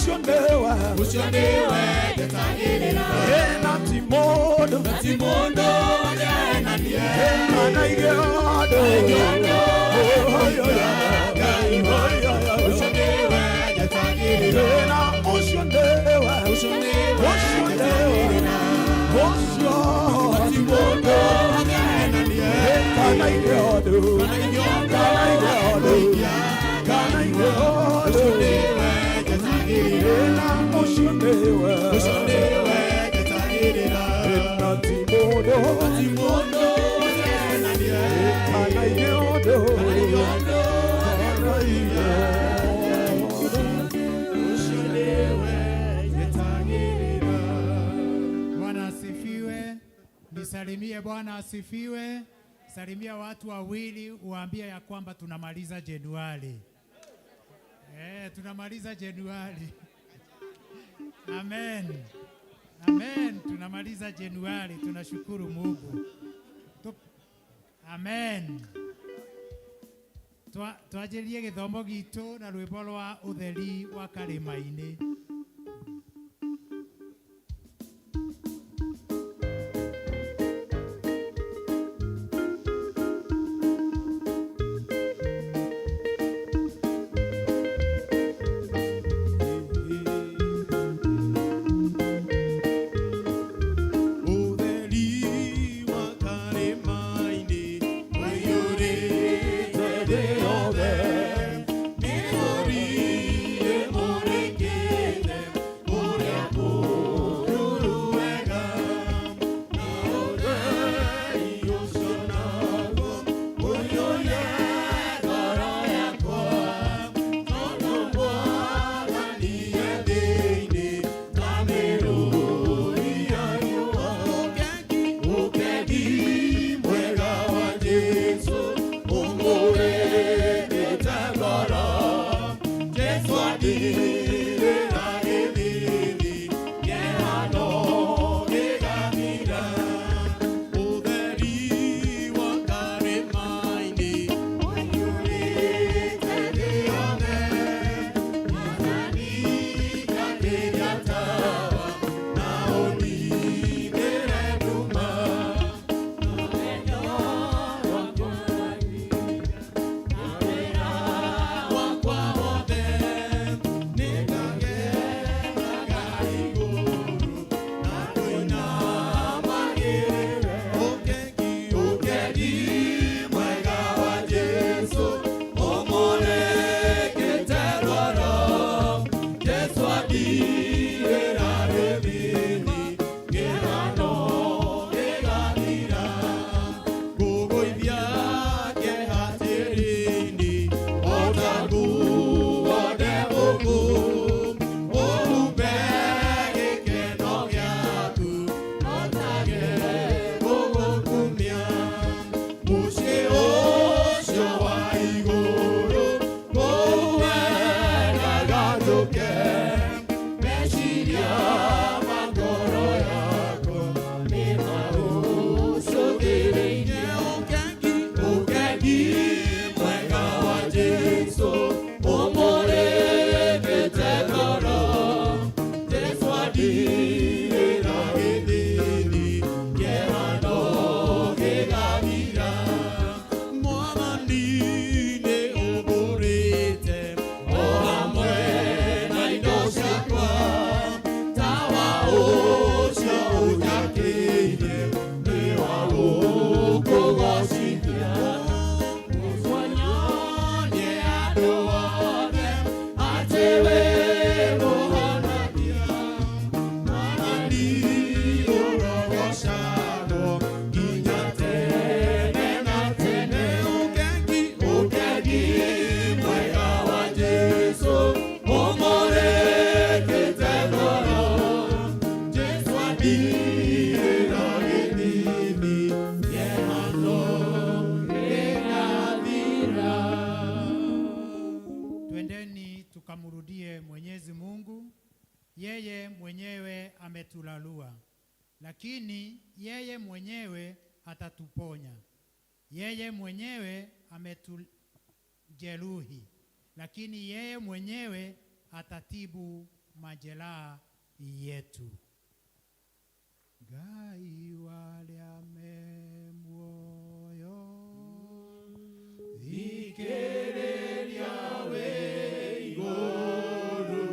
Ũcio nĩwe. Ũcio nĩwe njetagĩrĩra. Na ti mũndũ. Na ti mũndũ ũngĩhenanie. Kana igĩondo. Ũcio nĩwe njetagĩrĩra. Na ũcio nĩwe. Ũcio nĩwe Ũcio nĩwe. njetagĩrĩra. Ũcio. Na ti mũndũ ũngĩhenanie. Kana igĩondo. Kana igĩondo. Kana igĩondo. Kana igĩondo. Ũcio nĩwe njetagĩrĩra. Na ũcio nĩwe. Ũcio nĩwe njetagĩrĩra. Na ti mũndũ. Na ti mũndũ ũngĩhenanie. Kana igĩondo. Kana igĩondo. Kana igĩondo. Ũcio nĩwe njetagĩrĩra. Bwana asifiwe. Nisalimie Bwana asifiwe. Salimia watu wawili uwaambie ya kwamba tunamaliza Januari. Tunamaliza Januari. Amen. Amen. Tunamaliza Januari. Tunashukuru Mungu. Amen. Twanjĩrĩrie gĩthomo gitũ na rwĩmbo rwa ũtheri wa karĩma-inĩ. Ũtheri wa karĩma-inĩ ũiyũrĩte thĩ yothe, nĩ ũmũrĩkĩte kũrĩa kũruru wega, na ũtheri ũcio naguo ũiyũrie ngoro yakwa, tondũ Mwathani e thĩinĩ ta mĩrũri ya riũa. Ũkengi mwega wa Jesũ ũmũrĩkĩte ngoro, Jesũ andirĩra gĩthithi, kĩeha no gĩgathira. Ũtheri wa karĩma-inĩ ũiyũrĩte thĩ yothe, Mwathani njakĩria tawa na ũnindĩre nduma. Wakwa wothe nĩngagenaga igũrũ na kũinamagĩrĩra. Ũkengi, ũkengi mwega wa Jesũ ũmũrĩkĩte ngoro, Jesũ andirĩra gĩthithi, kĩeha no gĩgathira. Ngũgũithia kĩeha tĩri-inĩ o ta nguo ndembũku, ũhumbe gĩkeno gĩaku hotage gũgũkumia. Mũciĩ ũcio wa igũrũ kũu wendaga njũke, meciria ma ngoro yakwa nĩ maũcũthĩrĩirie. Ũkengi, ũkengi mwega wa Jesũ ũmũrĩkĩte ngoro, Jesũ andirĩra gĩthithi, kĩeha no gĩgathira. Mwathani nĩ ũgũrĩte o hamwe na indo ciakwa, tawa ũcio ũnjakĩire nĩ wa gũkũgocithia. Nyonie andũ othe atĩ wĩ mũhonokia. Mwathani ũrogocagwo nginya tene na tene. Ũkengi, ũkengi mwega wa Jesũ ũmũrĩkĩte ngoro, Jesũ andirĩra gĩthithi, kĩeha no gĩgathira. Twendeni tukamrudie Mwenyezi Mungu. Yeye mwenyewe ametulalua, lakini yeye mwenyewe atatuponya. Yeye mwenyewe ametujeruhi, lakini yeye mwenyewe atatibu majeraha yetu. Ngai warĩa me muoyo, Thikĩrĩria wĩ igũrũ,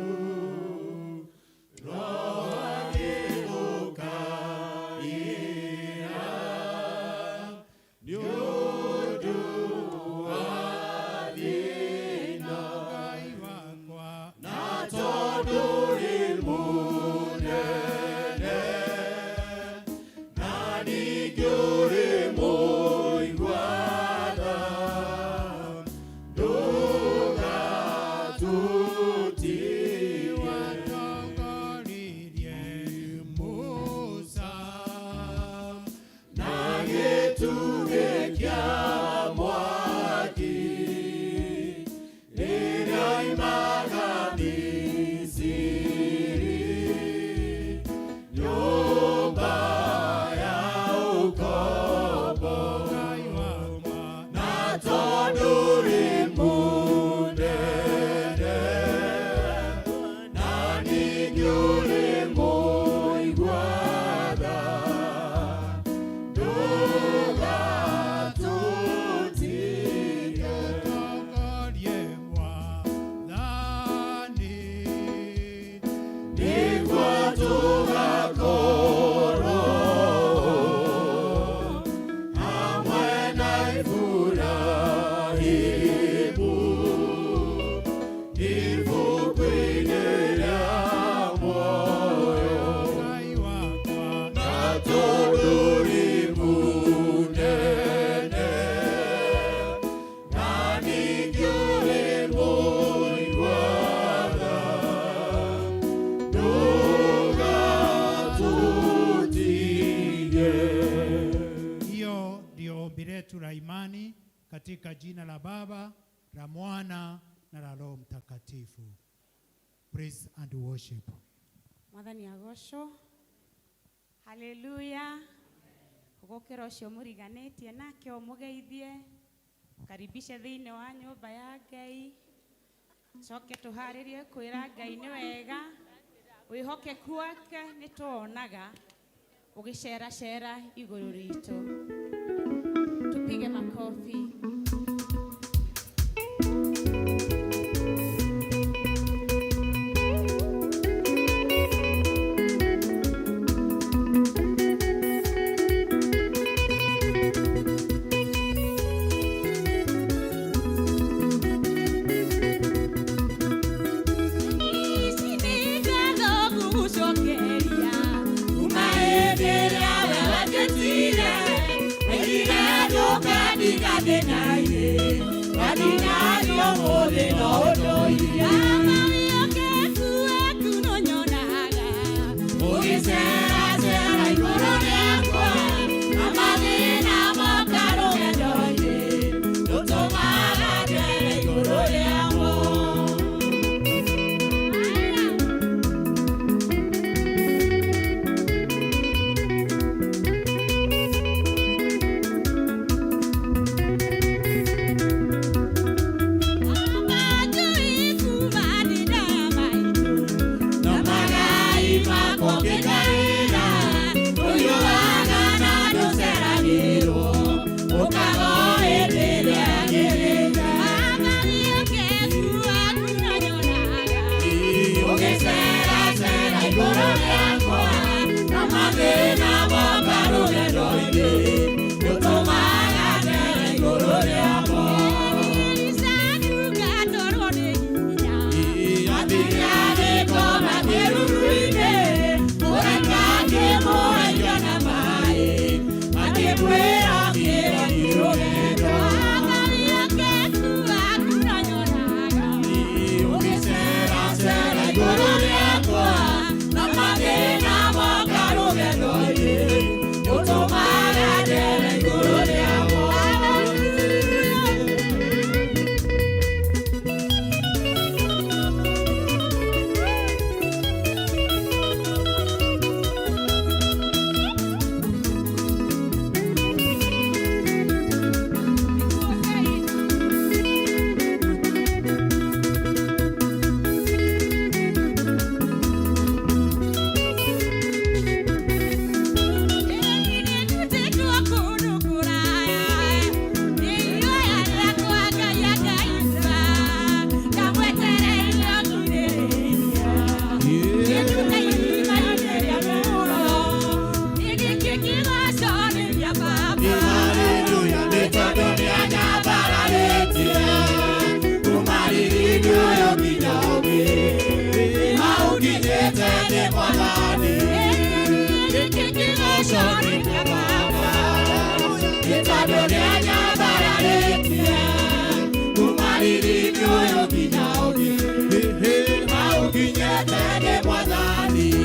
Roho agĩgũkaĩra, nĩ ũndũ wa thĩna. Ngai wakwa, Na tondũ ũrĩ mũnene, na ningĩ ũrĩ mũigua tha, ndũgatũtige. Watongoririe Musa Na gĩtugĩ kĩa mwaki, rĩrĩa oimaga Misiri, nyũmba ya ũkombo. Ngai wakwa, Na tondũ ũrĩ mũnene, na ningĩ ũrĩ mũigua tha, ndũgatũtige. Tongorie Mwathani, Nĩguo tũgakorwo hamwe na Iburahĩmu, ibuku-inĩ rĩa muoyo. Ngai wakwa, Na tondũ ũrĩ mũnene, na ningĩ ũrĩ mũigua tha, ndũgatũtige. Hiyo ndio ombi letu la imani katika jina la Baba, la Mwana na la Roho Mtakatifu. Praise and worship. Mwathani agocwo. Haleluya. Gũkĩra ũcio mũriganĩtie nake ũmũgeithie, karibishe thĩinĩ wa nyũmba ya Ngai. Coke tũharĩrie kwĩra Ngai nĩ wega, wĩhokeku wake nĩ tuonaga ũgĩceracera igũrũ ritũ. Tupige makofi. Ici nĩ ngatho ngũgũcokeria, kuma hĩndĩ ĩrĩa we wanjĩtire, waigire njũke ndigathĩna-inĩ, wathinanio ũmũthĩ no ũndũire. Baba wĩhokeku waku nĩũnyonaga, ũgĩceracera igũrũ rĩakwa, na mathĩna moka rũgendo-inĩ, ndũtũmaga njere igũrũ rĩamo. nginyĩte nĩ Mwathani.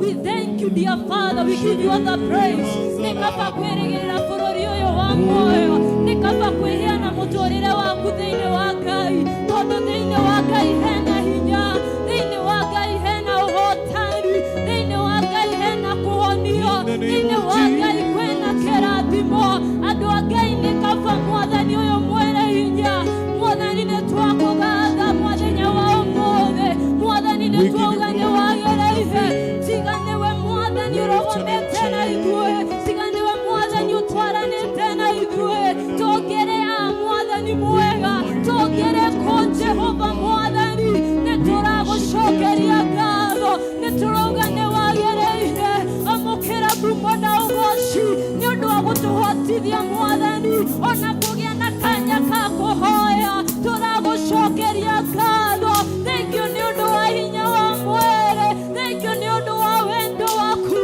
We thank you, dear Father. We give you all the praise. Nikapa kweregerera bũrũri ũyũ wa muoyo. Nikapa kwĩheana mũtũrĩre waku thĩinĩ wa Ngai. Tondũ thĩinĩ wa Ngai hena hinya. Thĩinĩ wa Ngai hena ũhotani. Thĩinĩ wa Ngai hena kũhonio. Thĩinĩ wa Ngai kwĩna kĩrathimo. Andũ a Ngai nĩ kaba Jehova mwathani ũyũ mwene hinya. Mwathani nĩ twakũgatha mũthenya wa ũmũthĩ. Mwathani nĩ We give you twauga nĩ glory. wagĩrĩire. Tiga nĩwe mwathani ũrũgamĩte na ithuĩ. Tiga nĩwe mwathani ũtwaranĩte na ithuĩ. Tũngĩrĩ a mwathani mwega, tũngĩrĩ kũ Jehova mwathani, nĩ tũragũcokeria ngatho, nĩ tũrauga nĩ wagĩrĩire. Amũkĩra ngumo na ũgoci nĩ ũndũ wa gũtũhotithia mwathani ona kũgĩa na kanya ka kũhoya. Tũragũcokeria ngatho. Thank you nĩ ũndũ wa hinya wa mwĩrĩ. Thank you nĩ ũndũ wa wendo waku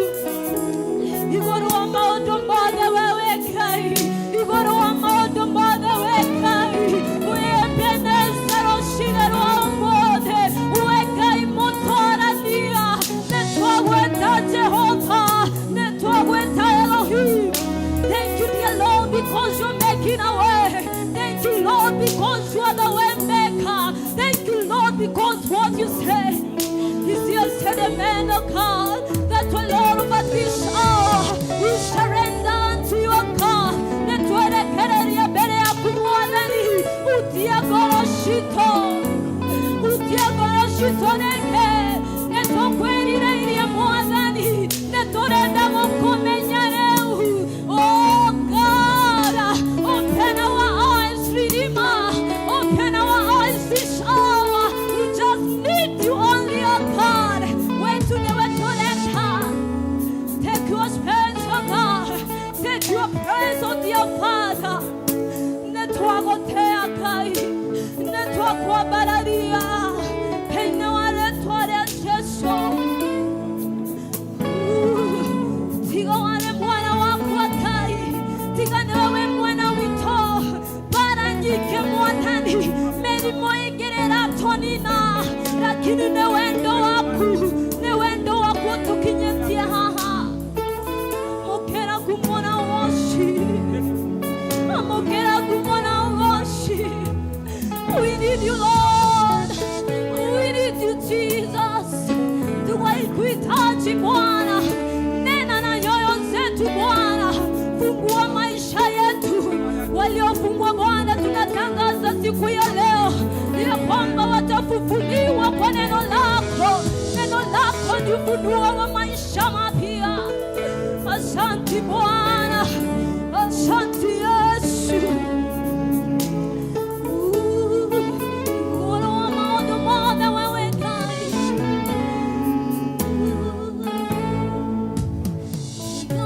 igũrũ wa maũndũ mothe wewe Ngai, igũrũ wa maũndũ mothe we Ngai, wĩmbeneza rũcinĩ rwa ũmũthĩ, we Ngai mũtwarania, nĩ twagwĩta Jehova, nĩ twagwĩta Elohim. Thank you, dear Lord, because you're making a way. Thank you, Lord, because you are the way maker. Thank you, Lord, because what you say is yes and amen, O God, that the Lord of this hour we surrender unto your God. Nĩtwerekereria mbere yaku mwathani, utie ngoro citũ, utie ngoro citũ rĩngĩ. Nĩtũkwĩrirĩirie mwathani, nĩtũrenda gũkũmenya rĩu. Oh God, open our eyes, Redeemer. Open our eyes this hour. We just need you only, oh God. Wait to the way to enter. Take your space, oh God. Take your praise, oh dear Father. Nĩtwagũtĩa Ngai, nĩtwakwambararia thĩinĩ wa rĩtwa rĩa Jesũ. Tiga wale mwana wakwa Ngai, tiga nĩwe wĩ mwena witũ. Bara nyingĩ mwathani, mĩrimũ ĩngĩ ĩratũnina, lakini nĩ wendo waku, nĩ wendo waku ũtũkinyĩtie haha. Mũkĩra ngumo na ũgoci, amũkĩra ngumo na ũgoci. We need you, Lord. We need you, Jesus. Tunakuhitaji Bwana. Nena na nyoyo zetu Bwana. Fungua maisha yetu. Waliofungwa Bwana, tunatangaza siku ya leo ya kwamba watafufuliwa kwa neno lako. Neno lako ni ufunuo wa maisha mapya. Asante Bwana, asante Yesu. Igũrũ wa maũndũ mothe wewe Ngai. Tiga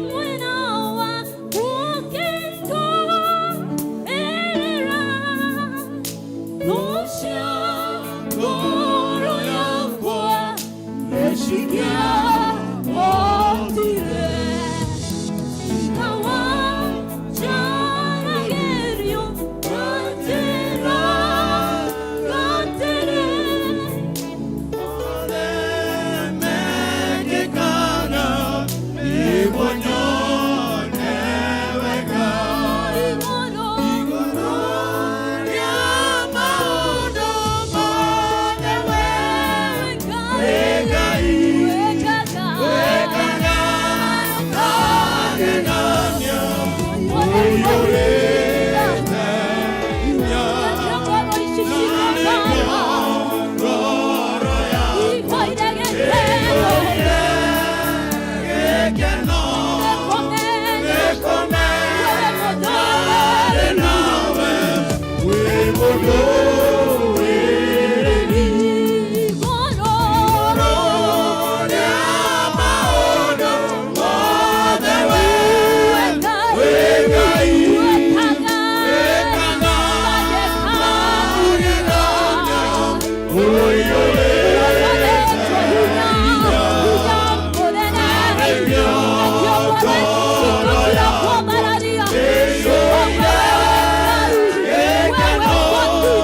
mwena wa gũkĩndwo erera, thũ ngoro yakwa nĩcingĩahotire. Tiga wanjaragĩrio na njĩra gatene. Mekĩkaga nĩguo nyone wega. Igũrũ Igũrũ rĩa maũndũ mothe we Ngai, Ngai, wĩkaga wĩkaga magegania ũiyũrĩte hinya. Ngoro yakwa gĩkeno nĩkũmenya ndĩ nawe wĩ mũndũ wĩrĩri. Igũrũ rĩa maũndũ mothe we wĩ Ngai, wĩkaga magegania ũiyũrĩte hinya. Ngoro yakwa ĩiyũire gĩkeno.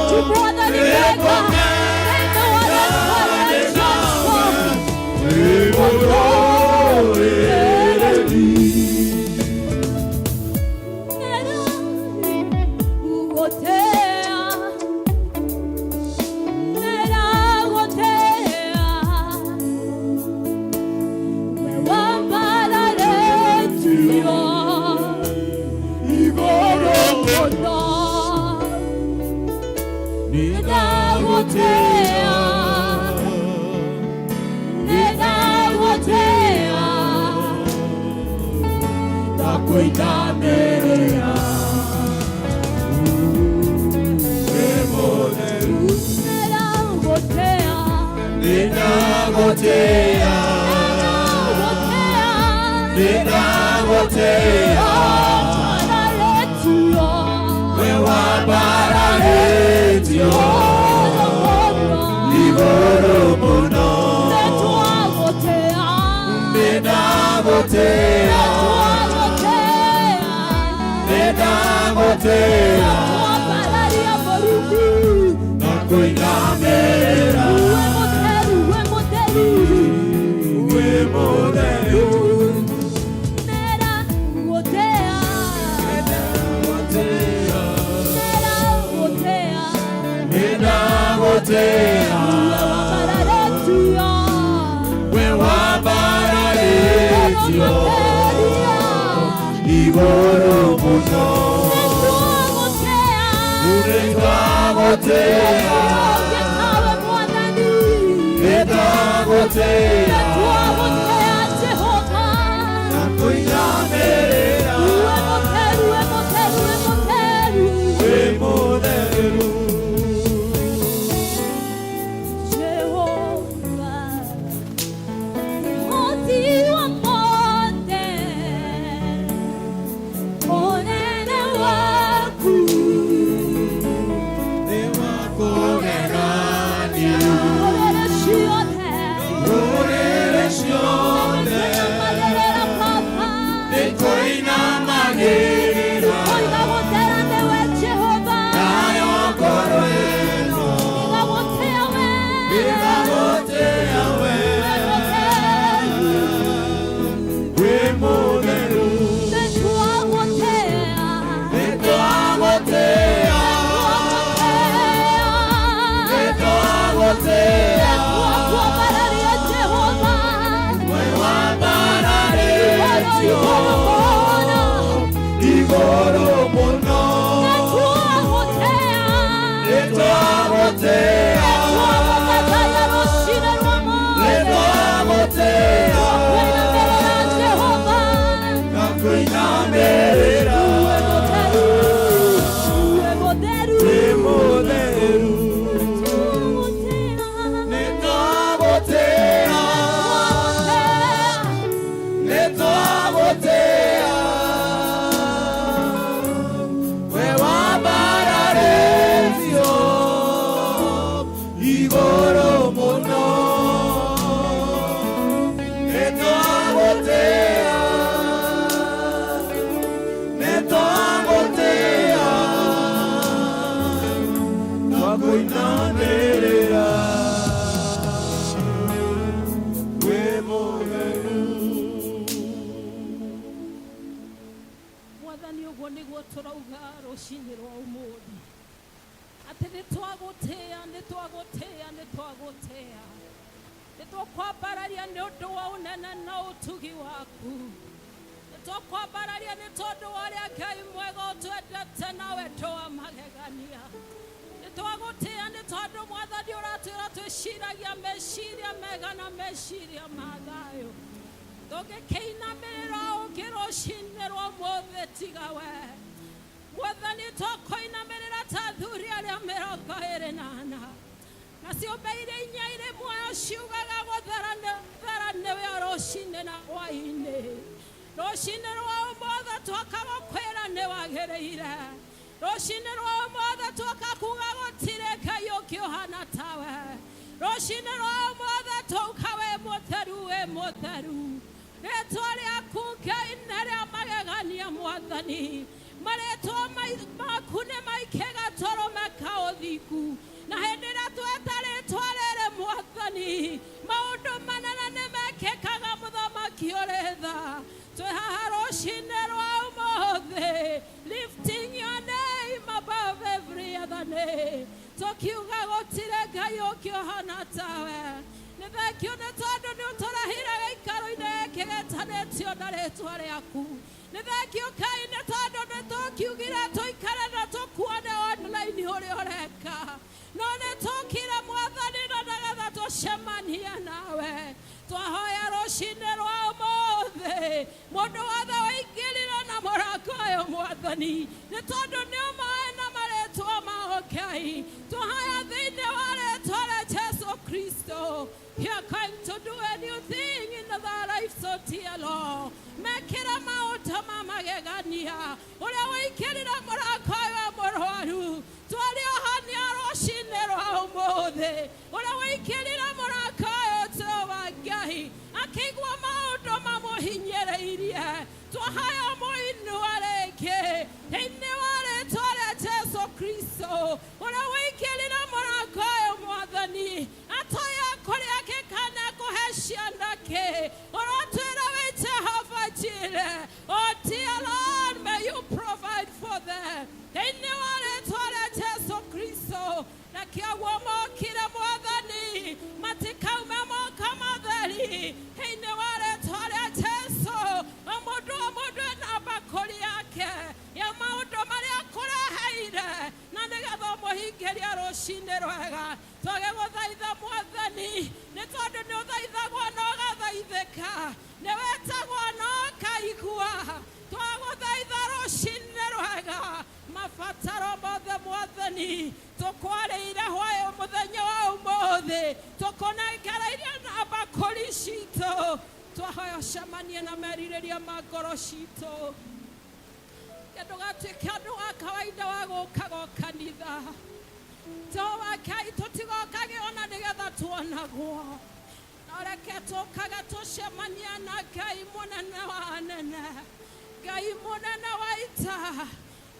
Kũinamĩrĩra. Wĩ mũtheru. Nĩndagũtĩa. Nĩndagũtĩa. Nĩndagũtĩa. Wĩ wambararĩtio igũrũ mũno. Nĩndagũtĩa. Nĩndagũtĩa. Na kũinamĩrĩra. Wĩ mũtheru. Nĩndagũtĩa. Nĩndagũtĩa. Wĩ wambararĩtio igũrũ mũno. Nĩndagũtĩa. Nĩndagũtĩa. Na kũinamĩrĩra. Wĩ mũtheru. Jehova, Mũhoti wa mothe, ũnene waku Nĩ wa kũgegania. Ndũrĩrĩ ciothe Ndũrĩrĩ ciothe nĩkũinamagĩrĩra Baba. Nĩkũinamagĩrĩra. Oiga gũtera nĩwe Jehova. Nayo ngoro ĩno Nĩgagũtĩa we. ĩgagũtĩa we. Wĩ mũtheru. Nĩtwagũtĩa. Nĩtwagũtĩa. Nĩtwagũtĩa. Nĩtwakwambararia Jehova. Wĩ wambararĩtio Igũrũ igũrũ mũno. Nĩtwagũtĩa. Nĩtwagũtĩa. Nĩtwagũthathaia rũciinĩ rwa ũmũthĩ. Nĩtwagũtĩa. Kũinamĩrĩra Jehova. Na kũinamĩrĩra. Wĩ mũtheru. Wĩ mũtheru. Wĩ mũtheru. Nĩtwagũtĩa. Nĩtwagũtĩa. Nĩtwagũtĩa. Wĩ wambararĩtio igũrũ mũno. Nĩtwagũtĩa. Nĩtwagũtĩa. Na kũinamĩrĩra. Wĩ mũtheru. Mwathani, ũguo nĩguo tũrauga rũcinĩ rwa ũmũthĩ, atĩ nĩ twagũtĩa, nĩ twagũtĩa, nĩ twagũtĩa, nĩ tũkwambararia nĩ ũndũ wa ũnene na ũtugi waku. Nĩ tũkwambararia nĩ tondũ wa ũrĩa Ngai mwega ũtwendete na wendo wa magegania. Nĩ twagũtĩa nĩ tondũ, Mwathani, ũratwĩra twĩciragia meciria mega na meciria ma thayũ. Tũngĩkĩinamĩrĩra ũngĩ rũcinĩ rwa ũmũthĩ tiga we, Mwathani? Tũkũinamĩrĩra ta athuri arĩa 24 na ciũmbe iria inya irĩ muoyo ciugaga gũthera thera nĩwe rũcinĩ na hwaĩ-inĩ. Rũcinĩ rwa ũmũthĩ twoka gũkwĩra nĩ wagĩrĩire. Rũcinĩ rwa ũmũthĩ twoka kuga gũtirĩ Ngai ũngĩ ũhana tawe. Rũcinĩ rwa ũmũthĩ twauka wĩ mũtheru, wĩ mũtheru. Rĩtwa rĩaku, Ngai, nĩ rĩa magegania. Mwathani, marĩtwa maku nĩ maike gatũrũme ka ũthingu, na hĩndĩ ĩrĩa tweta rĩtwa rĩrĩ, Mwathani, maũndũ manene nĩ mekĩkaga. Mũthamaki ũrĩ tha, twĩ haha rũcinĩ rwa ũmũthĩ, lifting your name above every other name, tũkiuga gũtirĩ Ngai ũngĩ ũhana tawe. Nĩ thengio nĩ tondũ nĩ ũtũrehire gĩikaro-inĩ gĩkĩ gĩtanĩtio na rĩtwa rĩaku. Nĩ thengio, Ngai, nĩ tondũ nĩ tũkiugire tũikare na tũkuone online ũrĩa ũreka, no nĩ tũkire, Mwathani, na nĩgetha tũcemanie nawe. Twahoya rũcinĩ rwa ũmũthĩ, mũndũ wothe waingĩrire na Mwathani nĩ tondũ nĩ ũmoĩ na marĩtwa mao Ngai. Twahaya thĩinĩ wa rĩtwa rĩa Jesu Kristo. You are going to do a new thing in their lives, oh dear Lord. Mekĩra maũndũ ma magegania ũrĩa wĩikĩrire mũrango ũyũ wa mũrwaru twarĩohania rũcinĩ rwa ũmũthĩ ũrĩa wĩikĩrire mũrango ũyũ Jehova Ngai akĩigua maũndũ mamũhinyĩrĩirie twahaya mũinua rĩngĩ thĩinĩ wa rĩtwa rĩa Jesu Kristo ũrĩa wĩikĩrire mũrango ũyũ Mwathani atoya kũrĩa kĩ kana kũhe ciana kĩ ũrotwĩra wĩ Jehova Jireh. Oh dear Lord, may you provide for them thĩinĩ wa rĩtwa rĩa Jesu Kristo. Na kĩoguo mokire Mwathani matikaume moko matheri thĩinĩ wa rĩtwa rĩa Jesu. O mũndũ o mũndũ ena mbakũri yake ya maũndũ marĩa kũreheire na nĩgetha ũmũhingĩrie rũcinĩ rwega. Twage gũthaitha Mwathani nĩ tondũ nĩ ũthaithagwo na ũgathaithĩka, nĩ wetagwo na ũkaigua. Twagũthaitha rũcinĩ rwega mabataro mothe Mwathani tũkwarĩire hwaĩ mũthenya wa ũmũthĩ tũkũnengereirie na mbakũri citũ. Twahoya ũcemanie na merirĩria ma ngoro citũ ndũgatuĩke andũ wa kawaida wa gũkaga o kanitha. Jehova Ngai, tũtigokage ona nĩgetha tuonagwo, no reke tũkaga tũcemania na Ngai mũnene wa anene, Ngai mũnene wa ita,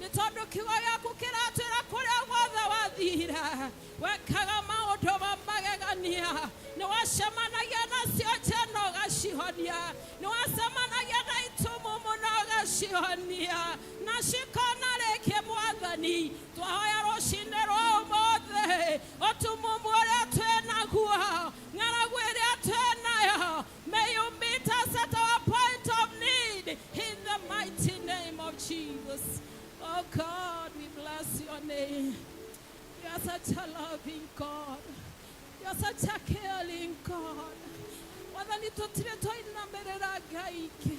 nĩ tondũ kiugo gĩaku kĩratwĩra kũrĩa guothe wathire wekaga maũndũ ma magegania, nĩ wacemanagia na cionje na ũgacihonia, nĩ wacemanagia na itumumu na ũgacihonia na cikona rĩngĩ. Mwathani, twahoya rũcinĩ rwa ũmũthĩ ũtumumu ũrĩa twĩnaguo, ng'aragu ĩrĩa twĩnayo, may you meet us at our point of need in the mighty name of Jesus. Oh God, we bless your name. You are such a loving God. You are such a caring God. Wathani, tũtirĩ twainamĩrĩra Ngai ingĩ.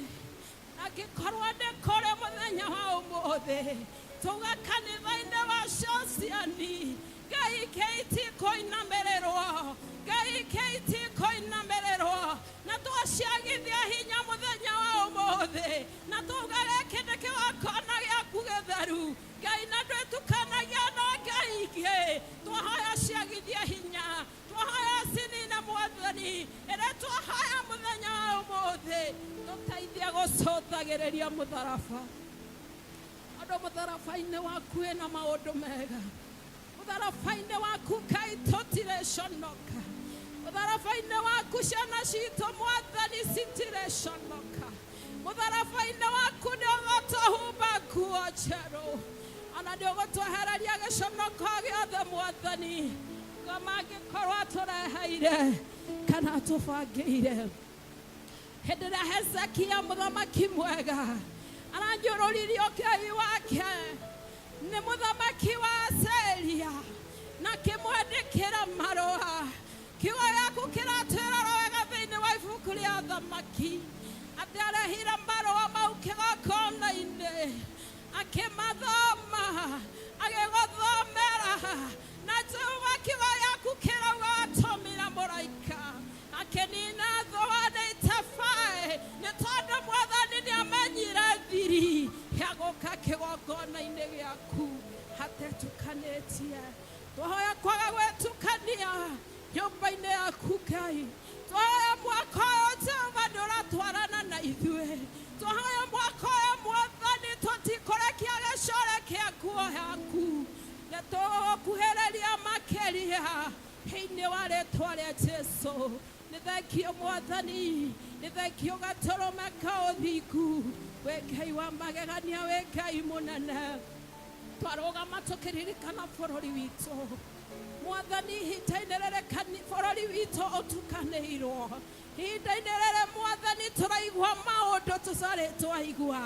Angĩkorwo nĩ kũrĩ mũthenya wa ũmũthĩ tuga kanitha-inĩ wa Sociani, Ngai ingĩ itikũinamĩrĩrwo, Ngai ingĩ itikũinamĩrĩrwo, na twaciagithia hinya mũthenya wa ũmũthĩ na tuga gĩkĩ nĩ kĩgongona gĩaku gĩtheru Ngai na ndwĩtukanagia na Ngai ingĩ. Twahoya ciagithia hinya, twahoya cinine Mwathani ĩrĩa twahoya mũthenya wa ũmũthĩ tũteithie gũcũthagĩrĩria mũtharaba andũ mũtharaba-inĩ waku wĩna maũndũ mega, mũtharaba-inĩ waku Ngai tũtirĩconoka, mũtharaba-inĩ waku ciana citũ Mwathani citirĩconoka, mũtharaba-inĩ waku nĩ ũgũtũhumba nguo njerũ ona nĩ ũgũtwehereria gĩconoko gĩothe Mwathani ngo mangĩkorwo atũreheire kana atũbangĩire. Hĩndĩ ĩrĩa Hezekia mũthamaki mwega aranyũrũririo Ngai wake nĩ mũthamaki wa Asiria na kĩmwandĩkĩra marũa, kiugo gĩaku kĩratwĩra wega thĩinĩ wa ibuku rĩa Thamaki atĩ arehire marũa mau kĩgongona-inĩ akĩmathoma agĩgũthomera na Jehova kiugo gĩaku kĩrauga atũmire mũraika akĩnina thũa itabaĩ nĩ tondũ Mwathani nĩ amenyire thiri ya gũka kĩgongona-inĩ gĩaku hatetukanĩtie. Twahoya kwaga gwĩtukania nyũmba-inĩ yaku Ngai. Twahoya mwaka ũyũ Jehova ndũratwarana na ithuĩ. Twahoya mwaka ũyũ Mwathani tũtikũrekia gĩcore kĩa nguo yaku nĩ tũgũkuhĩrĩria makĩria thĩinĩ wa rĩtwa rĩa Jesu. Nĩ thengio Mwathani, nĩ thengio gatũrũme ka ũthingu, wĩ Ngai wa magegania, wĩ Ngai mũnene. Twarũgama tũkĩririkana bũrũri witũ Mwathani, ihinda-inĩ rĩrĩ bũrũri witũ ũtukanĩirwo, ihinda-inĩ rĩrĩ Mwathani tũraigua maũndũ tũtarĩ twaigua,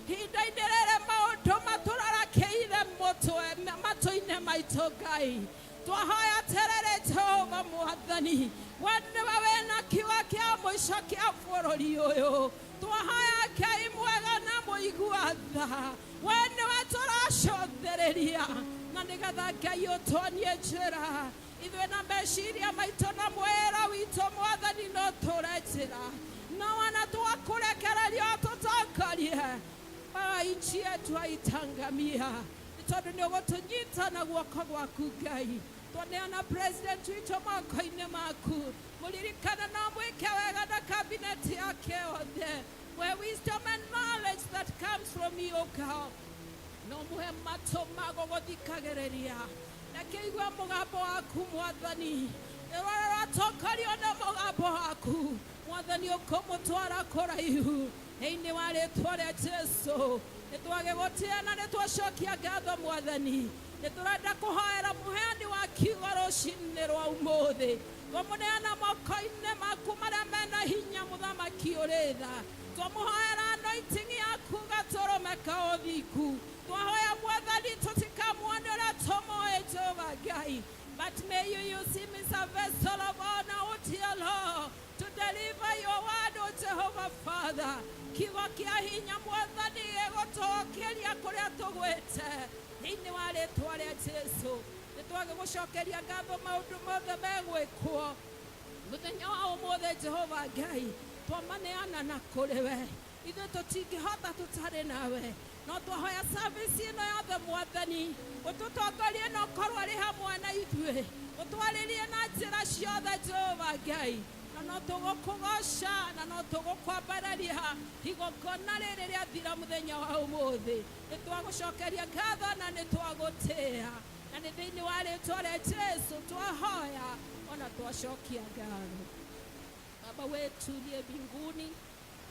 ihinda-inĩ rĩrĩ maũndũ matũrarakĩire mũtwe matũ-inĩ maitũ Ngai. Twahoya atĩrĩrĩ Jehova Mwathani, we nĩwe wĩna kiugo kĩa mũico kĩa bũrũri ũyũ. Twahoya Ngai mwega na mũigua tha. tha. We nĩwe tũracothereria na nĩgetha Ngai ũtuonie njĩra. Ithuĩ na meciria maitũ na mwĩra witũ Mwathani no tũre njĩra, na wana twakũrekereria tũtongorie nchi yetu haitangamia, tondũ nĩ ũgũtũnyita na guoko gwaku Ngai. Twaneana president witũ moko-inĩ maku, mũririkane na mwĩke wega na cabinet yake yothe. Where wisdom and knowledge that comes from you, God. No muhe matũ ma gũgũthikagĩrĩria, reke igue mũgambo waku Mwathani. Rũratongorio nĩ mũgambo waku Mwathani, ũkũmũtwara kũraihu thĩinĩ wa rĩtwa rĩa Jesu. Nĩtwagĩgũtĩa na nĩtwacokia ngatho Mwathani. Nĩtũrenda kũhoera mũheani wa kiugo rũcinĩ rwa ũmũthĩ, twamũneana moko-inĩ maku marĩa mena hinya, mũthamaki ũrĩ tha. Twamũhoera anointing yaku gatũrũme ka ũthingu. Twahoya Mwathani tũtikamuone ũrĩa tũmũĩ Jehova Ngai, but may you use him as a vessel of honor, O dear Lord, to deliver your word, O Jehovah Father. Kiugo kĩa hinya Mwathani gĩgũtũũkĩria kũrĩa tũgwĩte thĩinĩ wa rĩtwa rĩa Jesu. Nĩtwagĩgũcokeria ngatho maũndũ mothe megwĩkwo mũthenya wa ũmũthĩ Jehova Ngai. Twamaneana na kũrĩ we, ithuĩ tũtingĩhota tũtarĩ nawe, no twahoya service ĩno yothe Mwathani ũtũtongorie na ũkorwo arĩ hamwe na ithuĩ, ũtwarĩrie na njĩra ciothe Jehova Ngai. Na no tũgũkũgoca na no tũgũkwambararia igongona rĩrĩ rĩathira mũthenya wa ũmũthĩ. Nĩtwagũcokeria ngatho na nĩtwagũtĩĩa, na nĩ thĩinĩ wa rĩtwa rĩa Jesu twahoya ona twacokia ngatho. Baba wetu uliye mbinguni,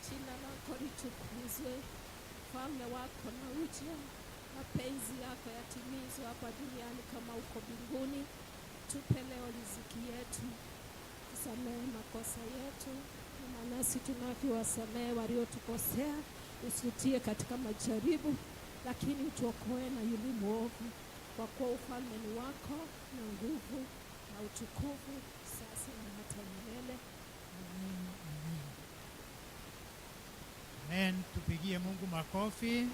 jina lako litukuzwe, ufalme wako na uje, mapenzi yako yatimizwe hapa duniani kama uko mbinguni. Tupe leo riziki yetu, tusamehe makosa yetu kama nasi tunavyowasamehe waliotukosea, usitie katika majaribu, lakini utuokoe na yule mwovu, kwa kuwa ufalme ni wako na nguvu na utukufu sasa na hata milele. Amen. Amen. Amen. Tupigie Mungu makofi.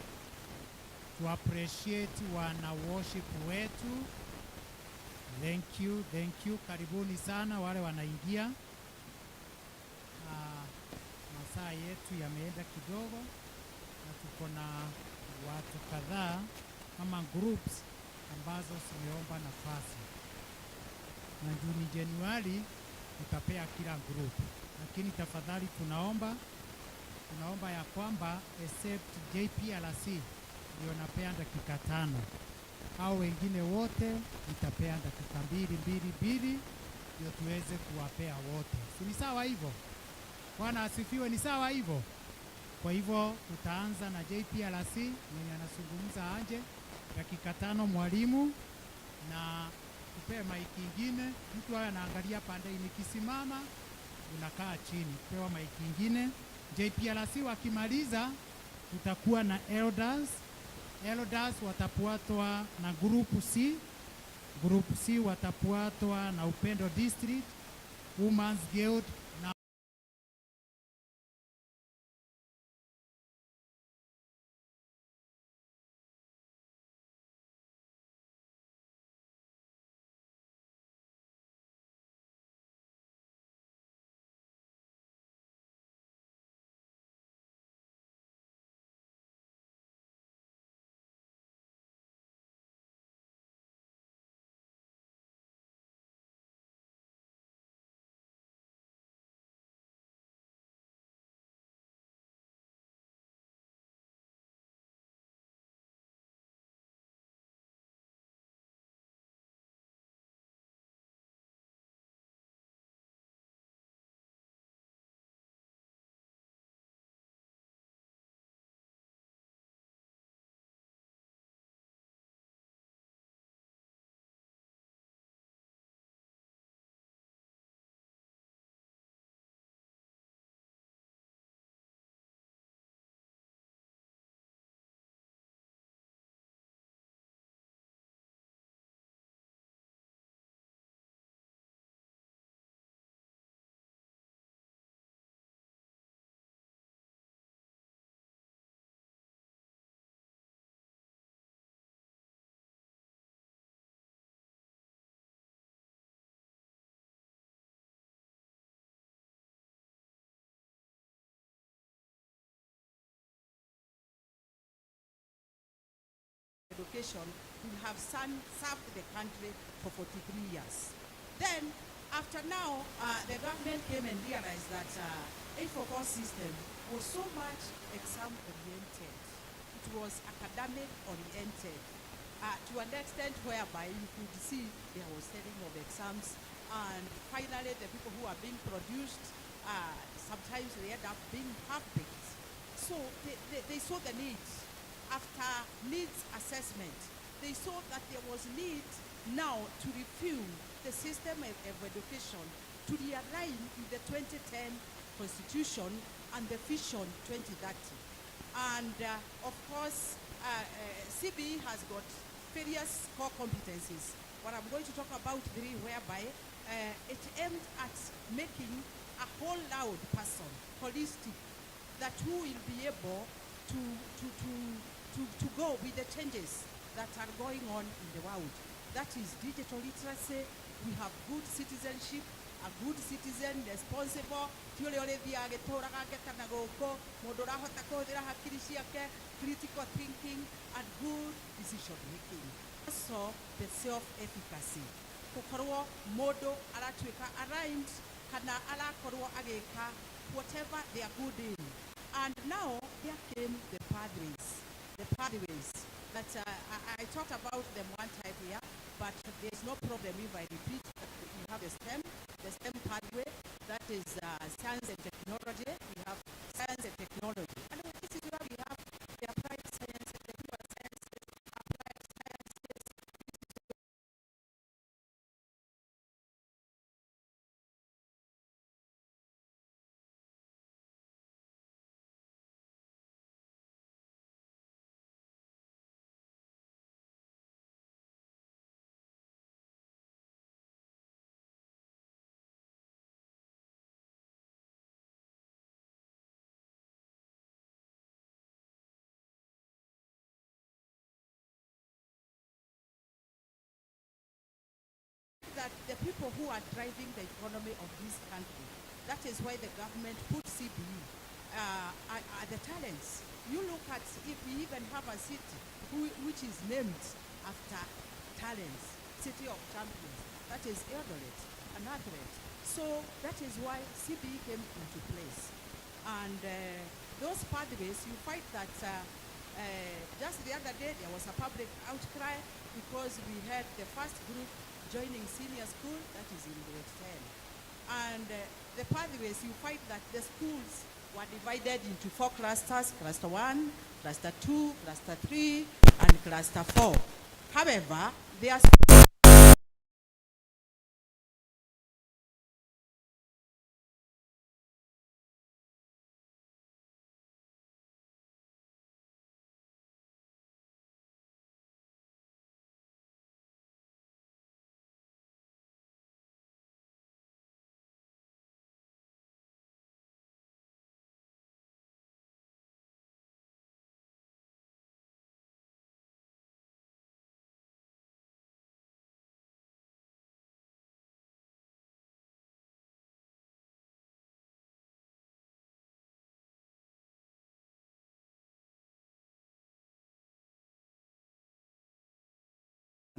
Tu appreciate wana worship wetu. Thank you, thank you. Karibuni sana wale wanaingia. Masaa yetu yameenda kidogo na tuko na watu kadhaa ama groups ambazo zimeomba nafasi, na juu ni Januari tutapea kila group, lakini tafadhali tunaomba ya kwamba except JPRC ndio napea dakika 5, au wengine wote nitapea dakika 2 2 2 ndio tuweze kuwapea wote. Si ni sawa hivyo? Bwana asifiwe. Ni sawa hivyo? Kwa hivyo tutaanza na JPRC mwenye anazungumza anje dakika 5 mwalimu, na tupewe maiki ingine. Mtu awe anaangalia pande, nikisimama unakaa chini, pewa maiki ingine. JPRC wakimaliza tutakuwa na elders. Elders watafuatwa na group C. Group C watafuatwa na Upendo District, Women's Guild na education will have served the country for 43 years. Then, after now, the government came and realized that 844 system was so much exam-oriented. It was academic-oriented, to an extent whereby you could see there was setting of exams, and finally the people who are being produced, sometimes they end up being half-baked. So they saw the need. After needs assessment, they saw that there was need now to review the system of education to realign with the 2010 Constitution and the Vision 2030. And of course, CBE has got various core competencies. What I'm going to talk about three, whereby it aimed at making a whole loud person, holistic, that who will be able to go with the changes that are going on in the world. That is digital literacy. We have good citizenship, a good citizen, responsible, ti ũrĩa ũrĩthiaga agĩtũraga ngeta na gũkũ, mũndũ ũrahota kũhũthĩra hakiri ciake, critical thinking and good decision making. Also, the self-efficacy. Gũkorwo mũndũ aratuĩka aligned kana arakorwo agĩka whatever they are good in. And now there came the pathways. The pathways that I talked about them one time here, but there's no problem if I repeat that we have the STEM pathway, that is science and technology. We have science and technology. And this is where we have the applied sciences, the pure sciences, applied sciences. That the people who are driving the economy of this country, that is why the government put CBE, are the talents. You look at if we even have a city which is named after talents, City of Champions, that is Eldoret, an athlete. So that is why CBE came into place. And those pathways, you find that just the other day there was a public outcry because we had the first group joining senior school, that is in grade 10. And the pathways, you find that the schools were divided into 4 clusters, cluster 1, cluster 2, cluster 3, and cluster 4. However, there are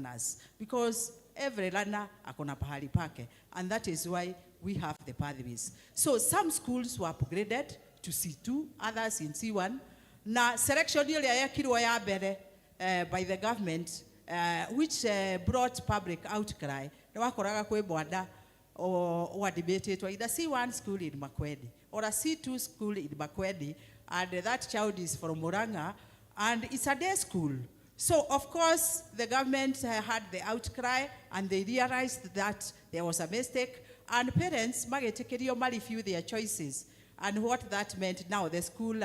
learners, because every learner akona pahali pake, and that is why we have the pathways. So some schools were upgraded to C2, others in C1. Na selection ĩrĩa yekirwo ya mbere by the government, which brought public outcry, nĩ wakoraga kwĩ mwana admitted either C1 school in Makueni or a C2 school in Makueni, and that child is from Murang'a, and it's a day school. So, of course, the government had the outcry, and they realized that there was a mistake, and parents magĩtĩkĩrio ma-review their choices. And what that meant now, the school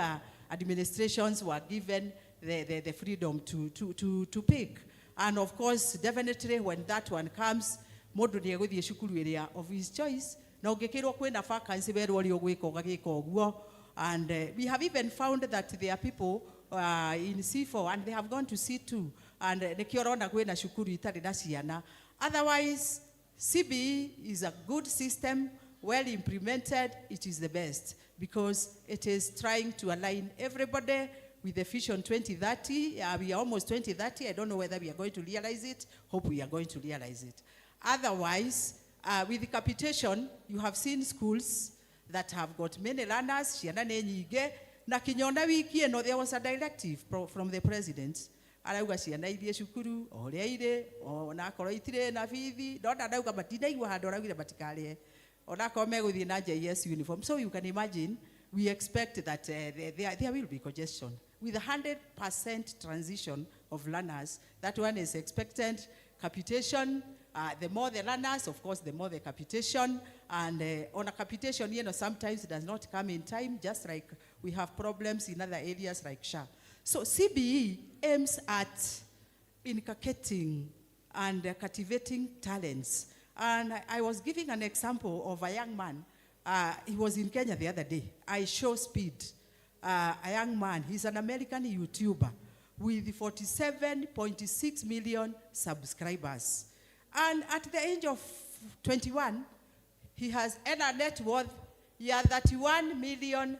administrations were given the freedom to pick. And of course, definitely when that one comes, mũndũ nĩ egũthiĩ cukuru ĩrĩa of his choice, na ũngĩkĩrwo kwĩna vacancy werwo ũrĩa ũgwĩka ũgagĩka ũguo. And we have even found that there are people in C4 and they have gone to C2, and nĩkĩo ũrona kwĩna cukuru itarĩ na ciana. Otherwise, CBE is a good system, well implemented. It is the best because it is trying to align everybody With the Vision 2030, we are almost 2030. I don't know whether we are going to realize it. Hope we are going to realize it. Otherwise, with the capitation, you have seen schools that have got many learners, ciana nĩ nyingĩ, na kinyona wiki ĩno there was a directive from the president arauga ciana ithiĩ cukuru o ũrĩa irĩ, ona akorwo itirĩ na bithi, no ndanauga, matinaigua handũ araugire matikarĩhe onakorwo megũthiĩ na JS uniform. So you can imagine, we expect that there will be congestion. With 100% transition of learners, that one is expected. Capitation, the more the learners, of course, the more the capitation. And on a capitation, sometimes it does not come in time, just like we have problems in other areas like SHA. So CBE aims at inculcating and cultivating talents. And I was giving an example of a young man. He was in Kenya the other day. IShowSpeed. A young man, he's an American YouTuber with 47.6 million subscribers. And at the age of 21, he has earned a net worth, yeah, $31 million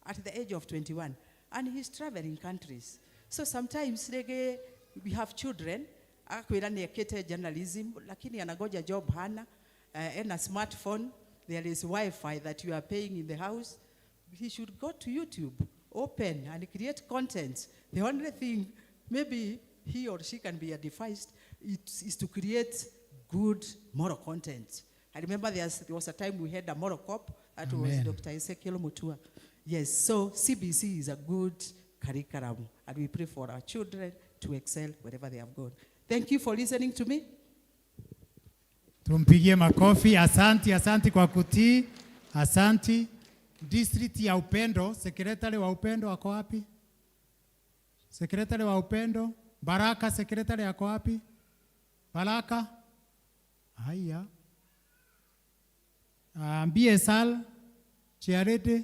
at the age of 21. And he's traveling countries. So sometimes rege, we have children, akwira nĩ ekĩte journalism, lakini anangoja job hana, ena smartphone, there is Wi-Fi that you are paying in the house. He should go to YouTube, open and create content. The only thing maybe he or she can be advised is to create good moral content. I remember there was a time we had a moral cop, that was Amen. Dr. Ezekiel Mutua. Yes, so CBC is a good curriculum, and we pray for our children to excel wherever they have gone. Thank you for listening to me. Tumpigie makofi. Asanti, asanti kwa kutii. Asanti. District ya Upendo, secretary wa Upendo ako wapi? Secretary wa Upendo, Baraka secretary ako wapi? Baraka? Haya. BSL Chiarede,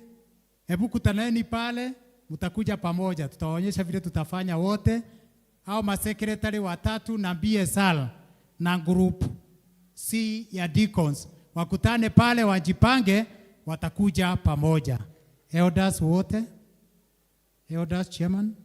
hebu kutaneni pale, mtakuja pamoja, tutaonyesha vile tutafanya wote. Hao masekretari watatu na BSL na group C ya deacons wakutane pale, wajipange, watakuja pamoja. Elders wote, elders, chairman.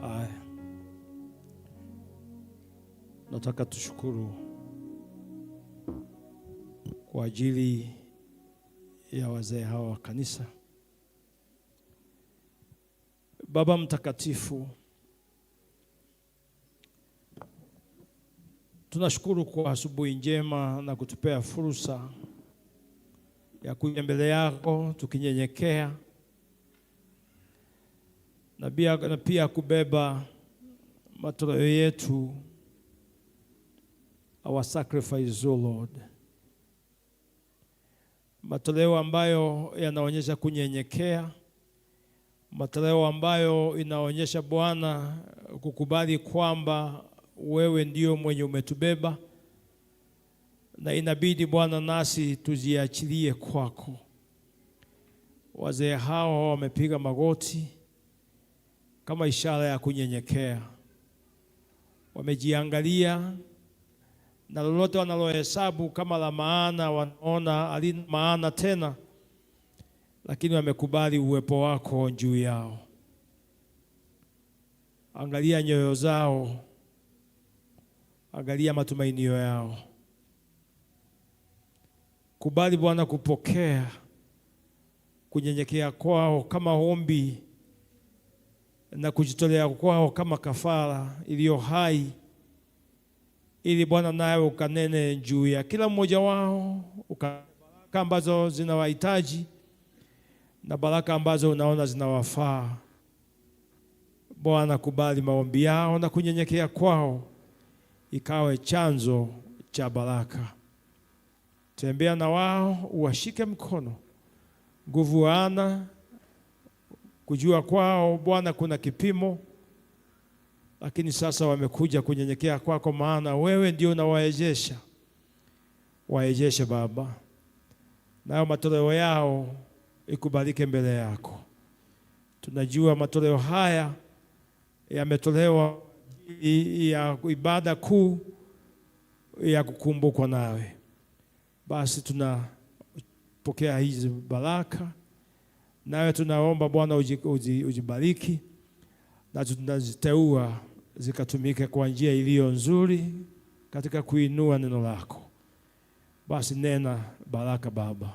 Aya, nataka tushukuru kwa ajili ya wazee hawa wa kanisa. Baba Mtakatifu, tunashukuru kwa asubuhi njema na kutupea fursa ya kuja mbele yako tukinyenyekea na pia kubeba matoleo yetu, our sacrifice, O Lord, matoleo ambayo yanaonyesha kunyenyekea, matoleo ambayo inaonyesha Bwana kukubali kwamba wewe ndio mwenye umetubeba na inabidi Bwana nasi tuziachilie kwako. Wazee hawa wamepiga magoti kama ishara ya kunyenyekea, wamejiangalia na lolote wanalohesabu kama la maana wanaona halina maana tena, lakini wamekubali uwepo wako juu yao. Angalia nyoyo zao. Angalia matumainio yao. Kubali Bwana kupokea kunyenyekea kwao kama ombi na kujitolea kwao kama kafara iliyo hai, ili Bwana nawe ukanene juu ya kila mmoja wao, baraka ambazo zinawahitaji na baraka ambazo unaona zinawafaa. Bwana, kubali maombi yao na kunyenyekea kwao ikawe chanzo cha baraka. Tembea na wao, uwashike mkono. Nguvu wana kujua kwao Bwana kuna kipimo, lakini sasa wamekuja kunyenyekea kwako, maana wewe ndio unawawezesha. Wawejeshe Baba, nayo matoleo yao ikubalike mbele yako. Tunajua matoleo haya yametolewa ya ibada kuu ya kukumbukwa nawe. Basi tunapokea hizi baraka, nawe tunaomba Bwana ujibariki, na tunaziteua zikatumike kwa njia iliyo nzuri katika kuinua neno lako. Basi nena baraka Baba,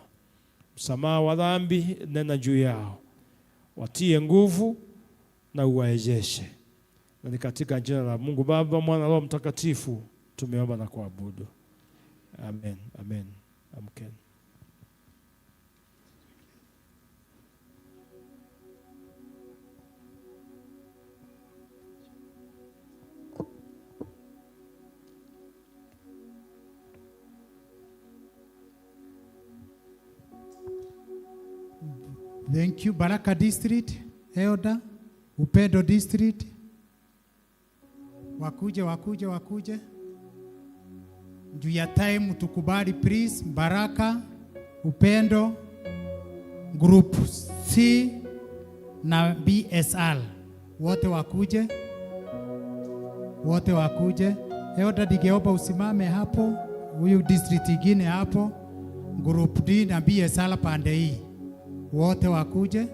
msamaha wa dhambi nena juu yao, watie nguvu na uwaezeshe. Na ni katika jina la Mungu Baba, Mwana, Roho Mtakatifu tumeomba na kuabudu. Amen, amen. Amkeni. Thank you. Baraka District, Elder, Upendo District. Wakuje, wakuje, wakuje. Juu ya time tukubali please. Baraka, Upendo, Group C na BSR. Wote wakuje. Wote wakuje. Elder, ningeomba usimame hapo, huyu district ingine hapo, Group D na BSR pande hii. Wote wakuje.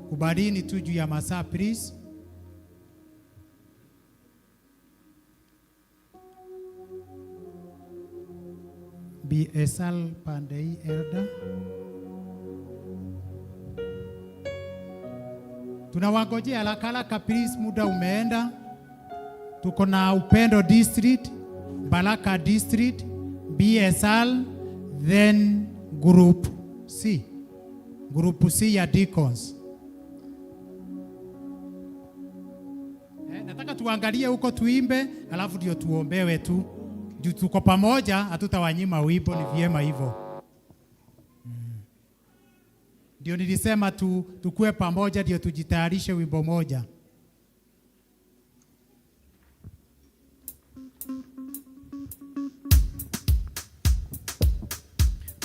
Kubalini tu juu ya masaa please. BSL pande hii elder. Tunawangojea haraka haraka please, muda umeenda. Tuko na Upendo District, Baraka District, BSL, then Group C. Group C ya Deacons. Nataka tuangalie huko tuimbe, alafu ndio tuombewe tu. Juu tuko pamoja, hatutawanyima wimbo, ni vyema hivyo. Ndio nilisema tukue pamoja, ndio tujitayarishe wimbo moja.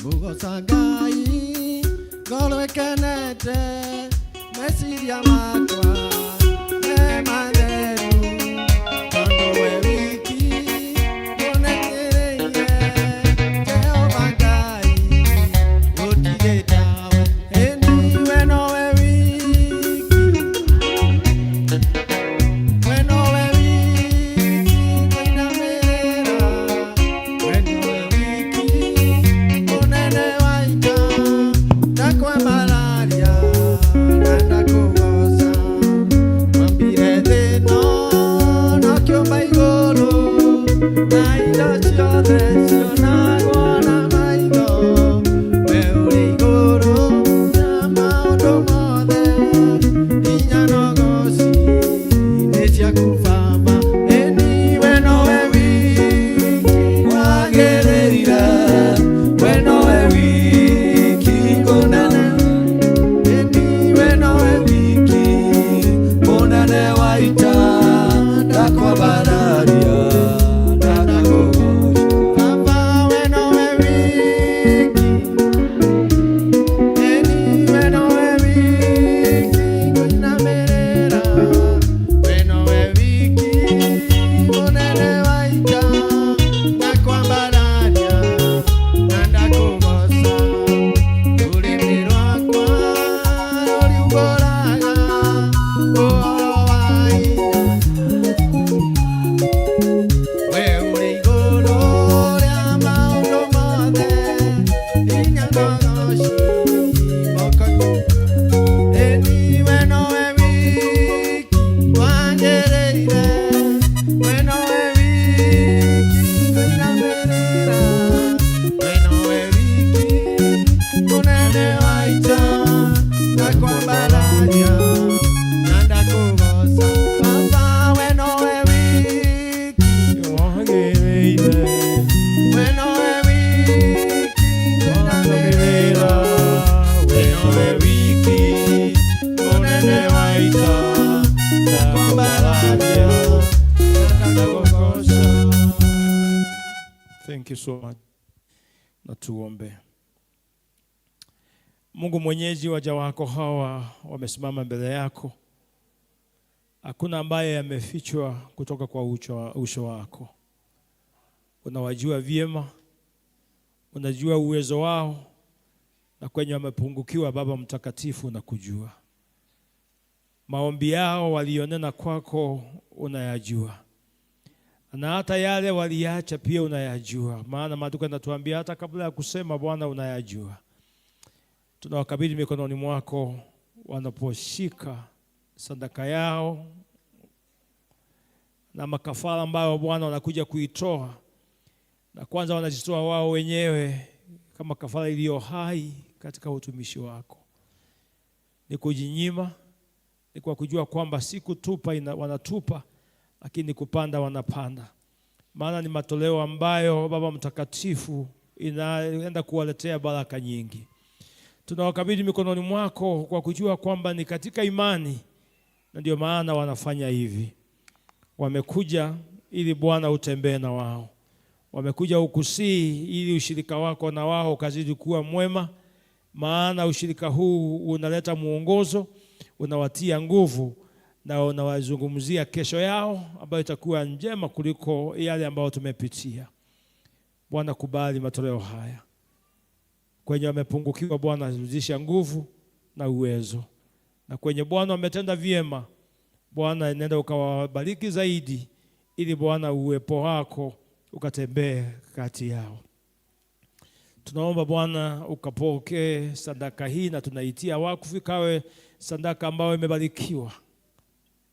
Mugoca Ngai ngoro ĩkenete meciria makwa me matheru tondũ we wiki ũnetĩrĩire Jehova Ngai gũtirĩ tawe ĩni we nowe wiki we nowe wiki ngũinamĩrĩra we nowe wiki mũnene wa ita ndakwambararia na ndakũgoca wambire thĩ no kĩũmba igũrũ na indo ciothe cionagwo na maitho we ũrĩ igũrũ na maũndũ mothe hinya na ũgoci nĩ ciaku Baba ĩni we nowe wiki wagĩrĩire we nowe wiki kũnene ĩni we nowe wiki mũnene wa ita ndakwambararia na ndakũgoca Baba we Thank you so much. Na tuombe. Mungu Mwenyezi, waja wako hawa wamesimama mbele yako. Hakuna ambaye amefichwa kutoka kwa uso wako. Unawajua vyema, unajua uwezo wao, na kwenye wamepungukiwa, Baba Mtakatifu, unakujua. Maombi yao walionena kwako unayajua, na hata yale waliacha pia unayajua, maana maandiko yanatuambia hata kabla ya kusema, Bwana, unayajua. Tunawakabidhi mikononi mwako wanaposhika sadaka yao na makafara ambayo Bwana wanakuja kuitoa, na kwanza wanajitoa wao wenyewe kama kafara iliyo hai katika utumishi wako. Ni kujinyima, ni kwa kujua kwamba si kutupa wanatupa, lakini kupanda wanapanda, maana ni matoleo ambayo Baba Mtakatifu inaenda kuwaletea baraka nyingi. Tunawakabidhi mikononi mwako kwa kujua kwamba ni katika imani, na ndio maana wanafanya hivi. Wamekuja ili Bwana utembee na wao, wamekuja ukusihi ili ushirika wako na wao ukazidi kuwa mwema, maana ushirika huu unaleta muongozo, unawatia nguvu na unawazungumzia kesho yao ambayo itakuwa njema kuliko yale ambayo tumepitia. Bwana, kubali matoleo haya. Kwenye wamepungukiwa, Bwana, rudisha nguvu na uwezo, na kwenye Bwana wametenda vyema, Bwana, nenda ukawabariki zaidi, ili Bwana uwepo wako ukatembee kati yao. Tunaomba Bwana ukapokee sadaka hii, na tunaitia wakfu ikawe sadaka ambayo imebarikiwa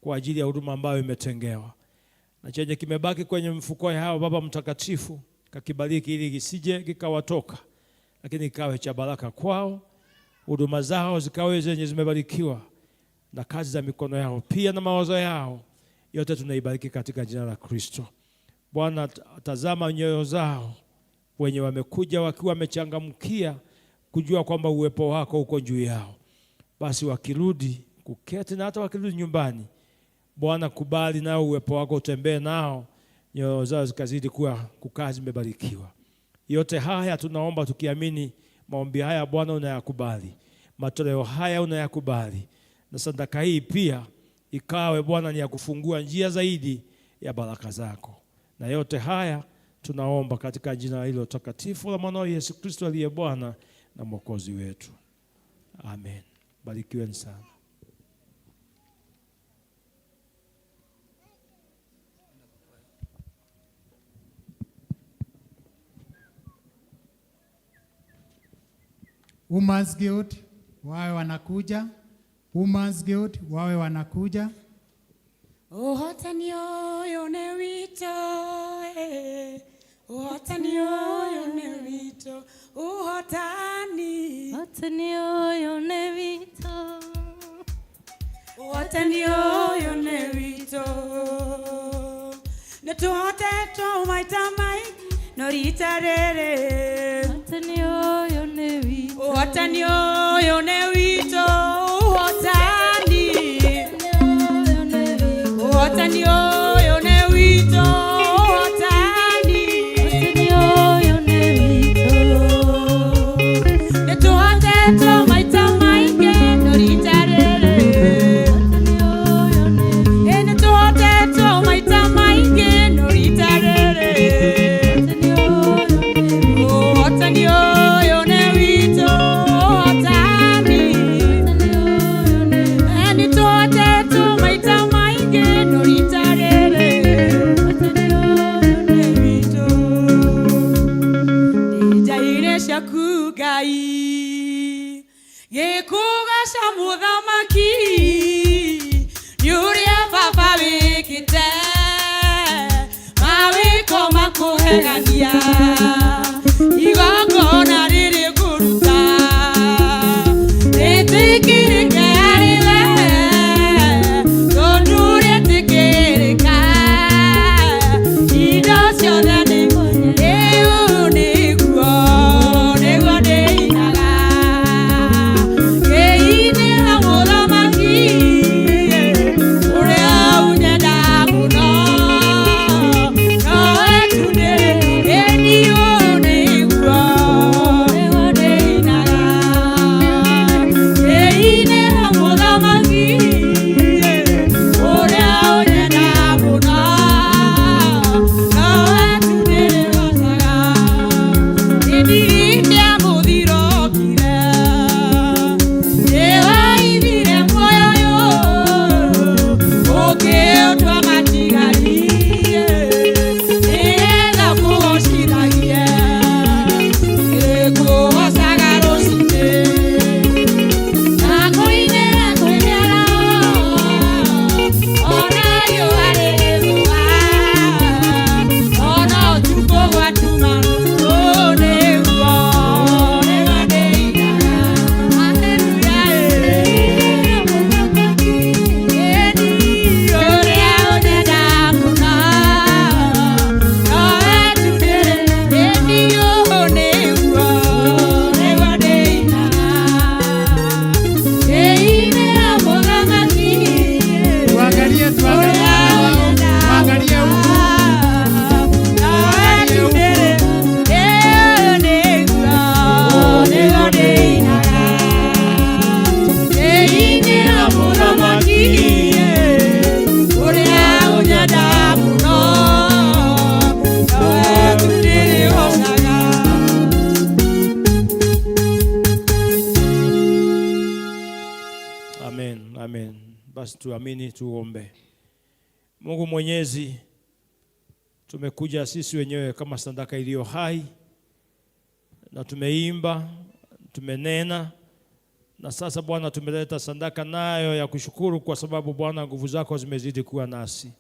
kwa ajili ya huduma ambayo imetengewa, na chenye kimebaki kwenye mfuko yao, Baba Mtakatifu, kakibariki ili kisije kikawatoka, lakini kikawe cha baraka kwao, huduma zao zikawe zenye zimebarikiwa, na kazi za mikono yao pia na mawazo yao yote tunaibariki katika jina la Kristo. Bwana, tazama nyoyo zao wenye wamekuja wakiwa wamechangamkia kujua kwamba uwepo wako uko juu yao, basi wakirudi kuketi na hata wakirudi nyumbani, Bwana, kubali nao uwepo wako utembee nao, nyoyo zao zikazidi kuwa kukaa zimebarikiwa. Yote haya tunaomba tukiamini maombi haya Bwana unayakubali, matoleo haya unayakubali, na sadaka hii pia ikawe Bwana ni ya kufungua njia zaidi ya baraka zako. Na yote haya tunaomba katika jina hilo takatifu la mwanao Yesu Kristo aliye Bwana na Mwokozi wetu. Amen. Barikiweni sana. Women's Guild wawe wanakuja, Women's Guild wawe wanakuja. Ũhotani ũyũ nĩ witũ, eh. Ũhotani ũyũ nĩ witũ, ũhotani. Ũhotani ũyũ nĩ witũ. Ũhotani ũyũ nĩ witũ. Nĩ tũhotetwo maita maingĩ, no rita rĩrĩ. Ũhotani ũyũ nĩ witũ. Ũhotani ũyũ nĩ witũ, ũhotani. Ũhotani ũyũ nĩ witũ, ũhotani. Ũhotani ũyũ nĩ witũ. Nĩ tũhotetwo maita maingĩ, no rita rĩrĩ. Ũhotani ũyũ nĩ Ĩ, nĩ tũhotetwo maita maingĩ, no rita rĩrĩ. Ũhotani ũyũ nĩ witũ. Ũhotani ũyũ nĩ witũ, ũhotani. Ũhotani ũyũ nĩ Ĩ, nĩ tũhotetwo maita maingĩ, no rita rĩrĩ. Ũhotani ũyũ nĩ witũ. Njaire ciaku Ngai, gĩkũgaca mũthamaki, nĩ ũrĩa baba wĩkĩte, mawĩko makũhegania, igongona rĩrĩ ngũruta, rĩtĩkĩrĩke harĩ we, tondũ rĩtĩkĩrĩka, indo ciothe nĩ ĩũ nĩguo, nĩguo ndĩinaga, ngĩinĩra mũthamaki, ũrĩa ũnyenda mũno, nowe tu ndĩrĩ, ĩ niĩ Tuamini, tuombe. Mungu Mwenyezi, tumekuja sisi wenyewe kama sadaka iliyo hai, na tumeimba, tumenena, na sasa Bwana tumeleta sadaka nayo ya kushukuru, kwa sababu Bwana nguvu zako zimezidi kuwa nasi.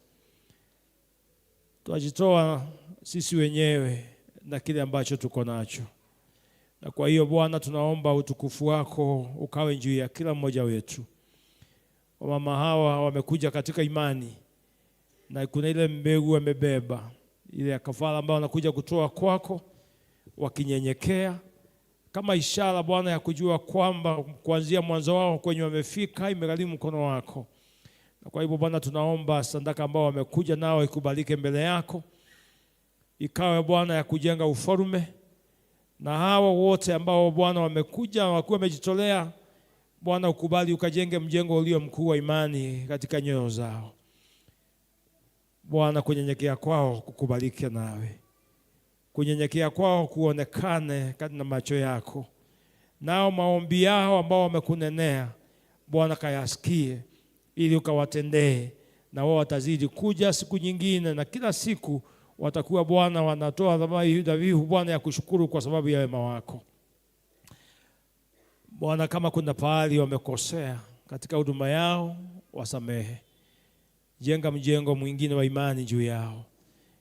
Twajitoa sisi wenyewe na kile ambacho tuko nacho, na kwa hiyo Bwana tunaomba utukufu wako ukawe juu ya kila mmoja wetu. Wamama hawa wamekuja katika imani, na kuna ile mbegu wamebeba, ile ya kafara ambayo wanakuja kutoa kwako wakinyenyekea, kama ishara Bwana ya kujua kwamba kuanzia mwanzo wao kwenye wamefika imegharimu mkono wako. Na kwa hivyo Bwana tunaomba sadaka ambao wamekuja nao ikubalike mbele yako, ikawe Bwana ya kujenga ufalme, na hawa wote ambao Bwana wamekuja wakiwa wamejitolea, Bwana ukubali ukajenge mjengo ulio mkuu wa imani katika nyoyo zao. Bwana, kunyenyekea kwao kukubalike nawe, kunyenyekea kwao kuonekane na macho yako, nao maombi yao ambao wamekunenea Bwana kayasikie, ili ukawatendee, na wao watazidi kuja siku nyingine, na kila siku watakuwa Bwana wanatoa dhabihu Bwana ya kushukuru kwa sababu ya wema wako. Bwana, kama kuna pahali wamekosea katika huduma yao, wasamehe. Jenga mjengo mwingine wa imani juu yao,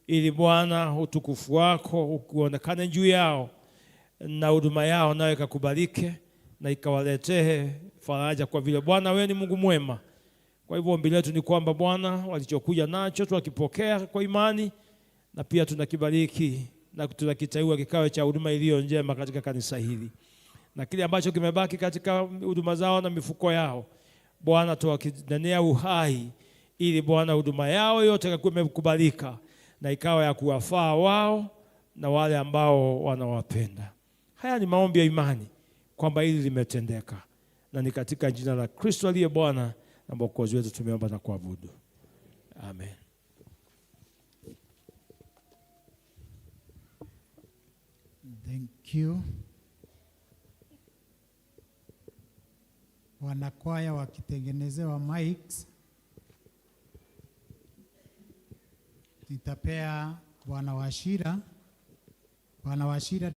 ili Bwana utukufu wako ukuonekane juu yao, na huduma yao nayo ikakubalike na ikawaletee faraja, kwa vile Bwana wewe ni Mungu mwema. Kwa hivyo ombi letu ni kwamba Bwana walichokuja nacho tunakipokea kwa imani, na pia tunakibariki na tunakiteua kikawe cha huduma iliyo njema katika kanisa hili, na kile ambacho kimebaki katika huduma zao na mifuko yao, Bwana tuwakinenea uhai, ili Bwana huduma yao yote ikakuwa imekubalika na ikawa ya kuwafaa wao na wale ambao wanawapenda. Haya ni maombi ya imani kwamba hili limetendeka, na ni katika jina la Kristo aliye Bwana na Mwokozi wetu tumeomba na kuabudu. Amen. Thank you. Wanakwaya wakitengenezewa mics, nitapea Bwana Wachira. Bwana Wachira.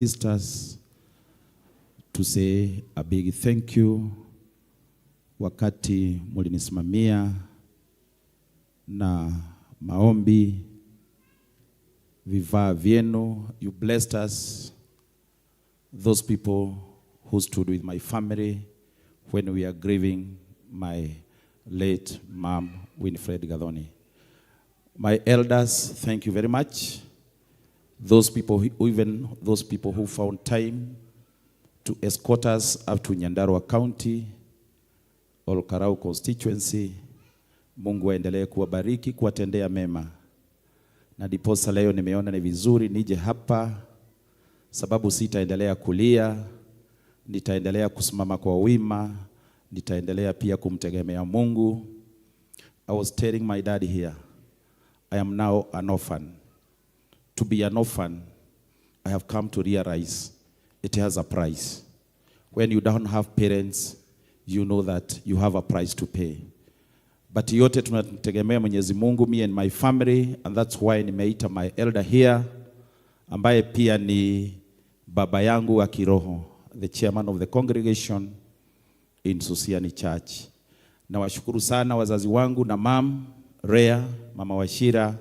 Sisters, to say a big thank you wakati mulinisimamia na maombi, vifaa vyenu. You blessed us, those people who stood with my family when we are grieving my late mom, Winifred Gathoni. My elders, thank you very much. Those people, even those people who found time to escort us up to Nyandarua County, Olkarau constituency. Mungu aendelee kuwabariki, kuwatendea mema. Na diposa leo nimeona ni vizuri nije hapa, sababu sitaendelea kulia, nitaendelea kusimama kwa wima, nitaendelea pia kumtegemea Mungu. I was telling my dad here, I am now an orphan. To be an orphan, I have come to realize it has a price. When you don't have parents, you know that you have a price to pay. But yote tunategemea Mwenyezi Mungu, me and my family, and that's why nimeita my elder here. ambaye pia ni baba yangu wa kiroho, the chairman of the congregation in Susiani Church. Nawashukuru sana wazazi wangu na mam Rea, mama Wachira,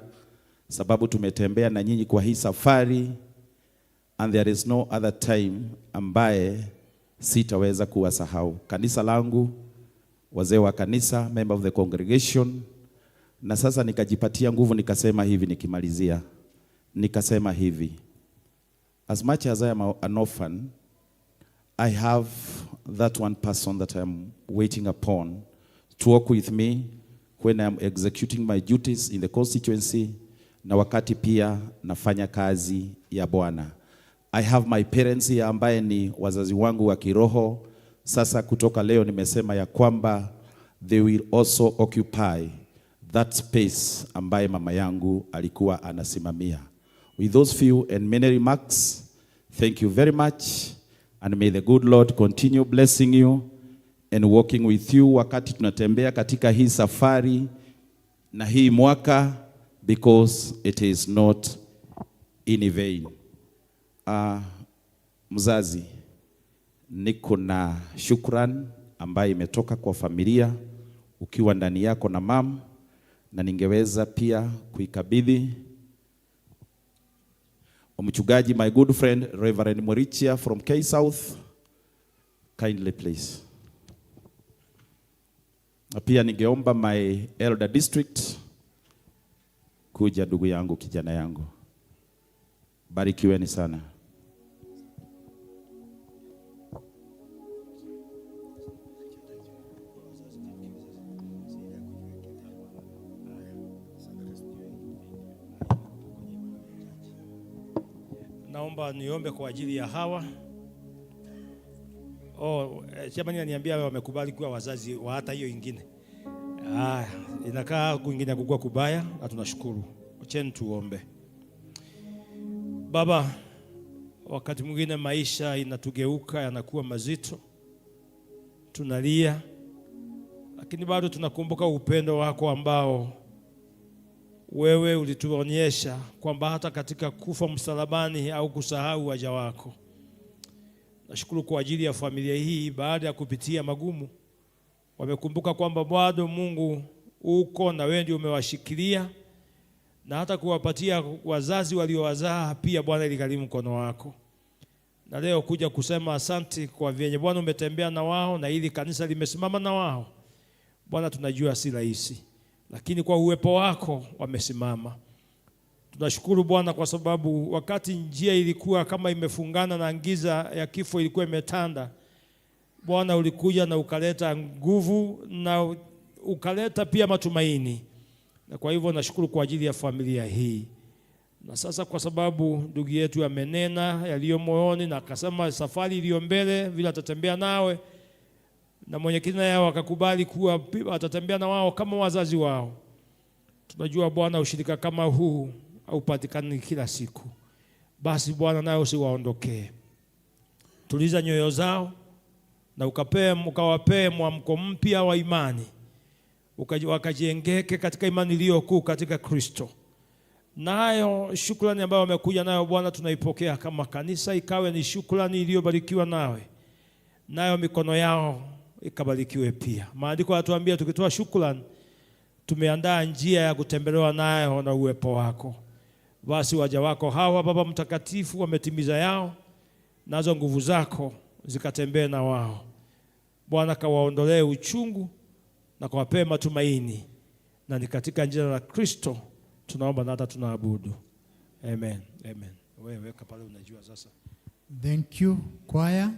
sababu tumetembea na nyinyi kwa hii safari, and there is no other time ambaye sitaweza kuwasahau. Kanisa langu, wazee wa kanisa, member of the congregation. Na sasa nikajipatia nguvu nikasema hivi, nikimalizia, nikasema hivi, as much as I am an orphan, I have that one person that I am waiting upon to walk with me when I am executing my duties in the constituency na wakati pia nafanya kazi ya Bwana. I have my parents here ambaye ni wazazi wangu wa kiroho. Sasa kutoka leo nimesema ya kwamba they will also occupy that space ambaye mama yangu alikuwa anasimamia. With those few and many remarks, thank you very much, and may the good Lord continue blessing you and walking with you wakati tunatembea katika hii safari na hii mwaka, because it is not in vain. Mzazi, niko na shukran ambayo imetoka kwa familia ukiwa ndani yako na mam, na ningeweza pia kuikabidhi mchungaji, my good friend Reverend Morichia from K South, kindly please. Na pia ningeomba my elder district kuja, ndugu yangu, kijana yangu, barikiweni sana. Naomba niombe kwa ajili ya hawa. Oh, chairman ananiambia wamekubali kuwa wazazi wa hata hiyo ingine. Ah, inakaa kwingine kukua kubaya na tunashukuru. Acheni tuombe. Baba, wakati mwingine maisha inatugeuka yanakuwa mazito. Tunalia, lakini bado tunakumbuka upendo wako ambao wewe ulituonyesha kwamba hata katika kufa msalabani au kusahau waja wako. Nashukuru kwa ajili ya familia hii, baada ya kupitia magumu wamekumbuka kwamba bado Mungu uko na wewe ndio umewashikilia, na hata kuwapatia wazazi waliowazaa pia Bwana iligharimu mkono wako. Na leo kuja kusema asante kwa vyenye Bwana umetembea na wao na ili kanisa limesimama na wao. Bwana, tunajua si rahisi, lakini kwa uwepo wako wamesimama. Tunashukuru Bwana kwa sababu wakati njia ilikuwa kama imefungana na giza ya kifo ilikuwa imetanda, Bwana ulikuja na ukaleta nguvu na ukaleta pia matumaini. Na kwa hivyo nashukuru kwa ajili ya familia hii. Na sasa kwa sababu ndugu yetu amenena yaliyo moyoni na akasema safari iliyo mbele vile atatembea nawe, na mwenyekiti naye akakubali kuwa atatembea na wao kama wazazi wao. Tunajua Bwana ushirika kama huu haupatikani kila siku. Basi Bwana naye usiwaondokee. Tuliza nyoyo zao na ukawapee mwamko mpya wa imani. Wakajengeke katika imani iliyo kuu katika Kristo. Nayo shukrani ambayo wamekuja nayo Bwana tunaipokea kama kanisa, ikawe ni shukrani iliyobarikiwa nawe. Nayo mikono yao ikabarikiwe pia. Maandiko yanatuambia tukitoa shukrani tumeandaa njia ya kutembelewa nayo na uwepo wako. Basi waja wako hawa Baba Mtakatifu wametimiza yao, nazo nguvu zako zikatembee na wao. Bwana kawaondolee uchungu na kawapee matumaini. Na ni katika jina la Kristo tunaomba na hata tunaabudu. Amen. Amen. Wewe weka pale, unajua sasa. Thank you, choir.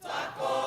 Twakohoya.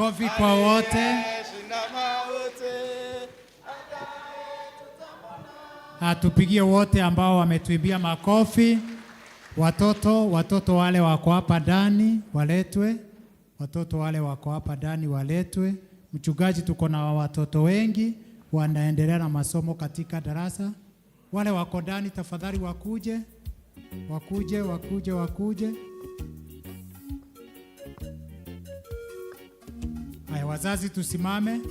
Makofi kwa wote. Aliyeshinda mauti. Atupigie wote ambao wametuimbia makofi. Watoto wale wako hapa ndani waletwe. Watoto wale wako hapa ndani waletwe. Mchungaji, tuko na watoto wengi wanaendelea na masomo katika darasa. Wale wako ndani tafadhali wakuje, wakuje, wakuje, wakuje. Haya, wazazi tusimame.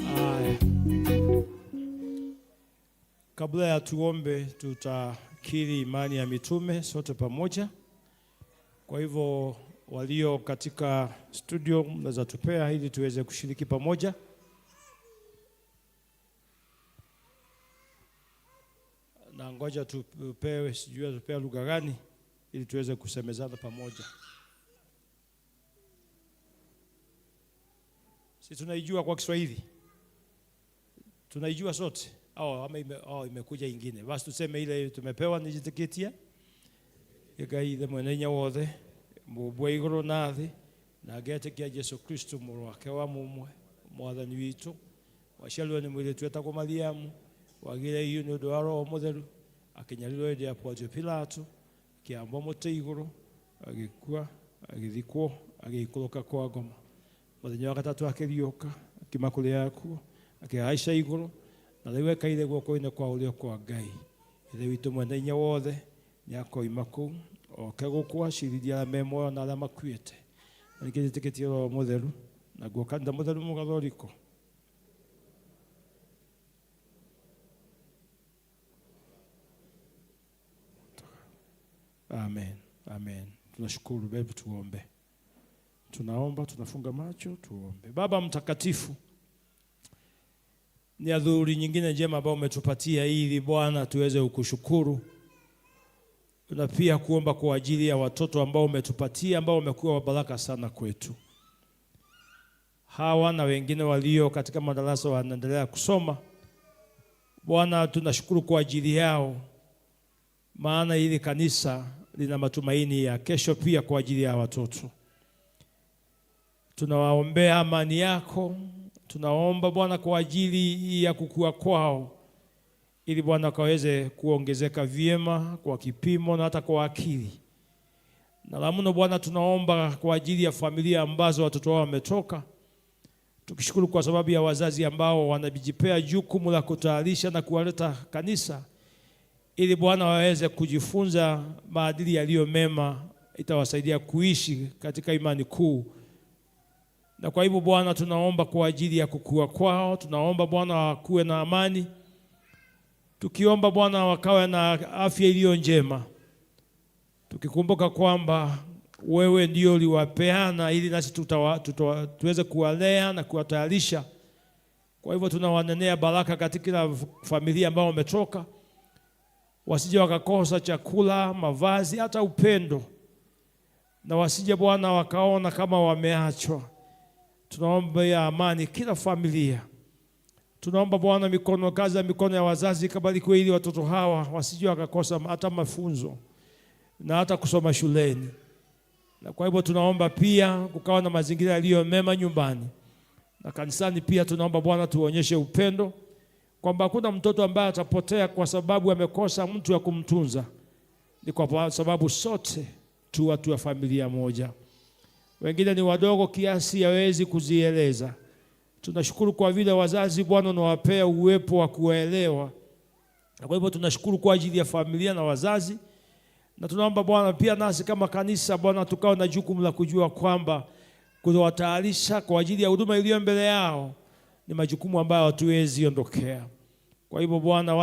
Haya. Kabla ya tuombe, tutakiri imani ya mitume sote pamoja. Kwa hivyo walio katika studio mnaweza tupea ili tuweze kushiriki pamoja. Na ngoja tupewe, sijui tupea lugha gani ili tuweze kusemezana pamoja. Si tunaijua kwa Kiswahili? Tunaijua sote? Oh, ama imekuja ingine. Basi tuseme ile tumepewa nijitikitia. Ngai ithe mwene hinya wothe, mũũmbi wa igũrũ na thĩ, na ngetĩkia Jesu Kristo mũrũ wake wa mũmwe, mwathani witũ, waciarirwo nĩ mũirĩtu wetagwo Mariamu, wagĩire ihu nĩ ũndũ wa Roho Mũtheru, akĩnyarirwo hĩndĩ ya Pontio Pilato, akĩambwo mũtĩ igũrũ, agĩkua, agĩthikwo, agĩikũrũka kwa ngoma. Mũthenya wa gatatũ akĩriũka, akiuma kũrĩa akuo, akĩhaica igũrũ, na rĩu ekaire guoko-inĩ kwa ũrĩo kwa Ngai. Ithe witũ mwene hinya wothe nĩakoima kũu oke gũkũ acirithie arĩa me muoyo na arĩa makuĩte. Na ningĩ njĩtĩkĩtie Roho Mũtheru, naguo kanitha mũtheru mũgatholiko. Amen. Amen. Tunashukuru. Hebu tuombe. Tunaomba, tunafunga macho, tuombe. Baba mtakatifu, ni adhuhuri nyingine njema ambayo umetupatia ili Bwana tuweze kukushukuru na pia kuomba kwa ajili ya watoto ambao umetupatia, ambao wamekuwa wa baraka sana kwetu. Hawa na wengine walio katika madarasa wanaendelea kusoma. Bwana, tunashukuru kwa ajili yao, maana hili kanisa lina matumaini ya kesho pia kwa ajili ya watoto. Tunawaombea amani yako. Tunaomba Bwana kwa ajili ya kukua kwao, ili Bwana kaweze kuongezeka vyema kwa kipimo na hata kwa akili. Na la mno Bwana, tunaomba kwa ajili ya familia ambazo watoto wao wametoka, tukishukuru kwa sababu ya wazazi ambao wanajipea jukumu la kutayarisha na kuwaleta kanisa, ili Bwana waweze kujifunza maadili yaliyo mema, itawasaidia kuishi katika imani kuu. Na kwa hivyo Bwana, tunaomba kwa ajili ya kukua kwao, tunaomba Bwana wakuwe na amani, tukiomba Bwana wakawe na afya iliyo njema, tukikumbuka kwamba wewe ndio uliwapeana ili nasi tuweze kuwalea na kuwatayarisha. Kwa hivyo tunawanenea baraka katika kila familia ambao wametoka, wasije wakakosa chakula, mavazi, hata upendo, na wasije Bwana wakaona kama wameachwa. Tunaomba ya amani kila familia. Tunaomba Bwana mikono, kazi ya mikono ya wazazi ikabarikiwe, ili watoto hawa wasije wakakosa hata mafunzo na hata kusoma shuleni. Na kwa hivyo tunaomba pia kukawa na mazingira yaliyo mema nyumbani na kanisani pia. Tunaomba Bwana tuonyeshe upendo, kwamba hakuna mtoto ambaye atapotea kwa sababu amekosa mtu wa kumtunza. Ni kwa sababu sote tu watu wa familia moja. Wengine ni wadogo kiasi hawezi kuzieleza. Tunashukuru kwa vile wazazi Bwana unawapea uwepo wa kuwaelewa. Na kwa hivyo tunashukuru kwa ajili ya familia na wazazi. Na tunaomba Bwana pia nasi kama kanisa Bwana tukao na jukumu la kujua kwamba kuwatayarisha kwa ajili ya huduma iliyo mbele yao ni majukumu ambayo hatuwezi ondokea. Kwa hivyo Bwana,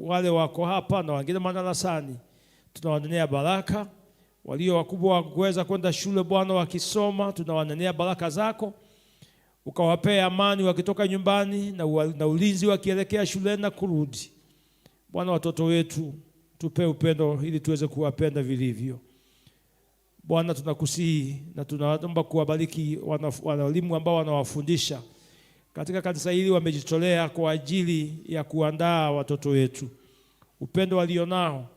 wale wako hapa na wengine madarasani, tunawanenea baraka. Walio wakubwa wa kuweza kwenda shule Bwana wakisoma, tunawanenea baraka zako, ukawapea amani wakitoka nyumbani na ulinzi wakielekea shuleni na kurudi. Bwana, watoto wetu tupe upendo ili tuweze kuwapenda vilivyo. Bwana, tunakusihi na tunaomba kuwabariki walimu ambao wanawafundisha katika kanisa hili, wamejitolea kwa ajili ya kuandaa watoto wetu. Upendo walionao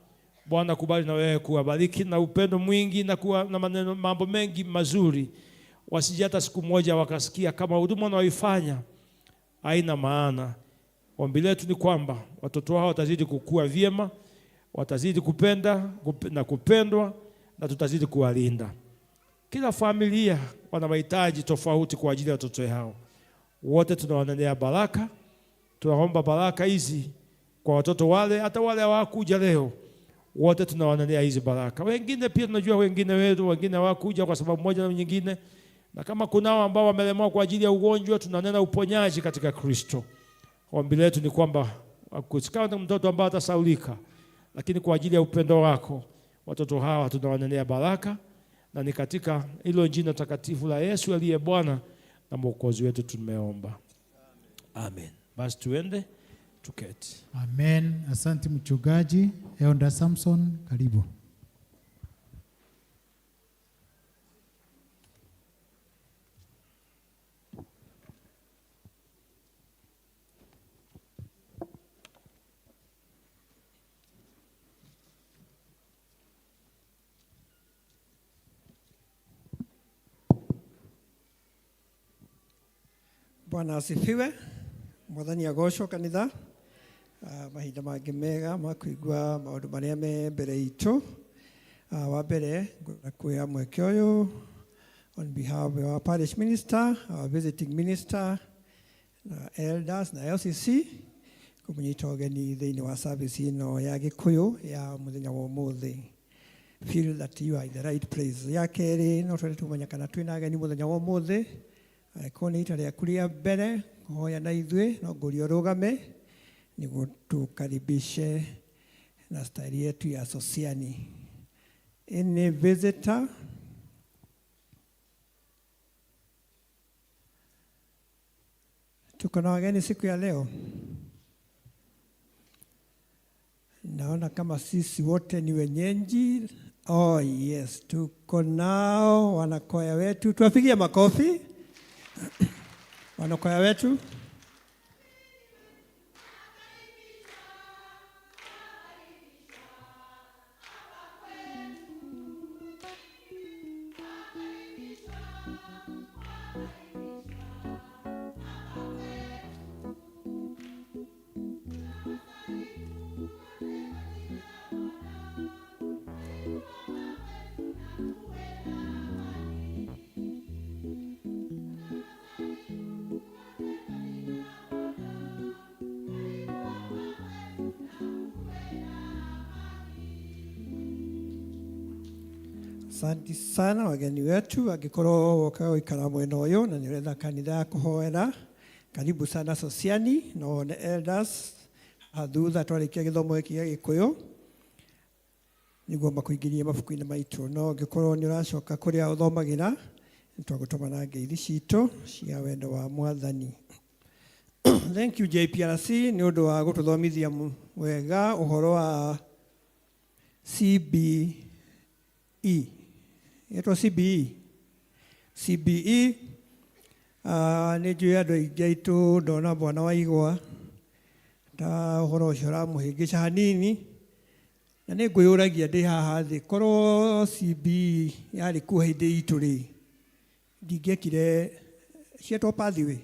Bwana, kubali na wewe kuwabariki na upendo mwingi na kuwa na maneno, mambo mengi mazuri, wasije hata siku moja wakasikia kama huduma wanaoifanya haina maana. Ombi letu ni kwamba watoto hao watazidi kukua vyema, watazidi kupenda na kupendwa, na tutazidi kuwalinda. Kila familia wana mahitaji tofauti kwa ajili ya watoto hao. Wote tunawanenea baraka, tunaomba baraka hizi kwa watoto wale, hata wale hawakuja leo, wote tunawanenea hizi baraka. Wengine pia tunajua wengine wetu, wengine hawakuja kwa sababu moja na nyingine, na kama kunao ambao wamelemewa kwa ajili ya ugonjwa, tunanena uponyaji katika Kristo. Ombi letu ni kwamba kusikawa na mtoto ambaye atasaulika, lakini kwa ajili ya upendo wako watoto hawa tunawanenea baraka, na ni katika hilo jina takatifu la Yesu aliye Bwana na Mwokozi wetu tumeomba, amen. Basi tuende tuketi. Amen. Asante mchungaji. Elder Samson, karibu. Bwana asifiwe. Mwathani agocwo kanitha. Mahinda mangĩ mega ma kũigua maũndũ marĩa me mbere itũ. Wa mbere ngwenda kuoya mweke ũyũ on behalf of our parish minister, our visiting minister, na elders na LCC kũmũnyita ũgeni thĩinĩ wa service ĩno ya Gĩkũyũ ya mũthenya wa ũmũthĩ. Feel that you are in the right place. Ya kerĩ no twende tũmenya kana twĩna ageni mũthenya wa ũmũthĩ. Angĩkorwo nĩ ita rĩaku rĩa mbere kũhoya na ithuĩ, no ngũrie ũrũgame nĩguo tukaribishe na staili yetu ya Sosiani. Any visitor? Tuko na wageni siku ya leo. Naona kama sisi wote ni wenyeji. Oh yes, tuko nao wanakwaya wetu. Tuwapigie makofi wanakwaya wetu. Asante sana wageni wetu, angĩkorwo woka gũikara mwena ũyũ na nĩ ũretha kanitha ya kũhoera, karibu sana Sosiani na wone elders thutha twarĩkia gĩthomo gĩkĩ gĩa Gĩkũyũ nĩguo makũingĩrie mabuku-inĩ maitũ. No angĩkorwo nĩ ũracoka kũrĩa ũthomagĩra, nĩtwagũtũma na ngeithi citũ cia wendo wa Mwathani. Thank you JPRC nĩ ũndũ wa gũtũthomithia wega ũhoro wa CBE. Yetwa CBE. CBE nĩ njũĩ andũ aingĩ aitũ ndona bwana Waigwa ta ũhoro ũcio ũramũhĩngĩca hanini, na nĩ ngwĩyũragia ndĩ haha thĩ korwo CBE yarĩ kuo hĩndĩ itũ rĩ, ndingĩekire cietwo pathway,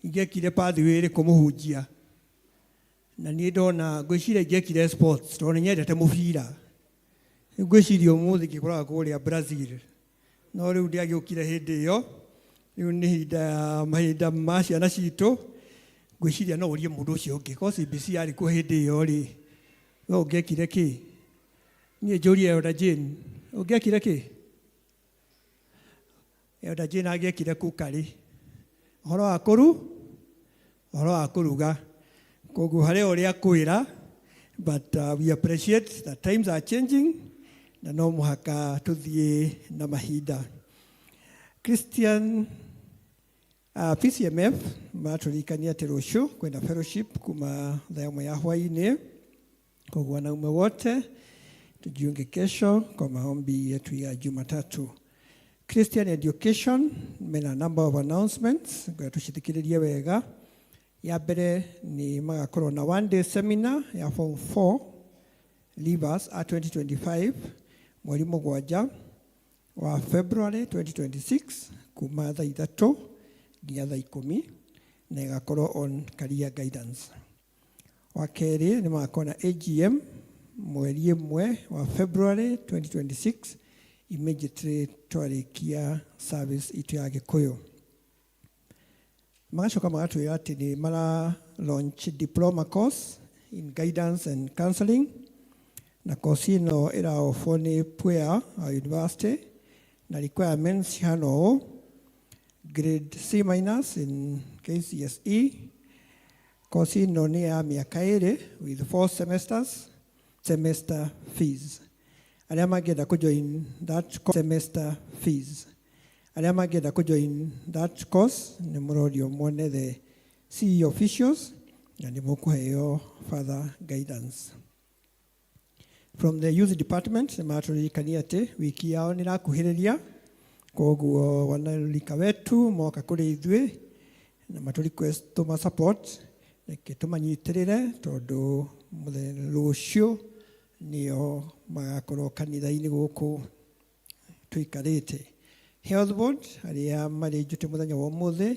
ingĩekire pathway ĩrĩkũ mũhunjia? Na niĩ ndona ngwĩciria ingĩekire sports tondũ nĩ nyendete mũbira. Ngwĩciria ũmũthĩ ngĩkoraga kũrĩa Brazil, no rĩu ndiagĩũkire hĩndĩ ĩyo. Rĩu nĩ ihinda ya mahinda ma ciana citũ, ngwĩciria no ũrie mũndũ ũcio ũngĩ korwo CBC yarĩ kuo hĩndĩ ĩyo rĩ, we ũngĩekire kĩ? Niĩ njũrie Elder Jane, ũngĩekire kĩ? Elder Jane angĩekire cookery, ũhoro wa ũhoro wa kũruga. Koguo harĩ ũrĩa kwĩra, but we appreciate that times are changing. Na no mũhaka tũthiĩ na mahinda. Christian PCMF maratũririkania atĩ rũciũ kwĩna fellowship kuma thaa 1 ya hwaĩ-inĩ. Koguo wanaume wote tujiunge kesho kwa maombi yetu ya Jumatatu. Christian Education mena number of announcements, ngoja tucithikĩrĩrie wega. Ya mbere ni magakorwo na one day seminar ya form 4 leavers a 2025 mweri 7 wa February 2026 kuma thaa 3 nginya thaa 10, na ĩgakorwo on career guidance. Wa kerĩ nĩ magakorwo na AGM mweri 1 wa February 2026 immediately twarĩkia service itũ ya Gĩkũyũ. Magacoka magatwĩra atĩ nĩ mara launch diploma course in guidance and counseling, na course ĩno ĩraofwo nĩ Puea University, na requirements cihana ũũ: grade C minus in KCSE. Course ĩno nĩ ya mĩaka 2 with 4 semesters, semester fees. Arĩa mangĩenda kũjoin that semester fees. Arĩa mangĩenda kũjoin that course nĩ mũrorio muone the CE officials na nĩ mũkũheo further guidance. From the youth department nĩ maratũririkania atĩ wiki yao nĩ ĩrakuhĩrĩria, koguo wanarika wetu moka kũrĩ ithuĩ na matũ request tũma support, reke tũmanyitĩrĩre tondũ mũthenya rũciũ nĩo magakorwo kanitha-inĩ gũkũ tũikarĩte. Health board arĩa marĩ njute mũthenya wa ũmũthĩ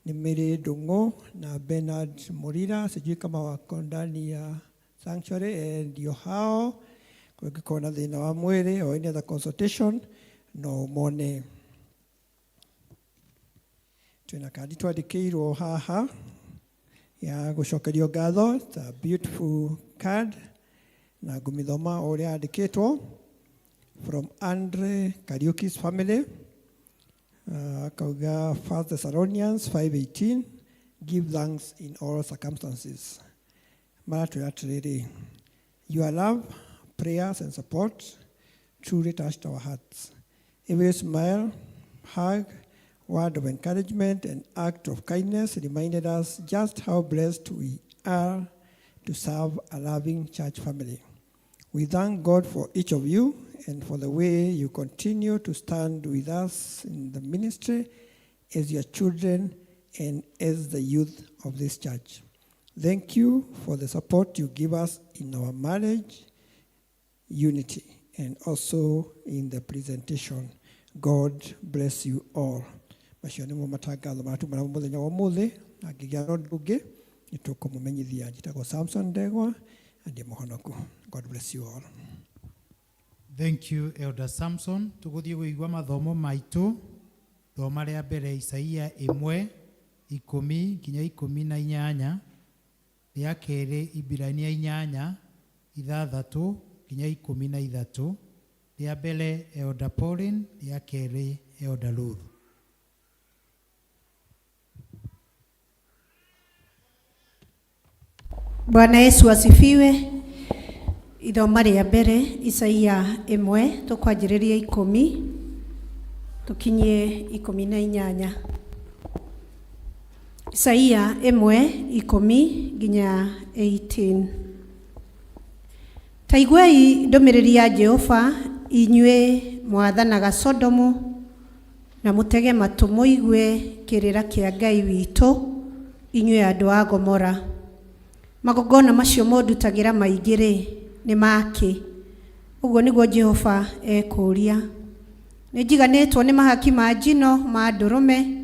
nĩ Mary Ndung'u na Bernard Murira, sijui kama wako ndani ya sanctuary, ndio hao. Kũngĩkorwo na thĩna wa mwĩrĩ or any other consultation no mone. Twĩna kandi twandĩkĩirwo haha ya gũcokerio ngatho. It's a beautiful card na ngũmĩthoma o ũrĩa yandĩkĩtwo. From Andre Kariuki's family. Akauga 1 Thessalonians 5:18, give thanks in all circumstances. Maratwĩra atĩrĩrĩ, your love, prayers and support truly touched our hearts. Every smile, hug, word of encouragement and act of kindness reminded us just how blessed we are to serve a loving church family. We thank God for each of you and for the way you continue to stand with us in the ministry as your children and as the youth of this church. Thank you for the support you give us in our marriage, unity, and also in the presentation. God bless you all. Macio nĩmo matangatho maratuma mũthenya wa ũmũthĩ, na ngĩgĩa na ũndũ ũngĩ nĩ tũkũmũmenyithia. Njĩtagwo Samson Ndegwa na ndĩ mũhonoku. God bless you all. Thank you, Elder Samson. Tũgũthiĩ kũigua mathomo maitũ. Thoma rĩa mbere Isaia 1:10 nginya 18. Rĩa kerĩ Ibirania 8:6 nginya 13. Rĩa mbere Elder Pauline, rĩa kerĩ Elder Ruth. Bwana Yesu asifiwe. Ithoma rĩa mbere Isaia 1 tũkwanjĩrĩria 10 tũkinyie 18. Isaia 1:10 nginya 18. Ta iguai ndũmĩrĩri ya Jehova inyuĩ mwathanaga Sodomu, na mũtege matũ mũigue kĩrĩra kĩa Ngai witũ inyuĩ andũ a Gomora. Magongona macio mũndutagĩra maingĩ rĩ nĩ makĩ? Ũguo nĩguo Jehova ekũũria. Nĩ njiganĩtwo nĩ mahaki ma njino ma ndũrũme,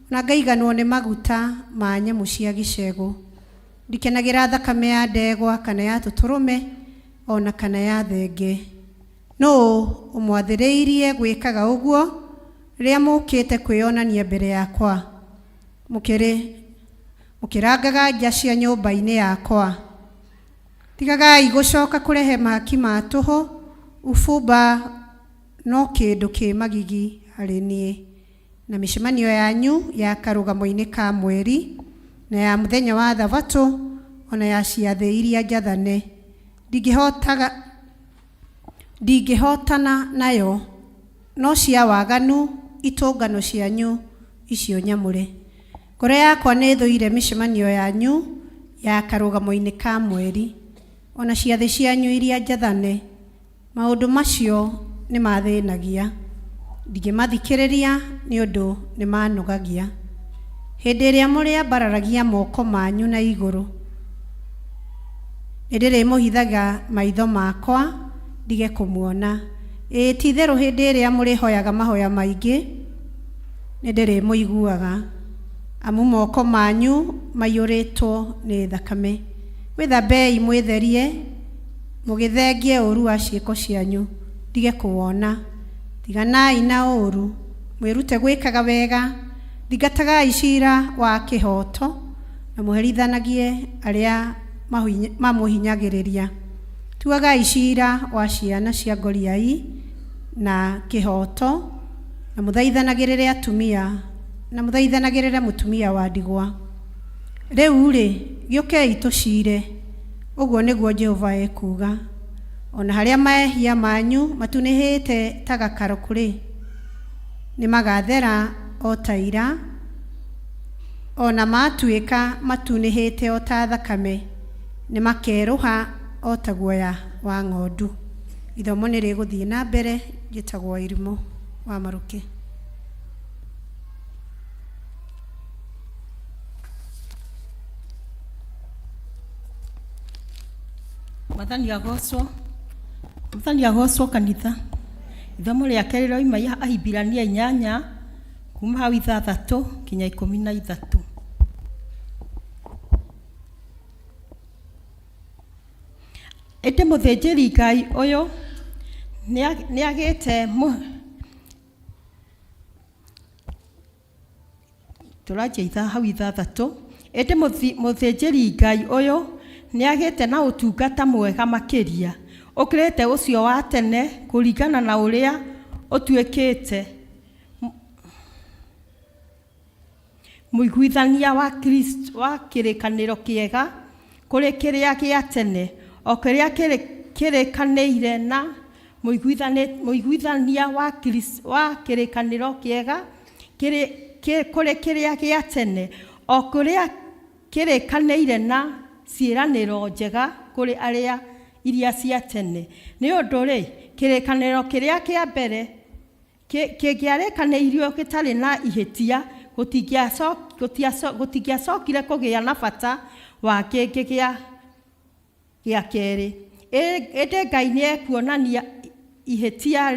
na ngaiganwo nĩ maguta ma nyamũ cia gĩcegũ. Ndikenagĩra thakame ya ndegwa kana ya tũtũrũme ona kana ya thenge. Nũũ ũmwathĩrĩirie gwĩkaga ũguo rĩrĩa mũũkĩte kwĩyonania mbere yakwa, mũkĩrangaga nja cia nyũmba-inĩ yakwa? Tigagai gũcoka kũrehe mahaki ma tũhũ, ubumba no kĩndũ kĩ magigi harĩ niĩ. Na mĩcemanio yanyu ya karũgamo-inĩ ka mweri, na ya mũthenya wa thabatũ, ona ya ciathĩ iria njathane, ndingĩhotaga Ndingĩhotana nayo, no cia waganu itũngano cianyu icio nyamũre. Ngoro yakwa nĩ ĩthũire mĩcemanio yanyu ya karũgamo-inĩ ka mweri, o na ciathĩ cianyu iria njathane. Maũndũ macio nĩ mathĩnagia, ndingĩmathikĩrĩria nĩ ũndũ nĩ manogagia. Hĩndĩ ĩrĩa mũrĩambararagia moko manyu na igũrũ, nĩ ndĩrĩmũhithaga maitho makwa ndige kũmuona. Ĩĩ, ti-itherũ hĩndĩ ĩrĩa mũrĩhoyaga mahoya maingĩ, nĩ ndĩrĩmũiguaga, amu moko manyu maiyũrĩtwo nĩ thakame. Wĩthambei mwĩtherie, mũgĩthengie ũũru wa ciĩko cianyu, ndige kũwona. Tiganai na ũũru, mwĩrute gwĩkaga wega, thingatagai ciira wa kĩhooto, na mũherithanagie arĩa mamũhinyagĩrĩria. Tuagai ciira wa ciana cia ngoriai na kĩhooto, na mũthaithanagĩrĩre atumia, na mũthaithanagĩrĩre mũtumia wa ndigwa. Rĩu-rĩ, gĩũkei tũciire, ũguo nĩguo Jehova ekuuga. O na harĩa mehia manyu matunĩhĩte ta gakarakũ-rĩ, nĩmagathera o ta ira, o na maatuĩka matunĩhĩte o ta thakame, nĩmakerũha o ta guoya wa ng'ondu. Ithomo nĩ rĩgũthiĩ na mbere. Njĩtagwo Irimũ wa Maruke. Mwathani agocwo. Mwathani agocwo kanitha. Ithomo rĩake rĩroima Ahibirania 8 kuma hau 6 kinya 13. Ĩndĩ mũthĩnjĩri Ngai ũyũ nĩagĩte tũranjia hau 6. Ĩndĩ mũthĩnjĩri Ngai ũyũ nĩagĩte na ũtungata mwega makĩria ũkĩrĩte ũcio wa tene kũringana na ũrĩa ũtuĩkĩte mũiguithania wa Kristo wa kĩrĩkanĩro kĩega kũrĩ kĩrĩa gĩa tene, o kĩrĩa kĩrĩkanĩire na mũiguithania wa Kristo wa kĩrĩkanĩro kĩega kũrĩ kĩrĩa gĩa tene, o kĩrĩa kĩrĩkanĩire na ciĩranĩro njega kũrĩ arĩa iria cia tene. Nĩ ũndũ-rĩ, kĩrĩkanĩro kĩrĩa kĩa mbere kĩngĩarĩkanĩirio gĩtarĩ na ihĩtia, gũtingĩacokire kũgĩa na bata wa kĩngĩ gĩa kerĩ. Ĩndĩ Ngai nĩekuonania ihĩtia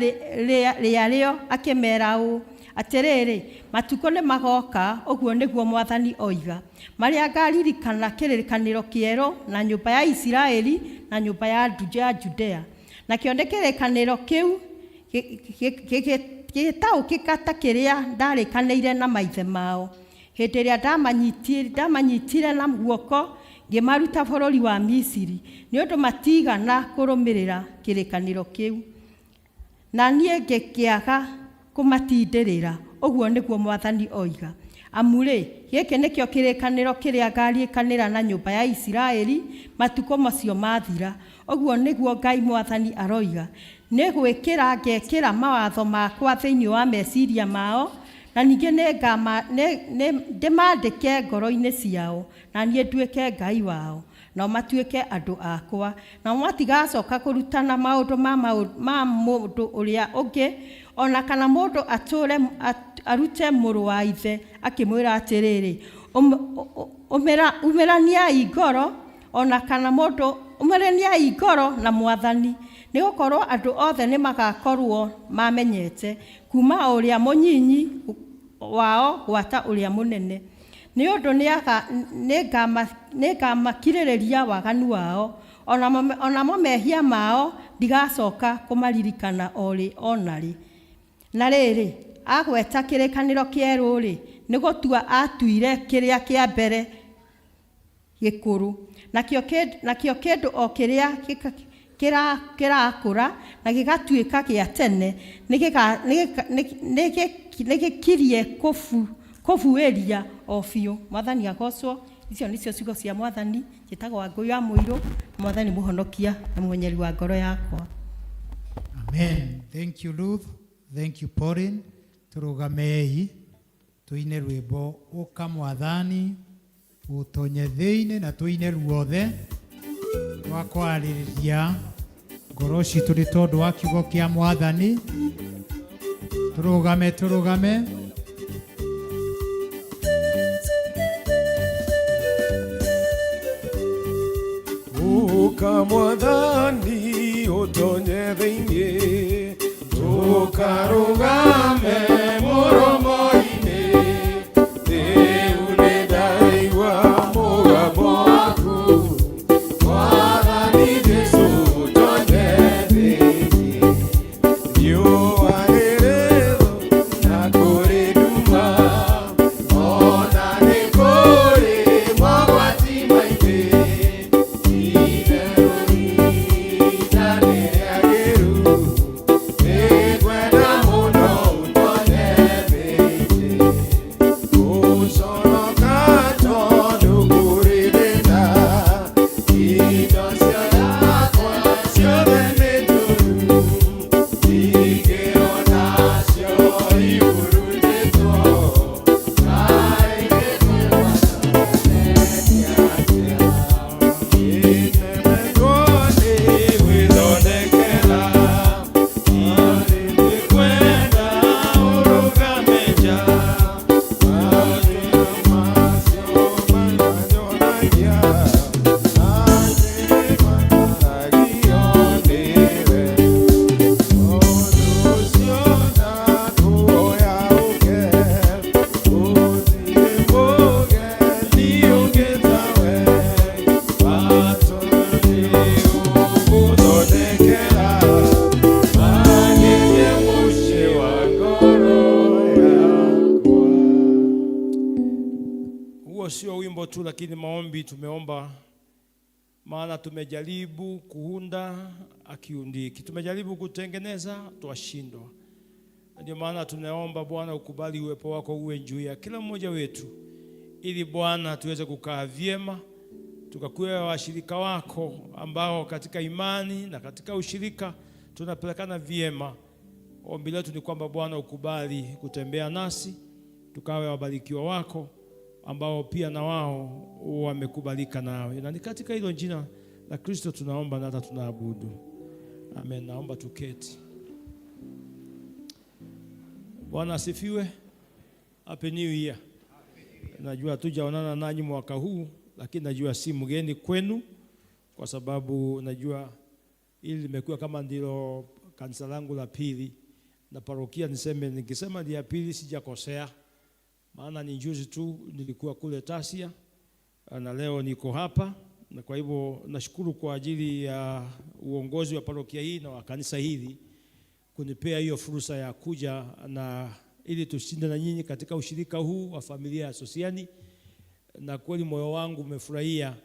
rĩarĩo akĩmeera ũũ, atĩrĩrĩ, matukũ nĩmagoka, ũguo nĩguo Mwathani oiga, marĩa ngaririkana kĩrĩkanĩro kĩerũ na nyũmba ya Isiraeli na nyũmba ya Judea. Nakĩo nĩ kĩrĩkanĩro kĩu gĩgĩtaũkĩka ta kĩrĩa ndarĩkanĩire na maithe mao hĩndĩ ĩrĩa ndamanyitire na guoko ngĩmaruta bũrũri wa Misiri, nĩ ũndũ matigana kũrũmĩrĩra kĩrĩkanĩro kĩu, na niĩ ngĩkĩaga kũmatindĩrĩra, ũguo nĩguo Mwathani oiga. Amu-rĩ, gĩkĩ nĩkĩo kĩrĩkanĩro kĩrĩa ngarĩkanĩra na nyũmba ya Isiraeli matukũ macio mathira, ũguo nĩguo Ngai Mwathani aroiga. Nĩ gwĩkĩra ngekĩra mawatho makwa thĩinĩ wa meciria mao, na ningĩ ndĩmandĩke ngoro-inĩ ciao, na niĩ nduĩke Ngai wao, nao matuĩke andũ akwa. Nao matigacoka kũrutana maũndũ ma mũndũ ũrĩa ũngĩ, o na kana mũndũ atũũre arute mũrũ wa ithe akĩmwĩra atĩrĩrĩ, umĩraniai ngoro, o na kana mũndũ umĩraniai ngoro na Mwathani, nĩ gũkorwo andũ othe nĩmagakorwo mamenyete, kuma o ũrĩa mũnyinyi wao gwata ũrĩa mũnene. Nĩ ũndũ nĩngamakirĩrĩria waganu wao, o namo mehia mao ndigacoka kũmaririkana o rĩ o na rĩ. Na rĩrĩ, agweta kĩrĩkanĩro kĩerũ-rĩ, nĩ gũtua atuire kĩrĩa kĩa mbere gĩkũrũ. Nakĩo kĩndũ o kĩrĩa kĩrakũra na gĩgatuĩka gĩa tene nĩgĩkirie kũbuĩria o biũ. Mwathani agocwo. Icio nĩcio ciugo cia Mwathani. Njĩtagwo Wangũi wa Mũirũ. Mwathani mũhonokia na mũmenyeri wa ngoro yakwa. Amen. Thank you, Ruth. Thank you, Pauline. Turugamei tuine rwimbo uka mwathani utonye thiini na tuine ruothe rwa kwarĩrĩria ngoro citũ nĩ tondũ wa kiugo kĩa mwathani. Turugame, turugame. Uka mwathani utonye thiini, tukarugame muromo-inĩ, rĩu nĩndaigua mũgambo waku, Mwathani Jesũ ũtonye thĩinĩ. Riũa rĩrĩthũ na kũrĩ nduma, ona nĩ kũrĩ mogwati maingĩ, itherũ rita nĩ rĩagĩru, nĩngwenda mũno ũtonye thĩinĩ. Gũconoka tondũ kũrĩ thĩna, indo ciakwa ciothe nĩ njũru, ingĩona cio ihurunjĩtwo, kaĩ ngĩkwĩhota atĩa? Nĩnemetwo nĩ gwĩthondekera, nĩngwenda ũrũgame nja, maũndũ macio manyonagia atĩ nĩmataragio nĩwe. Ũndũ ũcio ndakũhoya ũke, gũtirĩ mũgeni ũngĩ tawe, watũnĩ ũgũthondekera magĩrie mũciĩ wa ngoro yakwa. Huo sio wimbo tu, lakini maombi tumeomba, maana tumejaribu kuunda akiundiki, tumejaribu kutengeneza twashindwa. Ndio maana tunaomba Bwana ukubali uwepo wako uwe juu ya kila mmoja wetu, ili Bwana tuweze kukaa vyema, tukakuwa washirika wako ambao katika imani na katika ushirika tunapelekana vyema. Ombi letu ni kwamba Bwana ukubali kutembea nasi, tukawe wabarikiwa wako ambao pia na wao wamekubalika nawe, na ni katika hilo jina la Kristo tunaomba na hata tunaabudu. Amen. Naomba tuketi. Bwana asifiwe. Happy New Year. Najua hatujaonana nanyi mwaka huu, lakini najua si mgeni kwenu, kwa sababu najua hili limekuwa kama ndilo kanisa langu la pili na parokia. Niseme, nikisema ni ya pili sijakosea, maana ni juzi tu nilikuwa kule Tasia na leo niko hapa, na kwa hivyo nashukuru kwa ajili ya uongozi wa parokia hii na wa kanisa hili kunipea hiyo fursa ya kuja na ili tushinde na nyinyi katika ushirika huu wa familia ya Sosiani, na kweli moyo wangu umefurahia.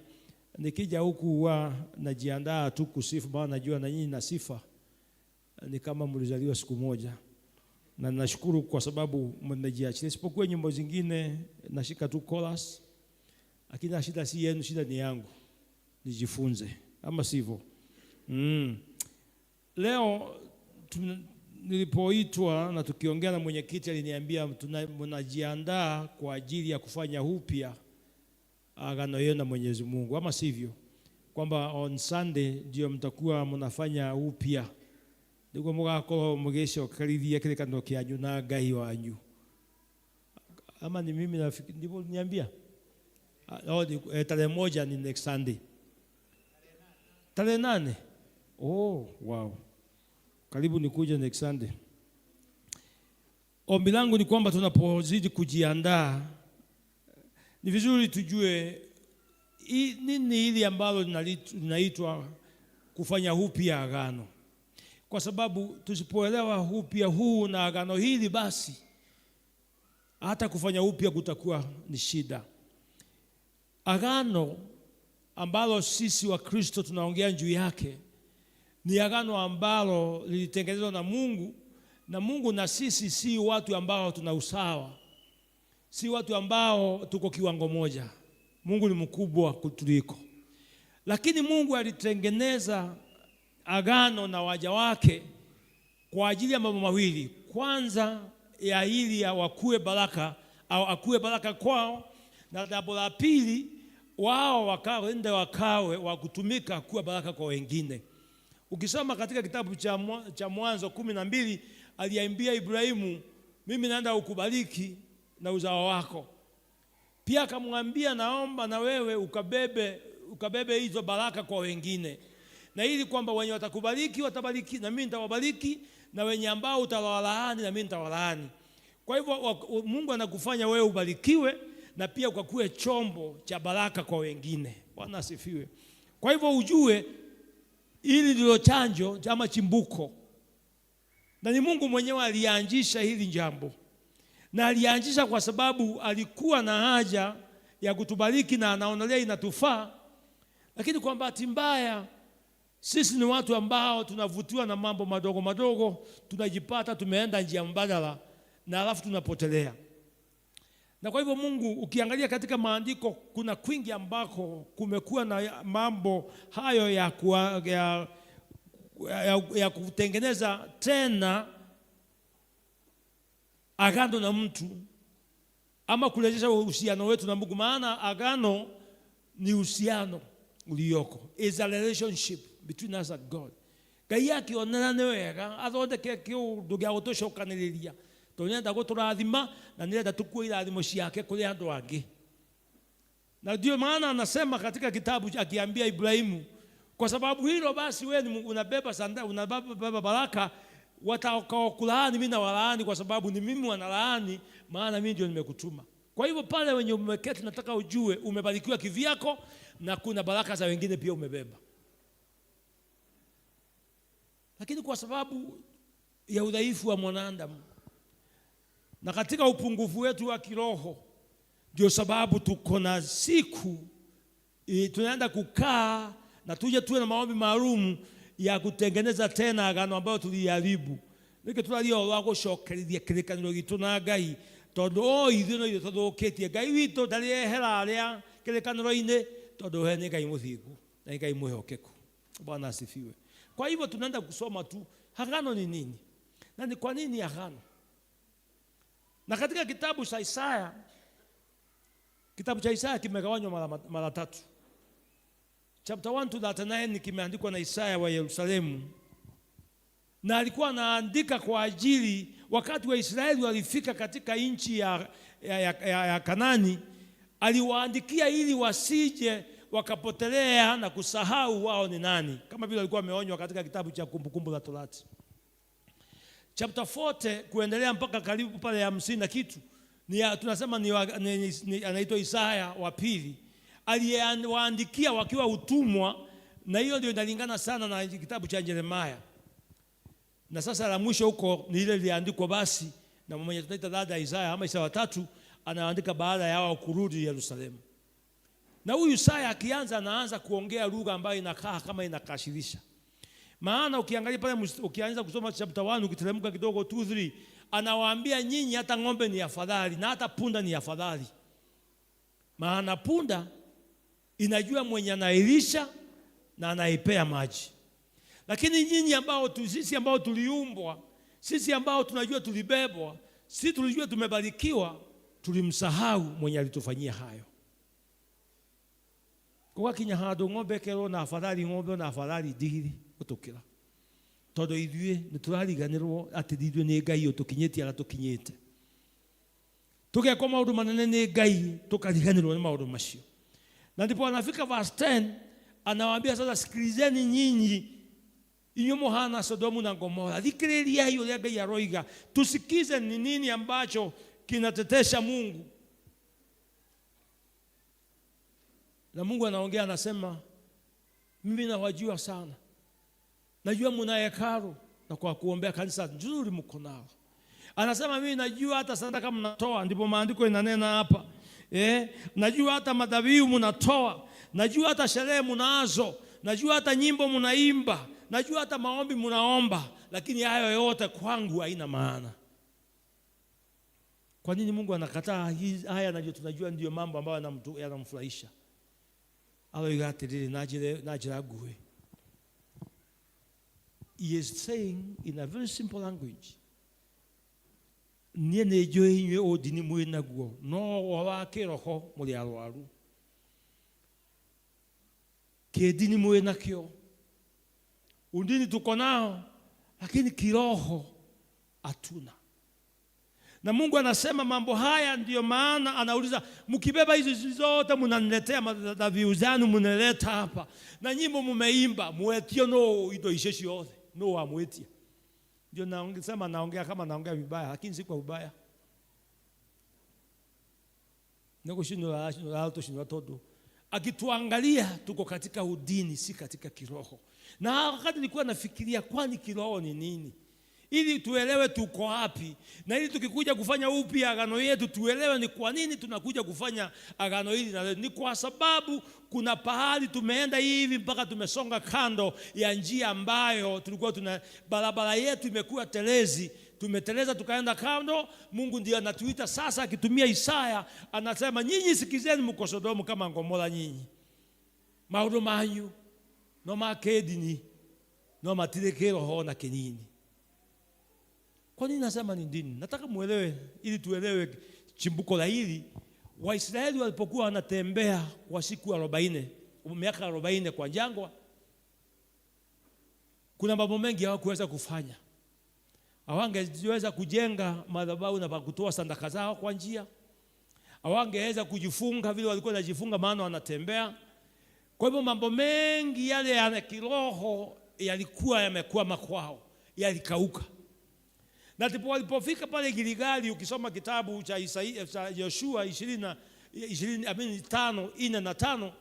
Nikija huku huwa najiandaa tu kusifu, maana najua na nyinyi na sifa ni kama mlizaliwa siku moja, na nashukuru kwa sababu mmejiachilia. Isipokuwa nyimbo zingine nashika tu chorus, lakini shida si yenu, shida ni yangu, nijifunze, ama sivyo? Leo nilipoitwa na tukiongea na mwenyekiti aliniambia mnajiandaa kwa ajili ya kufanya upya agano yenu na Mwenyezi Mungu, ama sivyo? Kwamba on Sunday ndio mtakuwa mnafanya upya niguo mugakorwo mugicokerithia kirikaniro kianyu na Ngai wanyu. Ama ni mimi ndivyo niambia? Tarehe 1 ni next Sunday. Tarehe 8. Oh, wow. Karibu nikuja next Sunday. Ombi langu ni kwamba tunapozidi kujiandaa ni vizuri tujue nini hili ambalo linaitwa kufanya upya agano. Kwa sababu tusipoelewa upya huu na agano hili, basi hata kufanya upya kutakuwa ni shida. Agano ambalo sisi wa Kristo tunaongea juu yake ni agano ambalo lilitengenezwa na Mungu, na Mungu na sisi si watu ambao tuna usawa, si watu ambao tuko kiwango moja. Mungu ni mkubwa kutuliko, lakini Mungu alitengeneza agano na waja wake kwa ajili ya mambo mawili. Kwanza ya ili ya wakue baraka au akue baraka kwao, na jambo la pili wao wakaende wakawe wa kutumika kuwa baraka kwa wengine. Ukisoma katika kitabu cha Mwanzo 12, aliambia Ibrahimu, mimi naenda ukubariki na uzao wako. Pia akamwambia, naomba na wewe ukabebe hizo baraka kwa wengine, na ili kwamba wenye watakubariki watabariki, na mimi nitawabariki, na wenye ambao utawalaani na mimi nitawalaani. Kwa hivyo Mungu anakufanya wewe ubarikiwe na pia ukakue chombo cha baraka kwa wengine. Bwana asifiwe. Kwa hivyo ujue hili ndilo chanjo ama chimbuko, na ni Mungu mwenyewe alianzisha hili jambo, na alianzisha kwa sababu alikuwa na haja ya kutubariki na anaonelea inatufaa. Lakini kwa bahati mbaya sisi ni watu ambao tunavutiwa na mambo madogo madogo, tunajipata tumeenda njia mbadala na alafu tunapotelea. Na kwa hivyo Mungu, ukiangalia katika maandiko kuna kwingi ambako kumekuwa na mambo hayo ya kutengeneza tena agano na mtu ama kurejesha uhusiano wetu na Mungu. Maana agano ni uhusiano ulioko, is a relationship between us and God. Ngai akionera nĩ wega athondeke kĩũndũ gĩa gũtũcokanĩrĩria, tondũ nĩenda gũtũrathima na nĩenda tũkue irathimo ciake kũrĩ andũ angĩ. Na ndio maana anasema katika kitabu akiambia Ibrahimu, kwa sababu hilo basi wewe unabeba sanda, unabeba baraka, watakaokulaani mimi nawalaani, kwa sababu ni mimi wanalaani, maana mimi ndio nimekutuma. Kwa hivyo pale wenye umeketi, nataka ujue umebarikiwa kivyako na kuna baraka za wengine pia umebeba. Lakini kwa sababu ya udhaifu wa mwanadamu na katika upungufu wetu wa kiroho, ndio sababu tuko na siku tunaenda kukaa na tuje tuwe na maombi maalum ya kutengeneza tena agano ambayo tuliharibu. Nike turaria wa gucokerithia kirikaniro gitu na Ngai, tondu o ithuĩ no ithuĩ tũthũkĩtie. Ngai witũ ndarĩ ehera arĩa kirikaniro-inĩ, tondu we nĩ Ngai mũthingu na nĩ Ngai mwĩhokeku. Bwana asifiwe. Kwa hivyo tunaenda kusoma tu agano ni nini na ni kwa nini agano. Na katika kitabu cha Isaya, kitabu cha Isaya kimegawanywa mara tatu. Chapter 1 to 39 kimeandikwa na Isaya wa Yerusalemu, na alikuwa anaandika kwa ajili wakati wa Israeli walifika katika nchi ya Kanani. Aliwaandikia ili wasije wakapotelea na kusahau wao ni nani, kama vile walikuwa wameonywa katika kitabu cha Kumbukumbu la Torati. Chapter 40 kuendelea mpaka karibu pale 50 na kitu, ni tunasema ni anaitwa Isaya wa pili, aliyewaandikia wakiwa utumwa, na hiyo ndio inalingana sana na kitabu cha Yeremia. Na sasa la mwisho huko ni ile iliandikwa basi na mwenye tunaita dada Isaya ama Isaya watatu, anaandika baada ya wao kurudi Yerusalemu. Na huyu Isaya akianza, anaanza kuongea lugha ambayo inakaa kama inakashirisha. Maana ukiangalia pale, ukianza kusoma chapter 1 ukiteremka kidogo 2 3, anawaambia nyinyi hata ng'ombe ni afadhali na hata punda ni afadhali. Maana punda inajua mwenye anailisha na anaipea maji. Lakini nyinyi ambao sisi ambao tuliumbwa, sisi ambao tunajua tulibebwa, sisi tulijua tumebarikiwa, tulimsahau mwenye alitufanyia hayo. Kwa kinya handu ng'ombe kerwo na afadhali ng'ombe na afadhali ndigiri gutukira, tondu ithuĩ nĩ tũrariganĩrwo atĩ ithuĩ nĩ Ngai ũtũkinyĩtie arĩa tũkinyĩte. Tũgekwo maũndũ manene nĩ Ngai, tukariganĩrwo nĩ maũndũ macio. Na ndipo anafika verse 10, anawaambia sasa, sikilizeni nyinyi inyuĩ mũhana Sodomu na Gomora, thikĩrĩriai ũrĩa Ngai aroiga, tusikize ni nini ambacho kinatetesha Mungu. Na Mungu anaongea anasema, mimi nawajua sana, najua mna hekalu na kwa kuombea kanisa nzuri mko nao. Anasema mimi najua hata sadaka mnatoa, ndipo maandiko inanena hapa. Najua hata madhabihu mnatoa, najua hata sherehe mnazo, najua hata nyimbo mnaimba, najua hata maombi mnaomba, lakini hayo yote kwangu haina maana. Kwa nini Mungu anakataa haya? Najua tunajua ndio mambo ambayo yanamfurahisha. Aroiga atiriri na njira nguhĩ, He is saying in a very simple language, niĩ nĩ njũĩ inyuĩ ũndini mwĩ naguo no ũhoro wa kĩroho mũrĩ arwaru. Kĩndini mwĩ nakĩo, undini tuko nao, lakini kiroho hatuna. Na Mungu anasema mambo haya, ndiyo maana anauliza, mkibeba hizi zote mnaniletea madhabihu zenu, mnaleta hapa na nyimbo mumeimba, mwetio no indo icio ciothe no wamwetia. Ndio naongesema naongea kama naongea vibaya, lakini si kwa ubaya. Nikushindwa shindwa todo. Akituangalia tuko katika udini, si katika kiroho. Na wakati nilikuwa nafikiria kwani kiroho ni nini, ili tuelewe tuko wapi, na ili tukikuja kufanya upya agano yetu tuelewe ni kwa nini tunakuja kufanya agano hili. Na ni kwa sababu kuna pahali tumeenda hivi mpaka tumesonga kando ya njia ambayo tulikuwa tuna, barabara yetu imekuwa telezi, tumeteleza tukaenda kando. Mungu ndiye anatuita sasa, akitumia Isaya anasema, nyinyi sikizeni, mko Sodomu kama Gomora, nyinyi maundu manyu no ma kĩndini no matirĩ kĩroho na kĩnini. Kwa nini nasema ni dini? Nataka muelewe ili tuelewe chimbuko la hili. Waisraeli walipokuwa wanatembea kwa siku 40, miaka 40 kwa jangwa, kuna mambo mengi hawakuweza kufanya. Hawangeweza kujenga madhabahu na kutoa sadaka zao kwa njia. Hawangeweza kujifunga vile walikuwa wanajifunga, maana wanatembea. Kwa hivyo mambo mengi yale ya kiroho yalikuwa yamekwama kwao, yalikauka. Na ndipo walipofika pale Gilgali, ukisoma kitabu cha Isaia, cha Yoshua 25:4 na 5,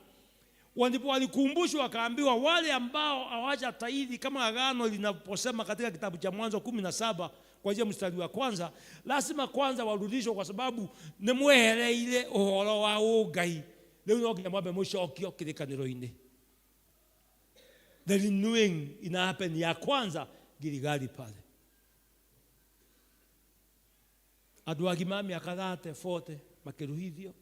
ndipo walikumbushwa wakaambiwa, wale ambao hawajatahiri kama agano linaposema katika kitabu cha Mwanzo 17 kuanzia mstari wa kwanza, lazima kwanza warudishwe, kwa sababu nĩ ũhoro wa ũngai. Rĩu no nginya mwambe mũcokio kĩrĩkanĩro-inĩ. The renewing ina happen ya kwanza Gilgali pale. Andũ agima mĩaka 30, 40 makĩruhithio.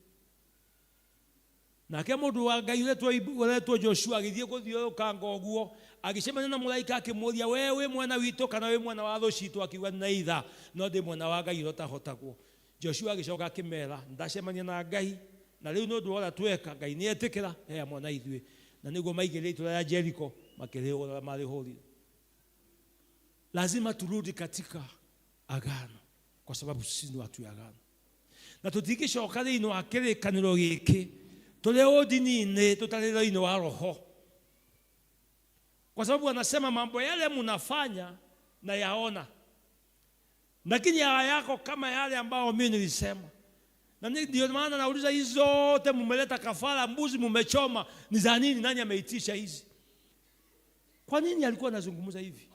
Nake mũndũ wa Ngai ũretwo Joshua agĩthiĩ gũthiũrũrũkanga ũguo, agĩcemania na mũraika akĩmũũria, we wĩ mwena witũ kana wĩ mwena wa thũ citũ? Akiuga, neither, no ndĩ mwena wa Ngai ũrĩa ũtahotagwo. Joshua agĩcoka akĩmera, ndacemania na Ngai, na rĩu nĩ ũndũ wa ũrĩa tweka, Ngai nĩ etĩkĩra he hamwe na ithuĩ. Na nĩguo maigĩrĩire itũũra rĩa Jericho, makĩrĩhũra marĩhũrire. Lazima turudi katika agano, kwa sababu sisi ni watu ya agano. Na tũtingĩcoka thĩinĩ wa kĩrĩkanĩro gĩkĩ tũrĩ ũndini-inĩ, tũtarĩ thĩinĩ wa roho, kwa sababu anasema mambo yale mnafanya na yaona, lakini haya yako kama yale ambayo mimi nilisema. Na ndio maana nauliza, hizi zote mumeleta kafara, mbuzi mumechoma, ni za nini? Nani ameitisha hizi? Kwa nini alikuwa anazungumza hivi?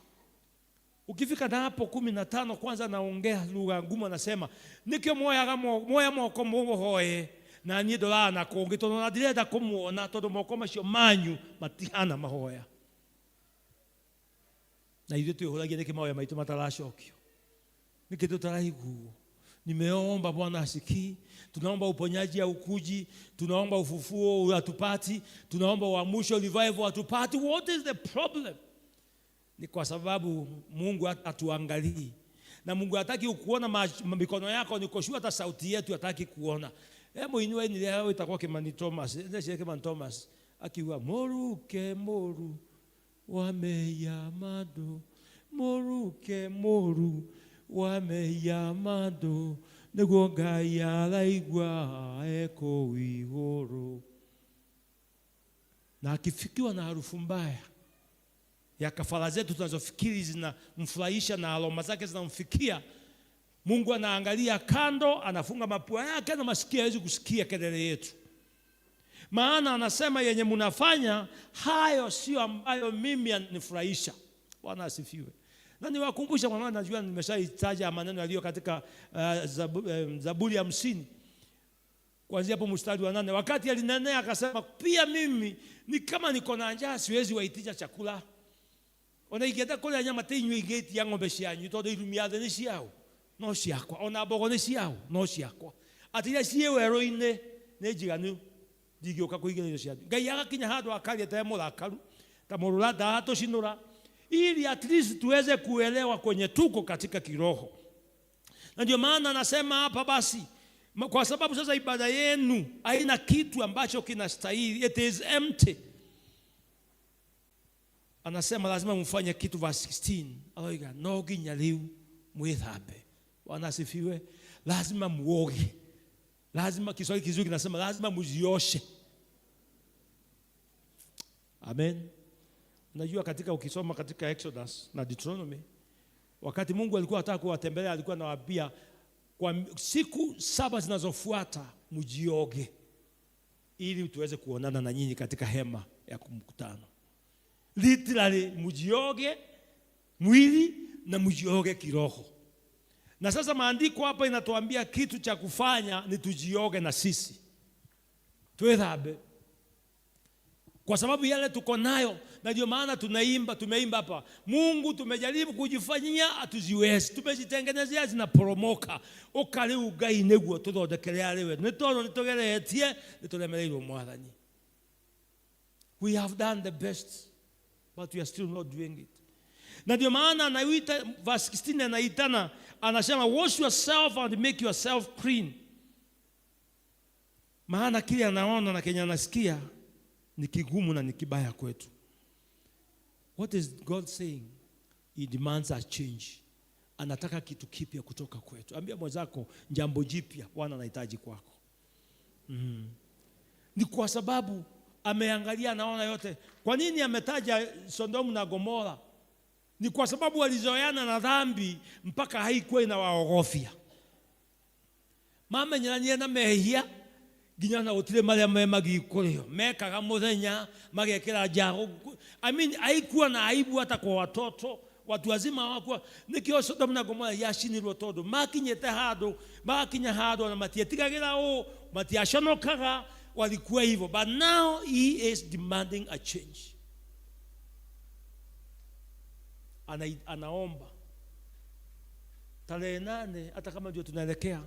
Ukifika na hapo 15 kwanza naongea lugha ngumu, anasema nikio moya moko muhoe na niĩ ndoraga na kũngĩ tondũ ona ndirenda kũmuona tondũ moko macio manyu matihana mahoya. Na ithuĩ twĩhũragia nĩkĩ mahoya maitũ mataracokio, nĩkĩ tũtaraiguo? Nimeomba Bwana asikii, tunaomba uponyaji haukuji, tunaomba ufufuo hatupati, tunaomba uamsho revival hatupati. What is the problem? Ni kwa sababu Mungu hatuangalii. Na Mungu hataki kuona mikono yako, ni koshua hata sauti yetu hataki kuona. Hebu inue ni leo itakuwa Kimani Thomas, ndio Kimani Thomas akiwa moruke moru wameyamado, moruke moru wameyamado, nĩguo Ngai araigua eko igũrũ. Na akifikiwa na harufu mbaya ya kafara zetu tunazofikiri zinamfurahisha na aroma zake zinamfikia, Mungu anaangalia kando, anafunga mapua yake na masikio hawezi kusikia kelele yetu. Maana anasema yenye mnafanya hayo sio ambayo mimi yanifurahisha. Bwana asifiwe. Na niwakumbusha, kwa maana najua nimeshaitaja maneno yaliyo katika Zaburi 50 kuanzia hapo mstari wa 8. Wakati alinenea akasema, pia mimi ni kama niko na njaa siwezi waitisha chakula. Ona ingĩenda kũrĩa nyama ti inyuĩ ingĩtia ng'ombe cianyu tondũ irumia thĩ nĩ ciao no ciakwa, ona mbogo nĩ ciao no ciakwa, atĩ iria ciĩ werũ-inĩ nĩ njiganu, ndingĩũka kũigĩrĩrio cianyu. Ngai agakinya handũ akaria ta mũrakaru ta mũrũra ndatũcinũra. ili at least tuweze kuelewa kwenye tuko katika kiroho. Na ndio maana anasema hapa basi, kwa sababu sasa ibada yenu haina kitu ambacho kinastahili, it is empty. Anasema lazima mfanye kitu, verse 16. Aloiga no nginya riu mwithambe. Bwana asifiwe. Lazima muoge. Lazima, Kiswahili kizuri kinasema lazima mjioshe. Amen. Unajua katika ukisoma katika Exodus na Deuteronomy, wakati Mungu alikuwa anataka kuwatembelea, alikuwa anawaambia kwa siku 7 zinazofuata mjioge, ili tuweze kuonana na nyinyi katika hema ya mkutano. Literally mjioge mwili na mjioge kiroho. Na sasa maandiko hapa inatuambia kitu cha kufanya ni tujioge na sisi, twithambe, kwa sababu yale tuko nayo. Na ndio maana tunaimba, tumeimba hapa, Mungu tumejaribu kujifanyia hatuziwezi, tumejitengenezea zinaporomoka. Ukari ugai niguo tuthondekere ariwe ni tondu nitugeretie nituremereirwo Mwathani. We have done the best but we are still not doing it. Na ndio maana anaita verse 16, anaitana anasema wash yourself and make yourself clean. Maana kile anaona na kenye anasikia ni kigumu na ni kibaya kwetu. What is God saying? He demands a change. Anataka kitu kipya kutoka kwetu. Ambia mwenzako jambo jipya Bwana anahitaji kwako. Ni kwa sababu ameangalia, anaona yote. Kwa nini ametaja Sodomu na Gomora? Ni kwa sababu walizoeana na dhambi mpaka haikuwa inawaogofia. Mamenyeranie na mehia nginya na gutire maria memagiĩ kũrĩo mekaga muthenya magekĩra njago. I mean, haikuwa na aibu hata kwa watoto, watu wazima hawakuwa. Nikio Sodomu na Gomora yacinirwo tondu makinyĩte handũ, makinya handũ na matietigagĩra ũ, matiaconokaga, walikuwa hivyo. But now he is demanding a change. Anaomba tarehe 8, hata kama ndio tunaelekea,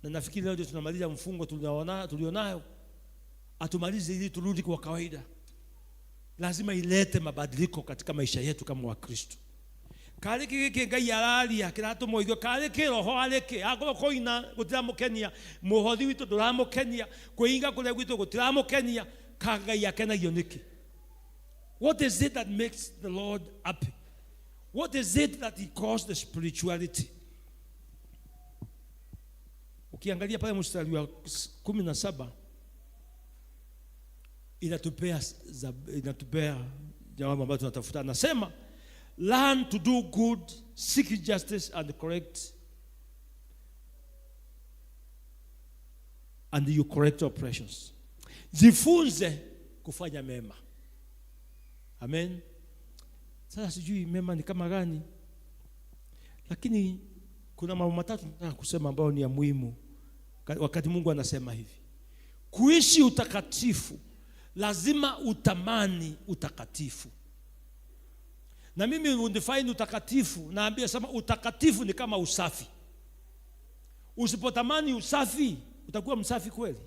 na nafikiri leo ndio tunamaliza mfungo tulionayo, atumalize ili turudi kwa kawaida. Lazima ilete mabadiliko katika maisha yetu kama Wakristo. Kari giki Ngai araria kiratũma ũigue karĩ kĩroho arĩkĩ akorwo kũina gũtiramũkenia, mũhothi witũ ndũramũkenia, kwĩhinga kũrĩa gwitũ gũtiramũkenia, ka Ngai akenagio nĩkĩ? What is it that makes the Lord happy? What is it that he calls the spirituality? Ukiangalia pale mstari wa 17 inatupea jawabu ambayo tunatafuta. Anasema learn to do good, seek justice and correct, and you correct oppressions. Jifunze kufanya mema. Amen. Sasa sijui mema ni kama gani, lakini kuna mambo matatu nataka kusema ambayo ni ya muhimu wakati Mungu anasema hivi. Kuishi utakatifu, lazima utamani utakatifu. Na mimi undefine utakatifu, naambia sema utakatifu ni kama usafi. Usipotamani usafi, utakuwa msafi kweli?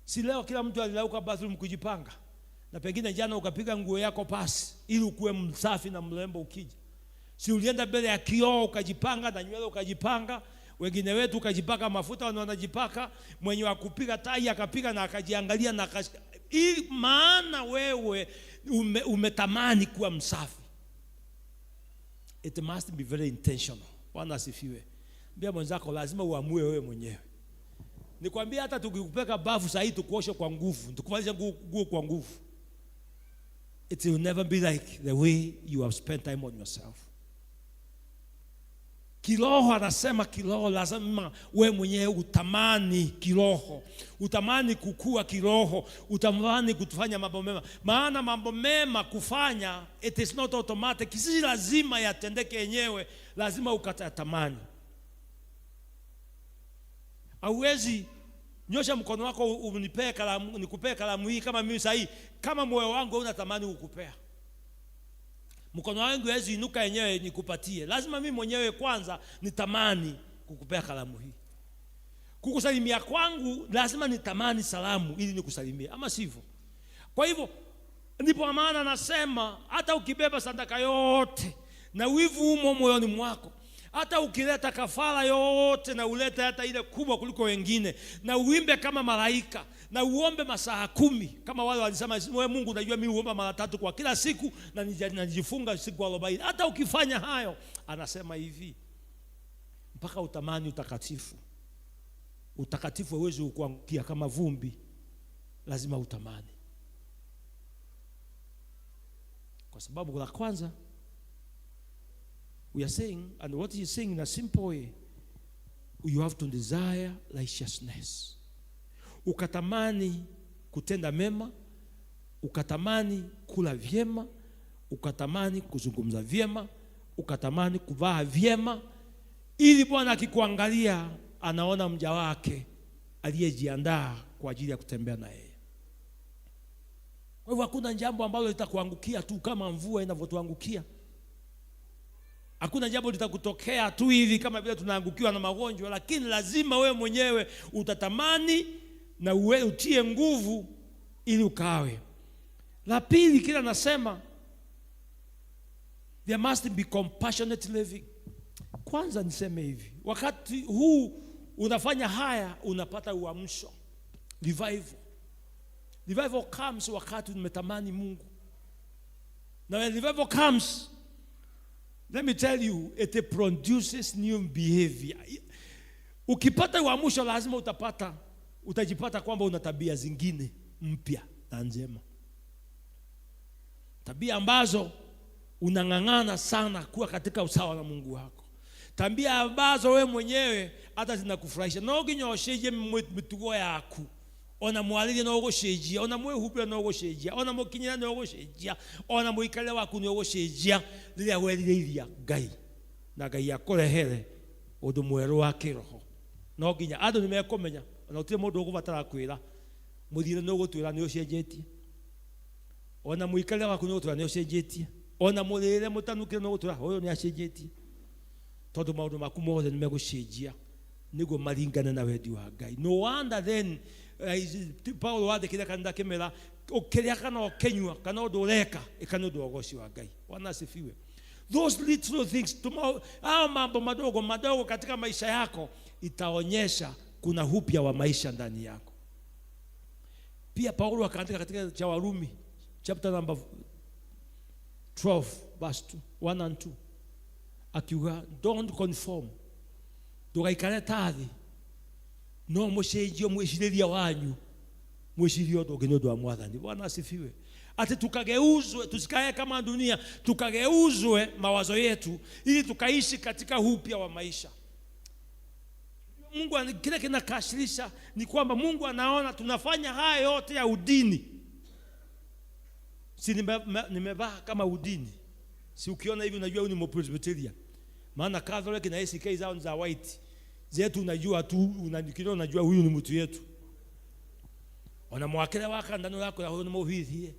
Si leo kila mtu alilauka bathroom kujipanga, na pengine jana ukapiga nguo yako pasi ili ukuwe msafi na mrembo ukija. Si ulienda mbele ya kioo ukajipanga na nywele ukajipanga, wengine wetu ukajipaka mafuta, wanajipaka, mwenye wa kupiga tai akapiga na akajiangalia na ili maana wewe umetamani kuwa msafi. It must be very intentional. Bwana asifiwe. Mbia mwenzako lazima uamue wewe mwenyewe. Nikwambia hata tukikupeka bafu saa hii tukuoshe kwa nguvu, tukuvalishe nguo kwa nguvu, it will never be like the way you have spent time on yourself. Kiroho anasema kiroho lazima we mwenyewe utamani kiroho, utamani kukua kiroho, utamani kutufanya mambo mema. Maana mambo mema kufanya, it is not automatic. Si lazima yatendeke yenyewe, lazima ukatamani. Hauwezi nyosha mkono wako unipee kalamu, nikupee kalamu hii kama mimi sahi, kama moyo wangu unatamani kukupea. Mkono wangu haiwezi inuka yenyewe nikupatie. Lazima mimi mwenyewe kwanza nitamani kukupea kalamu hii. Kukusalimia kwangu lazima nitamani salamu ili nikusalimie, ama sivyo. Kwa hivyo Ndipo maana nasema hata ukibeba sadaka yote na wivu umo moyoni mwako, hata ukileta kafara yote na ulete hata ile kubwa kuliko wengine, na uimbe kama malaika, na uombe masaa 10 kama wale walisema, wewe Mungu unajua mimi huomba mara 3 kwa kila siku na nijifunga siku 40. Hata ukifanya hayo, anasema hivi, mpaka utamani utakatifu. Utakatifu hauwezi kuangukia kama vumbi, lazima utamani. Kwa sababu la kwanza, we are saying, and what he is saying in a simple way, you have to desire righteousness. Ukatamani kutenda mema, ukatamani kula vyema, ukatamani kuzungumza vyema, ukatamani kuvaa vyema, ili Bwana akikuangalia anaona mja wake aliyejiandaa kwa ajili ya kutembea na yeye. Kwa hivyo hakuna jambo ambalo litakuangukia tu kama mvua inavyotuangukia. Hakuna jambo litakutokea tu hivi kama vile tunaangukiwa na magonjwa, lakini lazima wewe mwenyewe utatamani na uwe utie nguvu ili ukawe. La pili, kila nasema there must be compassionate living. Kwanza niseme hivi, wakati huu unafanya haya unapata uamsho, revival. Revival comes wakati umetamani Mungu. Na when revival comes, let me tell you, it produces new behavior. Ukipata uamsho lazima utajipata kwamba una tabia zingine mpya na njema. Tabia ambazo unang'ang'ana sana kuwa katika usawa na Mungu wako. Tabia ambazo wewe mwenyewe hata zinakufurahisha. No nginya ũcenjie mĩtugo yaku. Ona mwarĩrie no ũgũcenjia, ona mwĩhumbĩre no ũgũcenjia, ona mũkinyĩre no ũgũcenjia, ona mũikarĩre waku nĩ ũgũcenjia rĩrĩa werirĩiria Ngai na Ngai akũrehere ũndũ mwerũ wa kĩroho. No nginya andũ nĩ mekũmenya, ona gũtirĩ mũndũ ũgũbatara kwĩra, mũthiĩre nĩ ũgũtwĩra nĩ ũcenjetie, ona mũikarĩre waku nĩ ũgũtwĩra nĩ ũcenjetie, ona mũrĩre mũtanukĩre nĩ ũgũtwĩra ũyũ nĩ acenjetie, tondũ maũndũ maku mothe nĩ megũcenjia nĩguo maringane na wendi wa Ngai. No wonder then Paulo wandĩkire kanitha akĩmera ũkĩrĩa kana ũkĩnyua kana ũndũ ũreka ĩka nĩ ũndũ wa ũgoci wa Ngai. Bwana asifiwe. Those little things, hao mambo madogo madogo katika maisha yako itaonyesha kuna upya wa maisha ndani yako. Pia Paulo akaandika katika cha Warumi chapter number 12 verse 2, 1 and 2, akiuga don't conform, ndũgaikare ta thĩ, no mũcenjio mwĩcirĩria wanyu, mwĩcirie ũndũ ũngĩ nĩ ũndũ wa Mwathani. Bwana asifiwe. Ati tukageuzwe, tusikae kama dunia, tukageuzwe mawazo yetu ili tukaishi katika upya wa maisha. Mungu kile kinakashirisha ni kwamba Mungu anaona tunafanya haya yote ya udini. Si nimevaa kama udini. Si ukiona hivi unajua huyu ni Presbyterian. Maana Catholic na ACK zao ni za white. Zetu unajua tu, unajua huyu ni mtu yetu. Ona mwakire wa kandano yako ya huyu ni muhithie.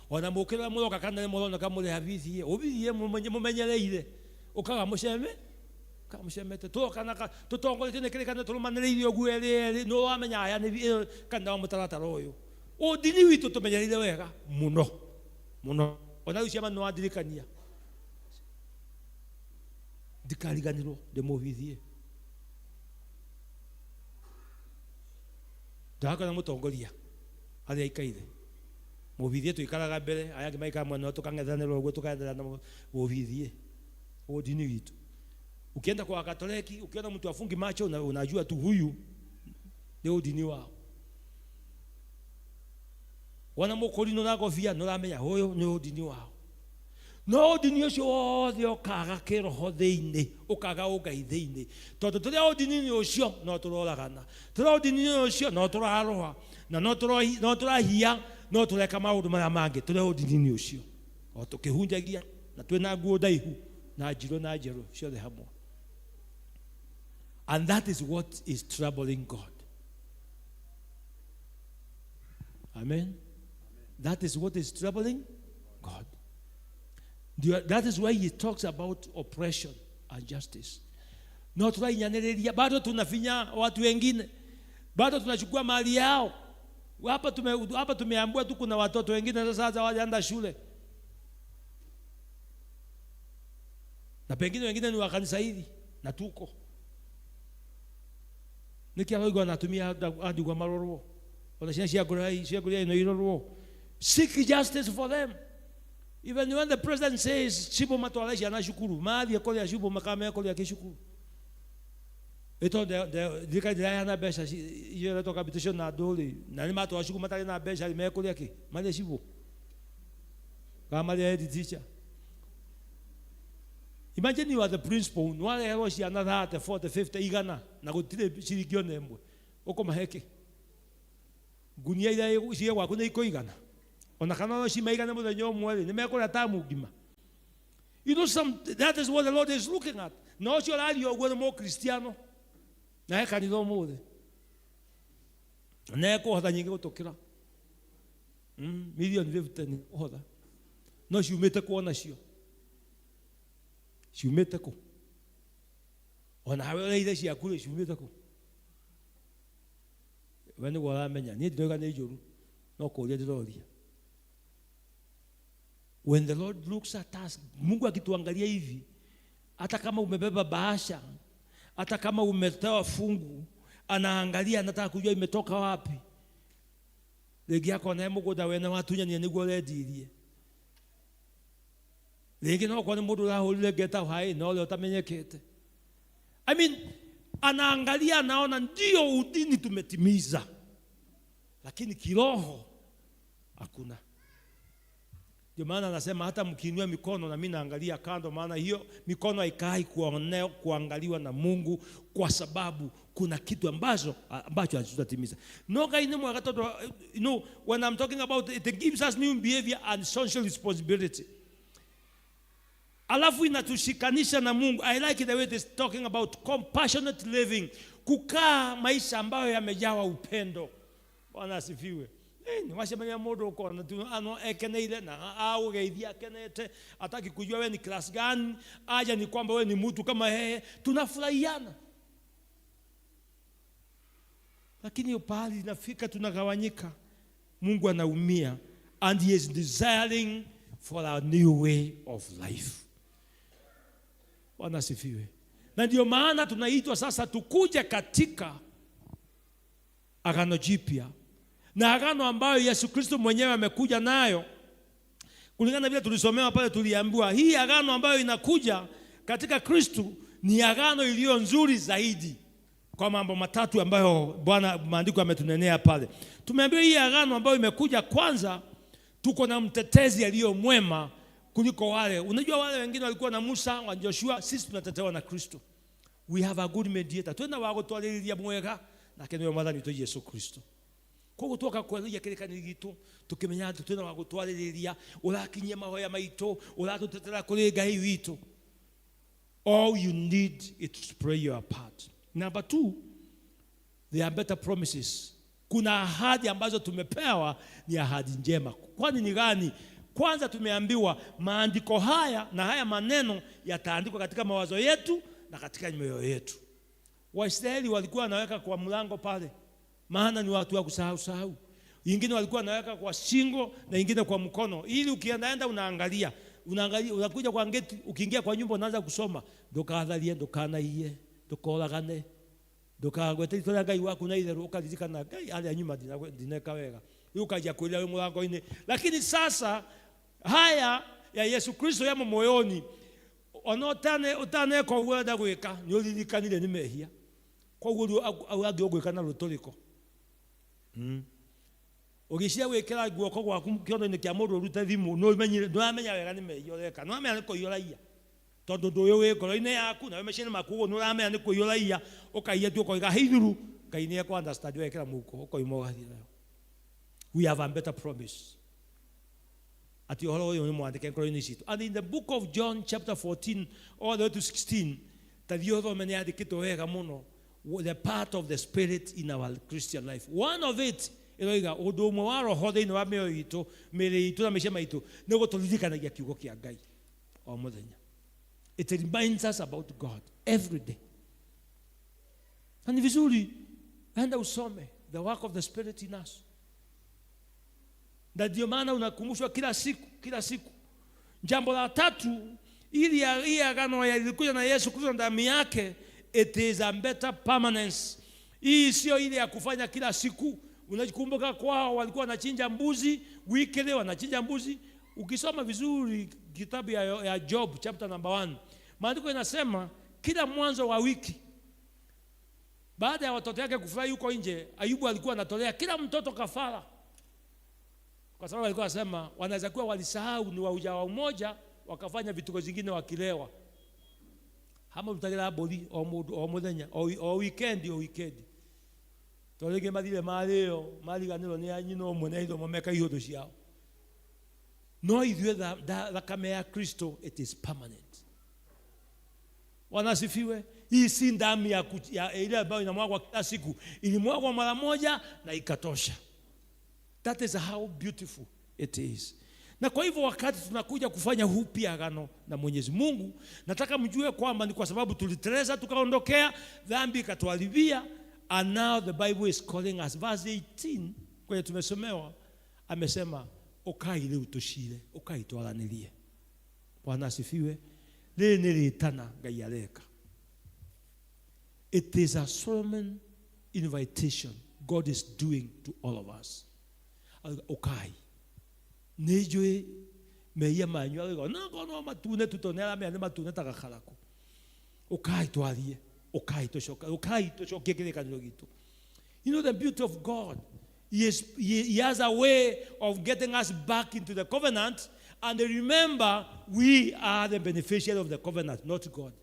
Ona mukire muroka kana murona kamure habithie. Ubithie mumenyereire. Ukaga muceme? Ukaga mucemete. Turoka tutongoretio nĩ kĩrĩkanĩro tũrũmanĩrĩire ũguo erĩ erĩ, nĩ ũramenya aya nĩ kanitha wa mũtaratara ũyũ. Ũndini witũ tũmenyereire wega mũno. Mũno. Ona rĩu ciama nĩ wandirikania. Ndikariganĩrwo ndĩmũhithie. Ndakona mũtongoria harĩa aikaire. Mũhithie tũikaraga mbere, aya angĩ maikara mwena tũkang'ethanĩra ũguo tũkaendelea mũhithie. Ũndini witũ. Ukienda kwa Katoliki, ukiona mtu afungi macho unajua tu huyu ni udini wao. Wana mũkũrinũ na ngobia nĩũramenya ũyũ nĩ udini wao. No udini ũcio wothe ũkaga kĩroho thĩinĩ, ũkaga ũngai thĩinĩ. Tondũ tũrĩa udini ũcio no tũroragana, tũrĩa udini ũcio no tũrarũa, na no tũrahia, no tũreka maũndũ marĩa mangĩ, tũrĩa udini ũcio. O tũkĩhunjagia na twĩna nguo ndaihu na njirũ na njerũ ciothe hamwe. And that is what is troubling God. Amen. That is what is troubling God. That is why he talks about oppression and justice. No tunainyanĩrĩria, bado tunafinya watu wengine, bado tunachukua mali yao. Hapa tumeambiwa tu kuna watoto wengine sasa hawajaenda shule. Na pengine wengine ni wa kanisa hili na tuko. Niki aroigwa anatumia hadi kwa marorwo. Ona cia cia ino irorwo. Seek justice for them. Even when the president says cibo matwara ciana cukuru, mathiĩ kũrĩa cibo makame kũrĩa kĩcukuru. Ito thirikari ndĩraheana mbeca iria capitation na andũ rĩ, na nĩ matwara cukuru matarĩ na mbeca rĩ, mekũrĩa kĩ? Marĩe cibo. Kana marĩe head teacher. Imagine you are the principal, nĩwareherwo ciana 30, 40, 50, igana, na gũtirĩ ciringi ona ĩmwe. Ũkũmahe kĩ? Ngunia iria ciĩ gwaku nĩ ikũigana. Ona kana no cimaigane mũthenya ũmwe rĩ, nĩ mekũrĩa tamu ngima. You know, that is what the Lord is looking at. Na ũcio ũraria ũguo nĩ mũkristiano. Na he kanitha ũmũthĩ. Na ekũhotha nyingĩ gũtũkĩra. Milioni 50 nĩ kũhotha. No ciumĩte kũ onacio? Ciumĩte kũ? Ona we ũreire ciaku rĩ, ciumĩte kũ? We nĩguo ũramenya. Niĩ ndiroiga nĩ njũru, no kũũria ndĩroria. When the Lord looks at us, Mungu akituangalia hivi, hata kama umebeba bahasha, hata kama umetoa fungu, anaangalia, anataka kujua imetoka wapi. Rĩngĩ akorwo nĩ mũgũnda wene watunyania nĩguo ũrendirie. Rĩngĩ no okorwo nĩ mũndũ ũrahũrire ngeta haĩ na ũrĩa ũtamenyekete. I mean, anaangalia, anaona ndio udini tumetimiza, lakini kiroho hakuna. Ndio maana anasema hata mkiinua mikono na mimi naangalia kando, maana hiyo mikono haikai kuangaliwa na Mungu, kwa sababu kuna kitu ambacho hatutatimiza. No guy ni mwaka toto, you know, when I'm talking about it, it gives us new behavior and social responsibility. Alafu inatushikanisha na Mungu. I like the way it is talking about compassionate living. Kukaa maisha ambayo yamejawa upendo. Bwana asifiwe. Niwacemania mũndũ ũkona tu ano ekeneire na aũgeithia akenete, ataki kujua wewe ni class gani, aja ni kwamba wewe ni mtu kama yeye, tunafurahiana. Lakini hiyo pahali inafika tunagawanyika. Mungu anaumia, and he is desiring for our new way of life. Bwana asifiwe. Na ndio maana tunaitwa sasa tukuje katika agano jipya. Na agano ambayo Yesu Kristo mwenyewe amekuja nayo. Kulingana na vile tulisomewa pale, tuliambiwa hii agano ambayo inakuja katika Kristo ni agano iliyo nzuri zaidi, kwa mambo matatu ambayo Bwana maandiko ametunenea pale. Tumeambiwa hii agano ambayo imekuja, kwanza tuko na mtetezi aliyo mwema kuliko wale. Unajua wale wengine walikuwa na Musa, wa Joshua, sisi tunatetewa na Kristo. We have a good mediator. Twena wa gũtwarĩrĩria mwega, nake nĩwe Mwathani witũ Yesu Kristo. Koguo twoka kweruria kĩrĩkanĩro gitũ, tũkĩmenya atĩ twĩna wa gũtwarĩrĩria, ũrakinyia mahoya maitũ, ũratũtetera kũrĩ Ngai witũ. All you need is to pray your part. Number 2, there are better promises. Kuna ahadi ambazo tumepewa ni ahadi njema. Kwani ni gani? Kwanza tumeambiwa maandiko haya na haya maneno yataandikwa katika mawazo yetu na katika mioyo yetu. Waisraeli walikuwa wanaweka kwa mlango pale, maana ni watu wa kusahau sahau. Ingine walikuwa wanaweka kwa shingo na ingine kwa mkono, ili ukiendaenda unaangalia, unakuja kwa ngeti, ukiingia kwa nyumba unaanza kusoma, ndukatharie, ndukanaiye, ndukoragane, ndukagwete itwa Ngai waku na itheru, ukaririkana Ngai aria nyuma ndineka wega, ukaja kulia we mlango-inĩ. Lakini sasa haya ya Yesu Kristo yamo moyoni, ona utaneka ũguo ũrenda gwĩka, nĩ ũririkanire nĩ mehia. Koguo rĩu angĩ ũgwĩka na rũtũrĩko. Ũgĩciria gwĩkĩra guoko gwaku kĩondo-inĩ kĩa mũndũ ũrute thimũ, nĩũramenya wega nĩ mehia ũreka, nĩũramenya nĩ kũiyũraia, tondũ ũndũ ũyũ wĩ ngoro-inĩ yaku na wĩ meciria maku, ũguo nĩũramenya nĩ kũiyũraia, ũkaiya tu ũkoiga hei thuru, Ngai nĩ ekũ understand wekĩra mũhuko, ũkoima ũgathiĩ nayo. We have a better promise. Ati ũhoro ũyũ nĩ mwandĩke ngoro-inĩ citũ. And in the book of John chapter 14 all the way to 16, ta thiĩ ũthome, nĩ yandĩkĩtwo wega mũno, the part of the spirit in our Christian life. One of it, ĩroiga ũndũ ũmwe wa roho thĩinĩ wa mĩoyo itũ, mĩĩrĩ itũ na meciria maitũ, nĩ gũtũririkanagia kiugo kĩa Ngai o mũthenya. It reminds us about God every day. Na ni vizuri enda usome the work of the spirit in us. Na ndio maana unakumbushwa kila siku, kila siku. Jambo la tatu, ili hii agano ilikuja na Yesu Kristo na damu yake, it is a better permanence. Hii sio ile ya kufanya kila siku. Unakumbuka kwao walikuwa wanachinja mbuzi, weekly wanachinja mbuzi. Ukisoma vizuri kitabu ya Job chapter number 1, maandiko inasema kila mwanzo wa wiki, baada ya watoto yake kufurahi huko nje, Ayubu alikuwa anatolea kila mtoto kafara. Kwa sababu alikuwa anasema wanaweza kuwa walisahau ni wa ujao mmoja, wakafanya vituko zingine wakilewa. Hama mutagera bori o mundu o muthenya o weekend o weekend. Torege mathire marĩo mariganĩrwo nĩ anyina ũmwe na ithe meka ihũthũ ciao. No ithuĩ thakame ya Kristo, it is permanent. Wanasifiwe. Hii si damu ya ile ambayo inamwagwa kila siku. Ilimwagwa mara moja na ikatosha. That is how beautiful it is. Na kwa hivyo wakati tunakuja kufanya upya agano na Mwenyezi Mungu, nataka mjue kwamba ni kwa sababu tuliteleza tukaondokea, dhambi ikatuharibia, and now the Bible is calling us. Verse 18 kwenye tumesomewa, amesema ukai ile utoshire, ukai twaranirie. Bwana asifiwe. Rĩrĩ nĩ rĩtana Ngai areka. It is a solemn invitation God is doing to all of us. Ukai. Nĩ njũĩ mehia manyu arauga, no ngorwo no matune tu tondũ nĩ aramenya nĩ matune ta gakarakũ. Ukai twarie, ukai tũcoka, ukai tũcokie kĩrĩkanĩro gitũ. You know the beauty of God. He has a way of getting us back into the covenant. And remember, we are the beneficiary of the covenant, not God.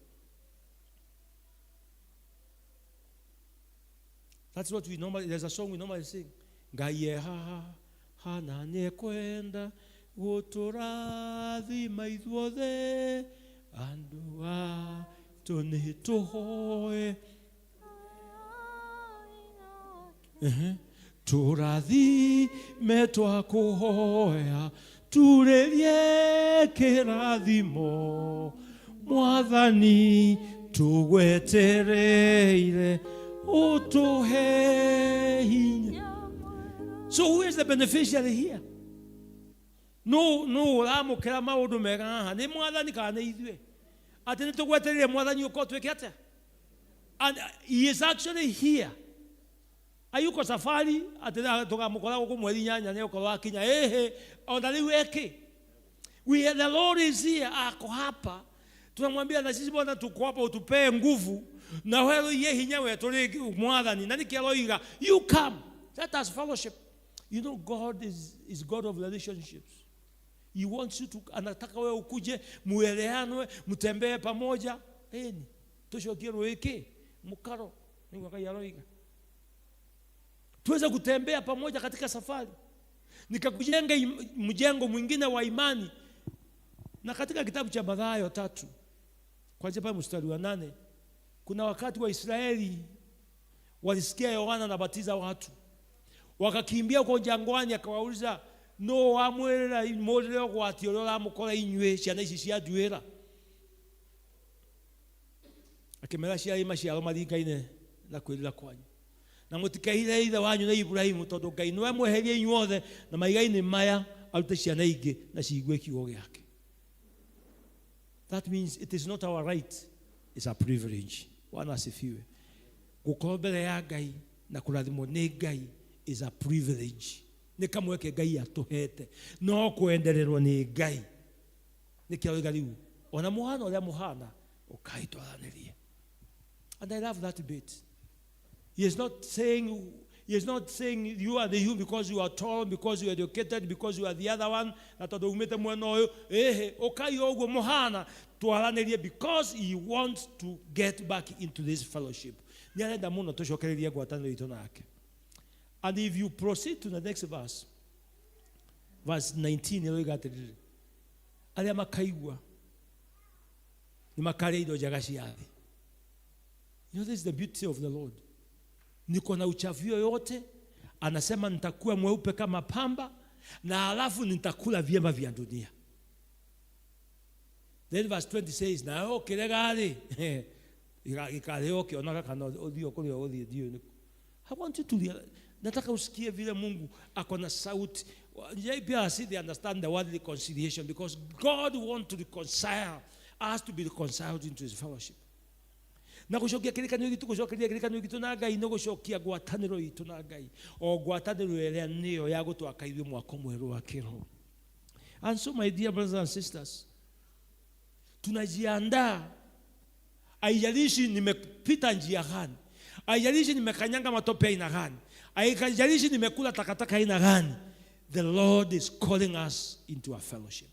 That's what we normally, there's a song we normally sing. Ngai ha hana nĩ kwenda gũtũrathima ithuothe andũ atũ nĩ tũhoe. Tũrathime twakũhoya turĩrie kĩrathimo Mwathani tũgwetereire ũtũhe hinya. So who is the beneficiary here? No, no, ũramũkĩra maũndũ mega haha nĩ Mwathani kana nĩ ithuĩ? Atĩ nĩ tũgwetereire Mwathani ũkorwo twĩke atĩa? And he is actually here. Ayuko safari atĩ tũkamũkora gũkũ mweri 8 nĩ ũkorwo akinya. Ehe, ona rĩu eke. We, the Lord is here, ako hapa. Tunamwambia na sisi Bwana tuko hapa, utupee nguvu na wewe ye hinya wetu rĩ Mwathani. Na nĩkĩo aroiga, you come, let us fellowship. You know God is God of relationships. He wants you to, anataka wewe ukuje mueleanwe, mtembee pamoja. Eni tucokie rwiki mukaro nĩguo Ngai aroiga. Tuweze kutembea pamoja katika safari. Nikakujenga mjengo mwingine wa imani. Na katika kitabu cha Mathayo 3, kuanzia pale mstari wa 8, kuna wakati wa Israeli walisikia Yohana anabatiza watu. Wakakimbia huko jangwani, akawauliza, no wamwĩrĩra mũrĩre ũgwati ũrĩa ũramũkora inyuĩ ciana ici cia nduĩra. Akĩmera ciarĩ maciaro maringaine na kwĩrira kwanyu. Na mũtikeire ithe wanyu na Ibrahimu, tondũ Ngai nĩwe mweherie inyuothe na maiga-inĩ maya arute ciana ingĩ na ciigue kiugo gĩake. That means it is not our right, it's a privilege. Bwana asifiwe. Gũkorwo mbere ya Ngai na kũrathimwo nĩ Ngai is a privilege. Nĩ kamweke Ngai atũhete, no kwendererwo nĩ Ngai. Nĩkĩo aroiga rĩu, ona mũhana ũrĩa mũhana, ũkai twaranĩrie. And I love that bit. He is not saying you are the you because you are tall, because you are educated, because you are the other one. Na tondũ umĩte mwena ũyũ, ehe, ũkai o ũguo mũhana, twaranĩrie, because he wants to get back into this fellowship. Nĩ arenda mũno tũcokererie ngwatanĩro itũ nake. And if you proceed to the next verse, verse 19, ĩroiga atĩrĩrĩ, arĩa makaigua nĩ makarĩa indo njega cia thĩ. You know, this is the beauty of the Lord. Niko na uchafu yoyote, anasema nitakuwa mweupe kama pamba, na halafu nitakula vyema vya dunia. Then verse 20 says, na ũkĩrega rĩ, ikarĩo ũkĩonaga kana ũthiĩ kũrĩa ũthiĩ ndiũĩ nĩkũ. I want you to realize, Nataka usikie vile Mungu ako na sauti. JPRC, they understand the word reconciliation because God wants to reconcile us to be reconciled into his fellowship. Na gucokia kirikanio gitu, gucokeria kirikanio gitu na Ngai, no gucokia ngwataniro itu na Ngai, o ngwataniro ĩrĩa nĩyo ya gũtwaka ithuĩ mwako mwerũ wa kĩroho. And so my dear brothers and sisters, tunajiandaa. Haijalishi nimepita njia gani, haijalishi nimekanyanga matope aina gani, haijalishi nimekula takataka aina gani, the Lord is calling us into a fellowship.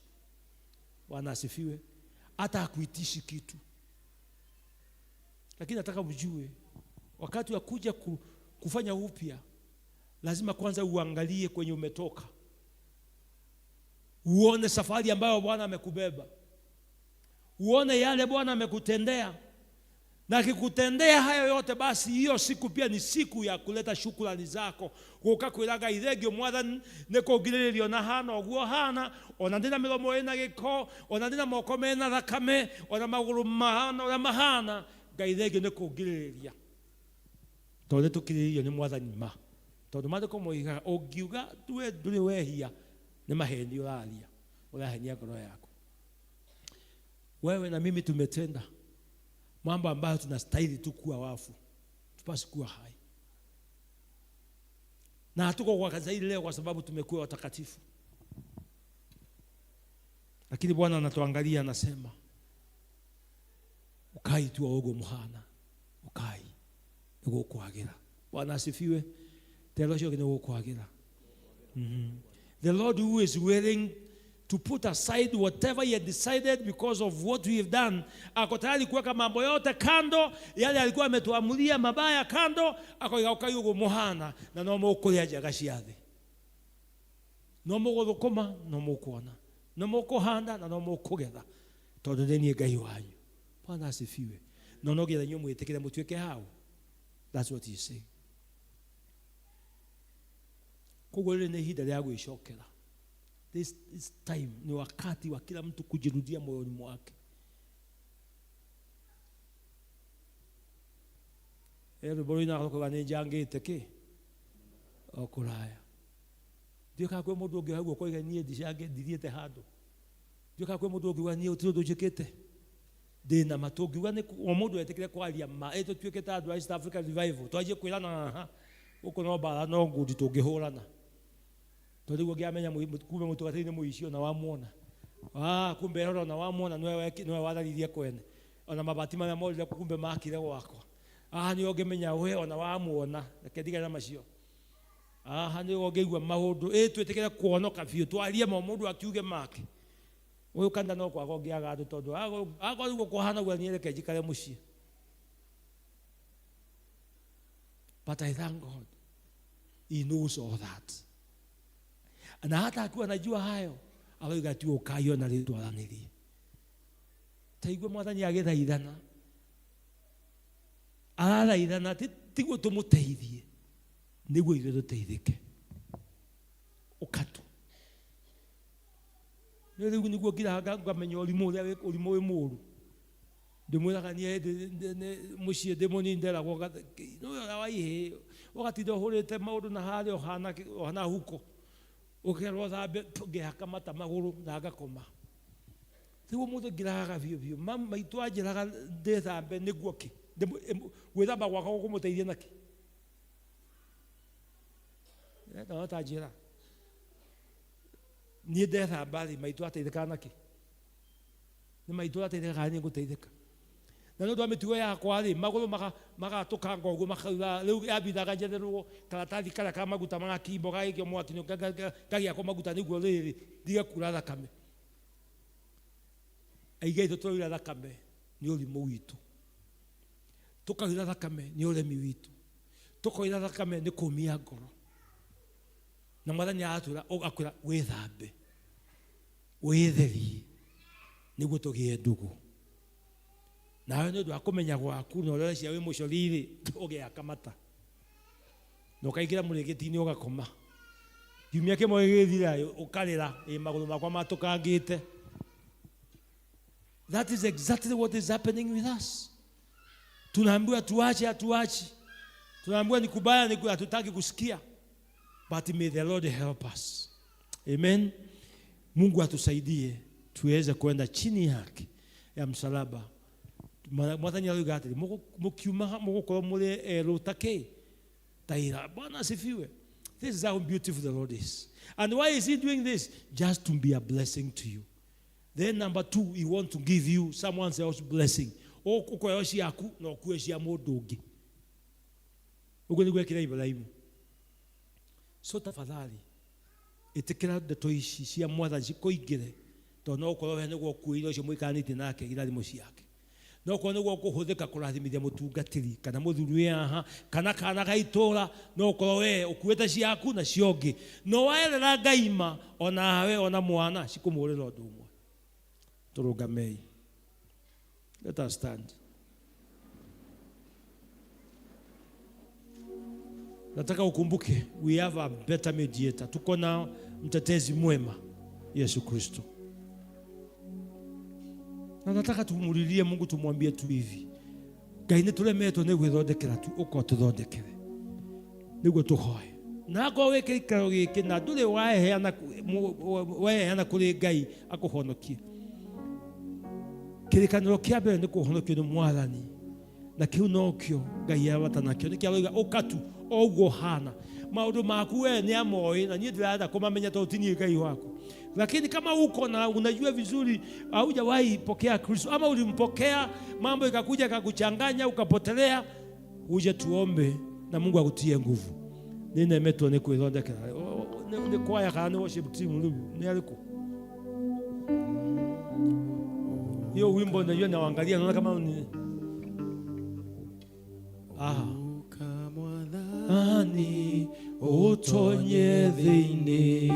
Bwana asifiwe. Hata hakuitishi kitu, lakini nataka mjue wakati wa kuja kufanya upya lazima kwanza uangalie kwenye umetoka, uone safari ambayo Bwana amekubeba, uone yale Bwana amekutendea. Na akikutendea hayo yote, basi hiyo siku pia ni siku ya kuleta shukrani zako. Guka kwiraga ithengio Mwathani ni kungirĩrĩrio na hana ũguo hana, ona ndĩna mĩromo ĩna gĩko, ona ndĩna moko mena thakame, ona magũrũ mahana ũrĩa mahana, Ngai thengio nĩ kũngirĩrĩria. Tondũ nĩ tũkirĩrĩirio nĩ Mwathani ma. Tondũ maandĩko moigaga ũngiuga we ndũrĩ wehia, nĩ maheni ũraria, ũrahenia ngoro yaku. Wewe na mimi tumetenda mambo ambayo tunastahili tu kuwa wafu, tupasi kuwa hai. Na hatuko kwa kanisa hili leo kwa sababu tumekuwa watakatifu. Lakini Bwana anatuangalia anasema, ukai tu ogo muhana, ukai nigukwagĩra. Bwana asifiwe. Tero cio nigukwagĩra. The Lord who is willing to put aside whatever he had decided because of what we have done, ako tayari kuweka mambo yote kando, yale alikuwa ametuamulia mabaya kando, akoiga ukai uguo muhana, na no mũkũrĩa njaga cia thĩ, no mũgũthũkũma, no mũkuona, no mũkũhanda, na no mũkũgetha, tondũ nĩ niĩ Ngai wanyu. Bwana asifiwe. No no nginya inyuĩ mwĩtĩkĩre mũtuĩke hau. That's what he is saying. Koguo rĩrĩ nĩ ihinda rĩa gwĩcokera. This is time, ni wakati wa kila mtu kujirudia moyoni mwake. Rwĩmbo rũinaga rũkauga nĩ njangĩte kĩ o kũraya. Ndiũĩ kana kwĩ mũndũ ũngĩ hau ũkoiga niĩ ndithiĩte handũ. Ndiũĩ kana kwĩ mũndũ ũngiuga niĩ gũtirĩ ũndũ njĩkĩte. Ndĩna ma tũngiuga nĩ o mũndũ etĩkĩre kwaria ma, ĩ tũtuĩke ta andũ a East Africa Revival, twanjie kwĩrana haha, gũkũ no mbara no ngundi tũngĩhũrana. Tondũ rĩu ũngĩamenya kumbe mũtungatĩri nĩ mũici ona wamuona. Kumbe rora ona wamuona nĩwe watharirie kwene. Ona mabati marĩa morire kumbe makire gwakwa. Nĩ ũngĩmenya we ona wamuona, reke ndigane na macio. Nĩ ũngĩigua maũndũ, ĩ twĩtĩkĩre kuonoka biũ, twarie ma mũndũ akiuge make. Ũyũ kanitha no kwaga ũngĩaga andũ tondũ akorwo nĩguo kũhana ũguo niĩ reke njikare mũciĩ. But I thank God, he knows all that. Na hata akiwa anajua hayo, aroiga ti ũkai ona rĩu twaranĩrie. Ta igua Mwathani agĩthaithana. Arathaithana tiguo tũmũteithie, nĩguo ithuĩ tũteithĩke. Ũka tu. Nĩ rĩu nĩguo ngiraga ngamenya ũrimũ ũrĩa ũrimũ wĩ mũũru. Ndĩmwĩraga niĩ mũciĩ ndĩ mũnini nderagwo nĩwe ũrĩa wa ihĩĩ, ũgatinda ũhũrĩte maũndũ na harĩa ũhana huko. Ũkerwo thambe, ngĩhaka mata magũrũ na ngakoma. Rĩu ũmũthĩ ngiraga biũ biũ. Maitũ anjĩraga ndĩthambe nĩguo kĩ? Gwĩthamba gwakwa gũkũmũteithia nakĩ? No ta njĩra. Niĩ ndethamba rĩ, maitũ ateithĩkaga nakĩ? Nĩ maitũ ateithĩkaga kana niĩ ngũteithĩka? Na nĩ ũndũ wa mĩtugo yakwa rĩ, magũrũ magatũkanga ũguo makaura, rĩu yambithaga njetherwo karatathi karĩa ka maguta magakimbo gagĩikio mwaki-inĩ, ngagĩakwo maguta nĩguo rĩrĩ ndige kura thakame. Aingĩ aitũ tũraura thakame nĩ ũrimũ witũ, tũkaura thakame nĩ ũremi witũ, tũkoira thakame nĩ kũmia ngoro. Na Mwathani aratwĩra, akwĩra wĩthambe, wĩtherie nĩguo tũgĩe ndũgũ. Nawe nĩ ũndũ wa kũmenya gwaku na ũrĩa ũreciria wĩ mũcori-rĩ, ũgĩaka mata na ũkaingĩra mũrĩngĩti-inĩ ũgakoma. Kiumia kĩmwe gĩgĩthira ũkarĩra, ĩ magũrũ makwa matũkangĩte. That is exactly what is happening with us. Tunaambiwa tuache, hatuachi. Tunaambiwa ni kubaya, ni hatutaki kusikia. But may the Lord help us. Amen. Mungu atusaidie tuweze kwenda chini yake ya msalaba. Mwathani arauga atĩrĩ, mũkiuma mũgũkorwo mũrĩ erũ ta kĩ? Ta ira. Bwana asifiwe. This is how beautiful the Lord is. And why is he doing this? Just to be a blessing to you. Then number two, he wants to give you someone else's blessing. Ũkoya ciaku na ũkue cia mũndũ ũngĩ. Ũguo nĩguo ekire Ibrahimu. So tafadhali, ĩtĩkĩra ndeto ici cia Mwathani cikũingĩre, tondũ no ũkorwo we nĩguo ũkuĩire ũcio mũikaranĩtie nake irathimo ciake. No ũkorwo nĩguo ũkũhũthĩka kũrathimithia mũtungatĩri kana mũthuri wĩ haha kana kana ga itũũra, no ũkorwo we ũkuĩte ciaku na cia ũngĩ. No waerera Ngai ma, onawe ona mwana cikũmũrĩra ũndũ ũmwe. Tũrũgamei. Let us stand. Nataka ukumbuke, we have a better mediator. Tuko na mtetezi mwema, Yesu Kristo. Na nataka tumulilie Mungu, tumwambie tu hivi, Ngai nĩ tũremetwo nĩ gwĩthondekera tu, ũka ũtũthondekere nĩguo tũhoe. Na akorwo wĩ kĩikaro gĩkĩ na ndũrĩ waheana kũrĩ Ngai akũhonokie, kĩrĩkanĩro kĩa mbere nĩ kũhonokio nĩ Mwathani, na kĩu nokĩo Ngai arabata nakĩo. Nĩkĩo aroiga ũka tu o ũguo ũhana. Maũndũ maku we nĩ amoĩ, na niĩ ndĩrenda kũmamenya tondũ ti niĩ Ngai waku. Lakini kama uko na unajua vizuri haujawahi pokea Kristo, ama ulimpokea mambo ikakuja ikakuchanganya ukapotelea, uje tuombe na Mungu akutie nguvu. Nĩnemetwo nĩ kwĩthondekera. Nĩ kwaya kana nĩ worship team rĩu nĩ arĩkũ? Hiyo wimbo najua naangalia naona kama ni aha. Ani utonye thĩinĩ,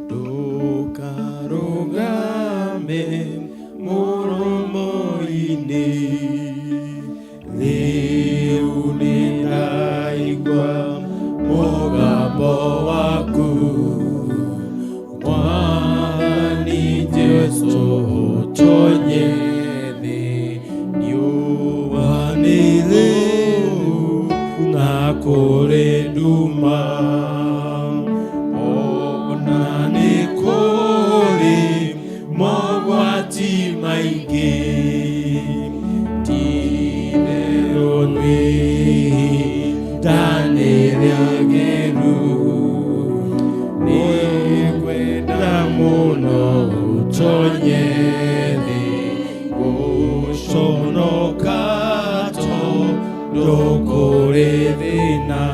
ndũkarũgame mũromo-inĩ, rĩu nĩndaigua mũgambo waku, Mwathani Jesũ ũtonye thĩ, riũa nĩ rĩu na kũrĩ nduma, ona nĩ kũrĩ mogwati maingĩ, ti-itherũ nĩ ihinda nĩ rĩagĩru, nĩngwenda mũno ũtonye thĩ, gũconoka tondũ kũrĩ thĩna,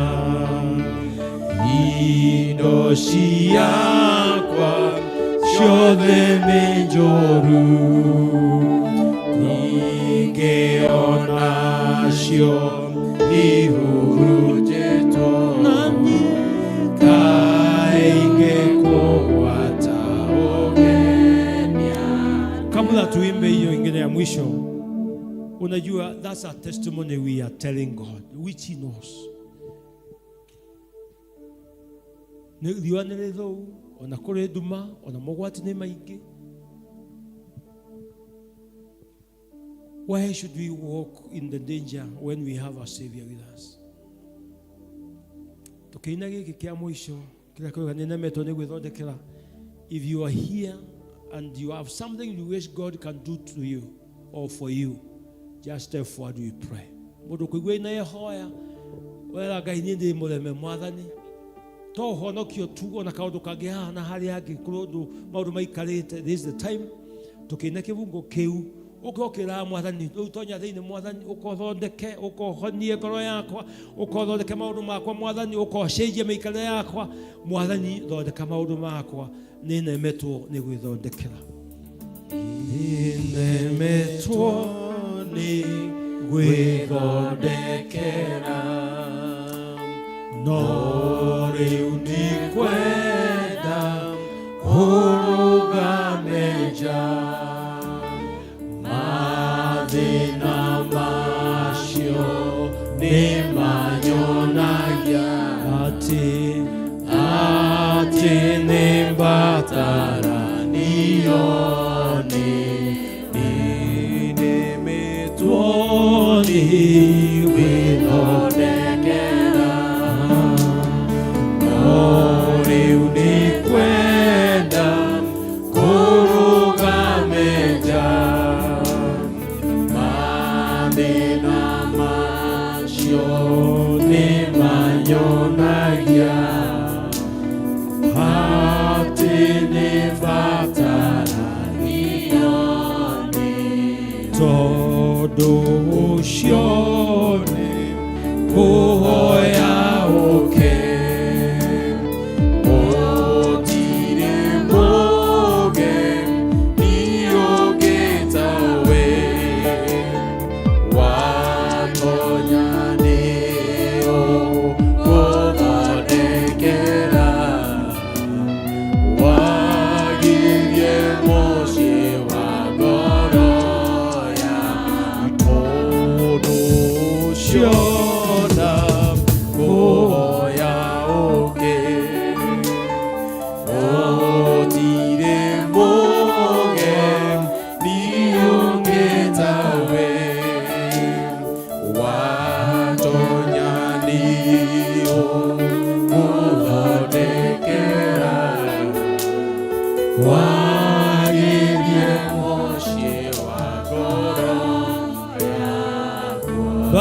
indo ciakwa ciothe nĩ njũru, ningĩona cio ihurunjĩtwo, kaĩ ingĩkũgwata ũgenia. Kabla tuimbe hiyo ingine ya mwisho, unajua that's a testimony we are telling God, which he knows. Nĩ riũa nĩ rĩthũu, ona kũrĩ nduma, ona mogwati nĩ maingĩ. Why should we walk in the danger when we have our Savior with us? Tũkĩina gĩkĩ kĩa mũico kĩrĩa kĩroiga nĩnemetwo nĩ gwĩthondekera. If you are here and you have something you wish God can do to you or for you, just step forward, we pray. Mũndũ kũigua ina yehoya, wera Ngai niĩ ndĩ mũreme Mwathani, to ũhonokio tu ona kaũndũ kangĩ haha na harĩa hangĩ kũrĩ ũndũ maũndũ maikarĩte. This is the time tũkĩina kĩbungo kĩu, ũke ũkĩraga Mwathani, rĩu tonya thĩinĩ Mwathani, ũkothondeke, ũkohonie ngoro yakwa, ũkothondeke maũndũ makwa Mwathani, ũkocenjia mĩikarĩre yakwa Mwathani, thondeka maũndũ makwa, nĩnemetwo nĩ gwĩthondekera. Nĩnemetwo nĩ gwĩthondekera, no rĩu ndikwenda kũrũgame nja, mathĩna macio nĩmanyonagia atĩ atĩ nĩmbataraniyo nĩ nĩnemetwo nĩ gwĩthondekera, no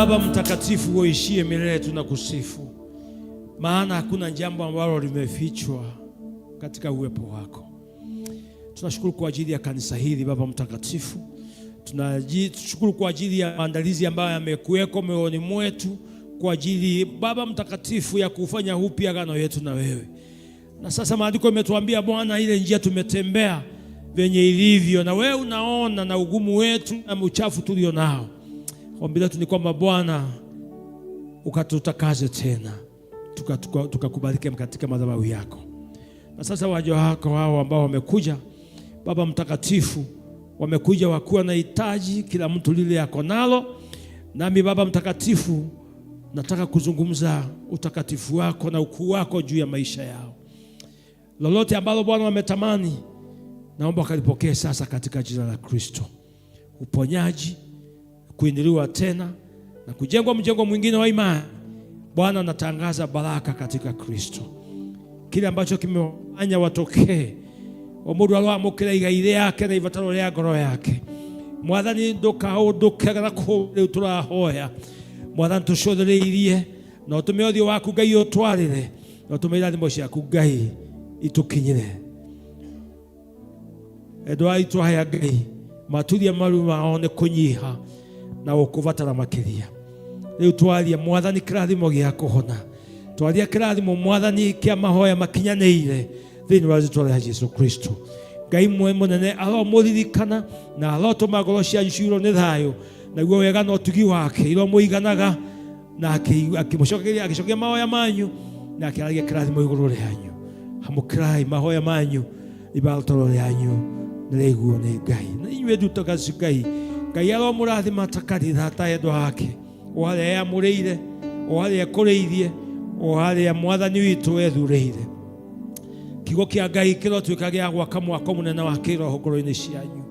Baba mtakatifu uishie milele, tunakusifu, maana hakuna jambo ambalo limefichwa katika uwepo wako. Tunashukuru kwa ajili ya kanisa hili Baba mtakatifu. Tunashukuru kwa ajili ya maandalizi ambayo yamekuweko moyoni mwetu kwa ajili Baba mtakatifu ya kufanya upya agano yetu na wewe. Na sasa maandiko yametuambia Bwana, ile njia tumetembea venye ilivyo, na wewe unaona na ugumu wetu na uchafu tulio nao. Ombi letu ni kwamba Bwana ukatutakaze tena, tukakubalike katika madhabahu yako. Na sasa waja wako hao ambao wamekuja Baba mtakatifu, wamekuja wakiwa na hitaji, kila mtu lile yako nalo. Nami Baba mtakatifu nataka kuzungumza utakatifu wako na ukuu wako juu ya maisha yao. Lolote ambalo Bwana wametamani, naomba wakalipokee sasa katika jina la Kristo. Uponyaji, kuinuliwa tena na kujengwa mjengo mwingine wa imani. Bwana, natangaza baraka katika Kristo. Kile ambacho kimewafanya watokee o mundu aroamũkĩra igai rĩake na ibataro rĩa ngoro yake. Mwathani, ndũkaũndũke na kũu rĩu tũrahoya. Mwathani, tũcũthĩrĩirie na ũtũme ũthiũ waku Ngai ũtwarĩre, na ũtũme irathimo ciaku Ngai itũkinyĩre. Endwa aitũ aya Ngai, maturie maru mao nĩ kũnyiha na gũkũbatara makĩria. Rĩu twaria Mwathani kĩrathimo gĩa kũhona, twaria kĩrathimo Mwathani kĩa mahoya makinyanĩire thĩinĩ wa rĩtwa rĩa Jesu Kristo. Ngai mwe mũnene aromũririkana na arotũma ngoro cianyu ciiyũrwo nĩ thayũ, naguo wega na ũtugi wake iromũiganaga, na akĩmũcokeria agĩcokia mahoya manyu na akĩaragia kĩrathimo igũrũ rĩanyu. Hamũkĩrai mahoya manyu, ibataro rĩanyu nĩrĩaiguo nĩ Ngai. Na inyuĩ ndutaga Ngai, Ngai aromũrathima ta kanitha ta endwa ake, o harĩa eamũrĩire, o harĩa ekũrĩirie, o harĩa Mwathani witũ ethurĩire. Kiugo kĩa Ngai kĩrotuĩka gĩa gwaka mwako mũnene wa kĩroho ngoro-inĩ cianyu.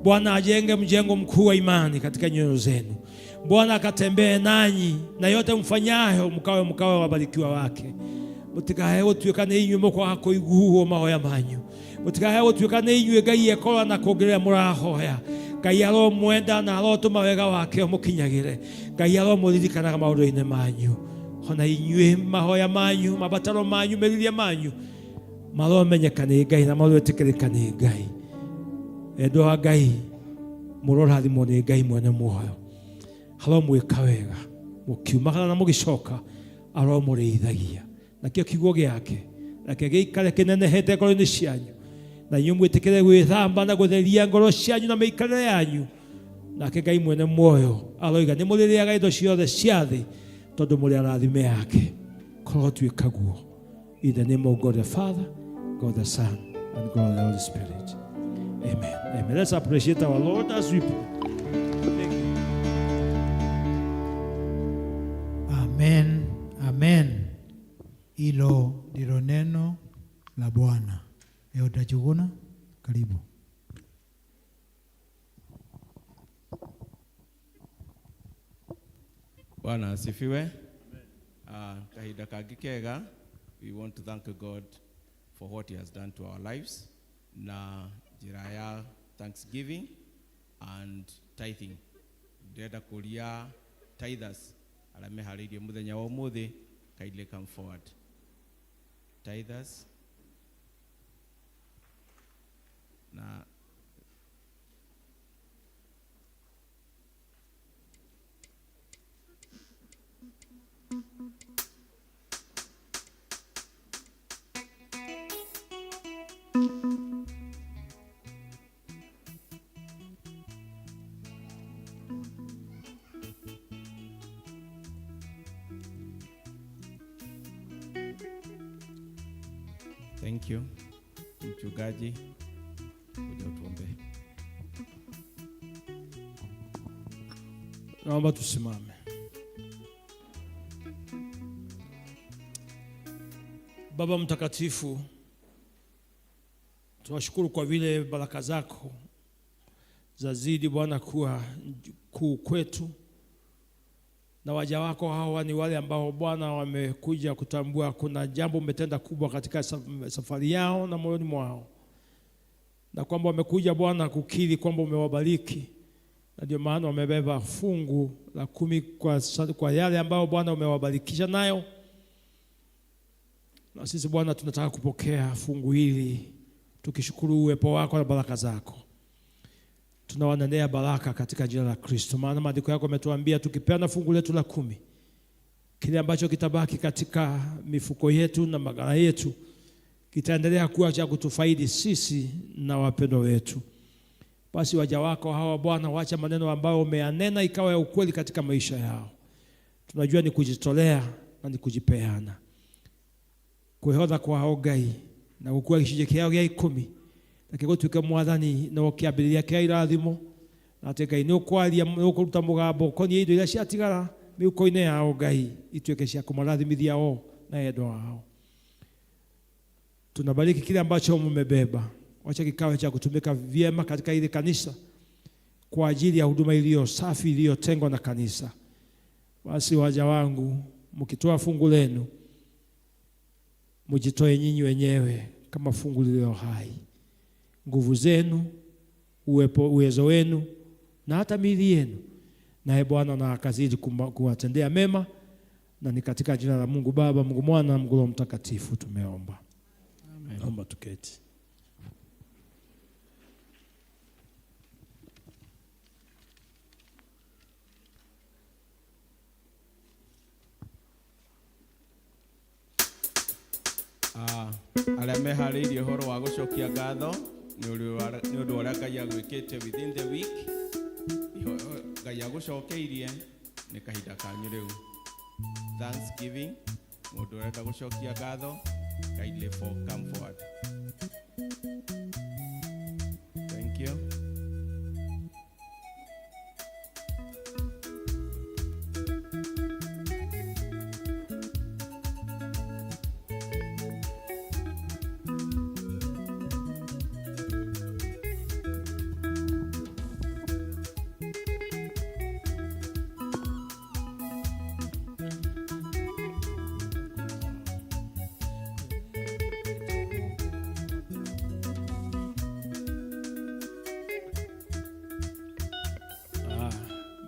Bwana ajenge mjengo mkuu wa imani katika nyoyo zenu. Bwana akatembee nanyi na yote mfanyayo mkawe wabarikiwa wake. Mutikahe gũtuĩka nĩ inyuĩ mũkwaga kũiguo mahoya manyu. Mutikahe gũtuĩka nĩ inyuĩ Ngai ekorwo na kũngĩrĩra mũrahoya. Ngai aromwenda na arotũma wega wake ũmũkinyagĩre. Ngai aromũririkanaga maũndũ-inĩ manyu. Ona inyuĩ mahoya manyu, mabataro manyu, merirĩria manyu maromenyeka nĩ Ngai na maroĩtĩkĩrĩka nĩ Ngai. Endwa a Ngai, mũrorathimwo nĩ Ngai mwene muoyo. Aromwĩka wega mũkiumagara na mũgĩcoka, aromũrĩithagia. Nakĩo kiugo gĩake nake gĩikare kĩnenehete ngoro-inĩ cianyu, na inyuĩ mwĩtĩkĩre gwĩthamba na gũtheria ngoro cianyu na mĩikarĩre yanyu. Nake Ngai mwene muoyo aroiga nĩ mũrĩrĩaga indo ciothe cia thĩ tondũ mũrĩ arathime yake. Korwo tuĩka guo. In the name of God the Father, God the Son, and God the Holy Spirit. Amen. Amen. Let's appreciate our Lord as we pray. Thank you. Amen. Amen. Hilo ndilo neno la Bwana. Leo Njuguna, karibu. Bwana asifiwe. Kahinda kangĩ kega, we want to thank God for what he has done to our lives na njĩra ya thanksgiving and tithing. Ndĩrenda kũria tithers arĩa meharĩirie mũthenya wa ũmũthĩ, kindly come forward. Tithers na Thank you. Mchungaji, kuja utuombe. Naomba tusimame. Baba mtakatifu, tunashukuru kwa vile baraka zako zazidi Bwana kuwa kuu kwetu, na waja wako hawa ni wale ambao Bwana wamekuja kutambua kuna jambo umetenda kubwa katika safari yao na moyoni mwao, na kwamba wamekuja Bwana kukiri kwamba umewabariki na ndio maana wamebeba fungu la 10 kwa yale ambayo Bwana umewabarikisha nayo. Na sisi Bwana tunataka kupokea fungu hili tukishukuru uwepo wako na baraka zako. Tunawanenea baraka katika jina la Kristo, maana maandiko yako yametuambia tukipeana fungu letu la 10, kile ambacho kitabaki katika mifuko yetu na maghala yetu kitaendelea kuwa cha kutufaidi sisi na wapendwa wetu. Basi waja wako hawa Bwana, wacha maneno ambayo umeyanena ikawa ya ukweli katika maisha yao. Tunajua ni kujitolea na ni kujipeana. Kwĩhotha kwao Ngai na gũkua gĩcunjĩ kĩao gĩa 10 na gĩgũtuĩke mwathani na kĩambĩrĩria kĩa irathimo, na atĩ Ngai nĩ ũkwaria, nĩ ũkũruta mũgambo ũkoniĩ indo iria ciatigara mĩhuko-inĩ yao Ngai, ituĩke cia kũmarathimithia o na endwa ao. Tunabariki kile ambacho mmebeba, wacha kikawe cha kutumika vyema katika ile kanisa kwa ajili ya huduma iliyo safi iliyotengwa na kanisa. Basi waja wangu, mkitoa fungu lenu, mjitoe nyinyi wenyewe kama fungu lililo hai, nguvu zenu, uwezo wenu na hata miili yenu, naye Bwana na akazidi kuwatendea mema. Na ni katika jina la Mungu Baba, Mungu Mwana, Mungu Roho Mtakatifu tumeomba. Amen. Naomba tuketi. Arĩa meharĩirie ũhoro wa gũcokia ngatho nĩ ũndũ ũrĩa Ngai agwĩkĩte within the week, Ngai agũcokeirie, nĩ kahinda kanyu rĩu. Thanksgiving, mũndũ ũrenda gũcokia ngatho, kindly come forward. Thank you.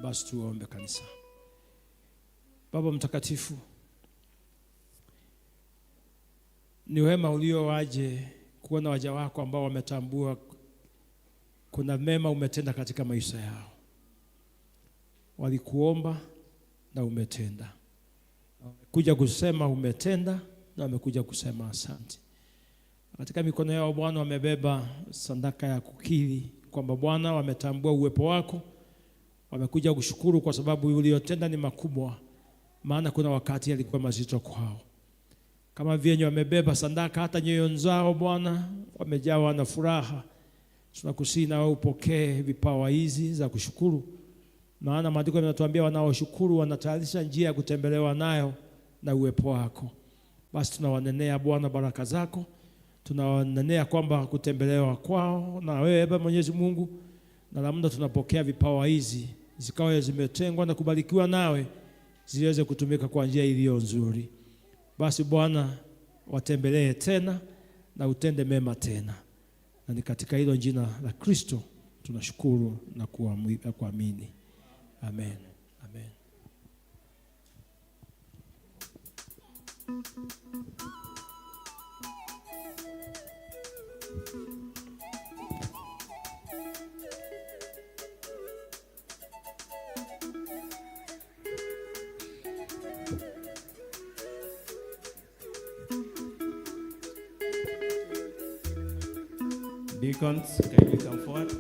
Basi tuombe kanisa. Baba Mtakatifu, ni wema ulio waje kuona waja wako ambao wametambua kuna mema umetenda katika maisha yao. Walikuomba na umetenda. Wamekuja kusema umetenda na wamekuja kusema asante. Katika mikono yao Bwana wamebeba sadaka ya kukiri kwamba Bwana wametambua uwepo wako. Wamekuja kushukuru kwa sababu uliyotenda ni makubwa, maana kuna wakati yalikuwa mazito kwao. Kama vyenye wamebeba sadaka hata nyoyo zao Bwana wamejawa na furaha. Tunakusihi na wewe upokee vipawa hizi za kushukuru, maana maandiko yanatuambia wanaoshukuru wanatayarisha njia ya kutembelewa nayo na uwepo wako. Basi tunawanenea Bwana baraka zako, tunawanenea kwamba kutembelewa kwao na wewe Baba Mwenyezi Mungu, na labda tunapokea vipawa hizi zikawe zimetengwa na kubarikiwa nawe, ziweze kutumika kwa njia iliyo nzuri. Basi Bwana watembelee tena na utende mema tena. Na ni katika hilo jina la Kristo tunashukuru na kuamini. Amen. Amen. Deacons, can you come forward?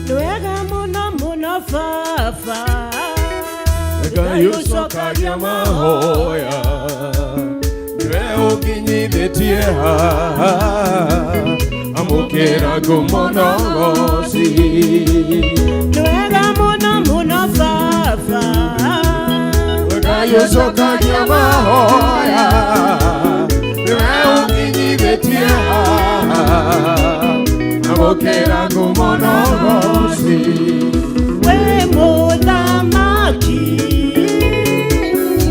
Nwega muno muno fafa Ngai ucokagia mahoya niwe ũkinyithĩtie haha amũkĩra ngumo na ũgoci. Nwega muno muno fafa Ngai ucokagia mahoya niwe ũkinyithĩtie haha amũkĩra ngumo na ũgoci. We mũthamaki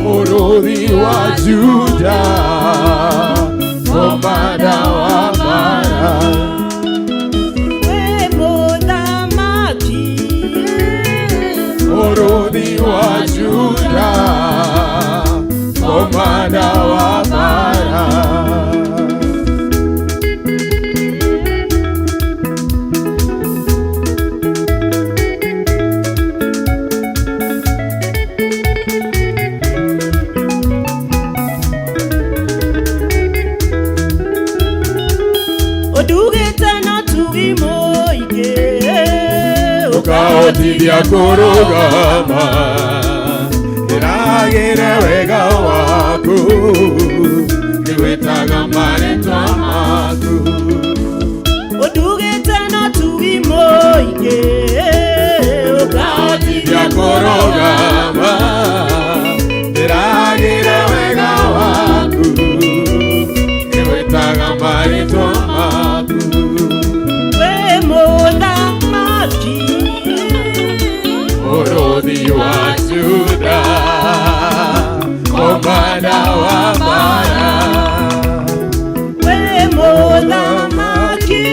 Mũrũ Mũrũthi wa Juda, komanda wa mbara. We mũthamaki, Mũrũthi wa Juda, komanda wa mbara. Ũndugĩte na tugi mũingĩ, Ũkahotithia kũrũgama, ndĩragĩre wega waku, ngĩgwĩtaga marĩtwa maku. Ũndugĩte na tugi mũingĩ, Ũkahotithia kũrũgama, ndĩragĩre wega waku, ngĩgwĩtaga marĩtwa maku. We mũthamaki, Mũrũthi wa Juda, komanda wa mbara. We mũthamaki,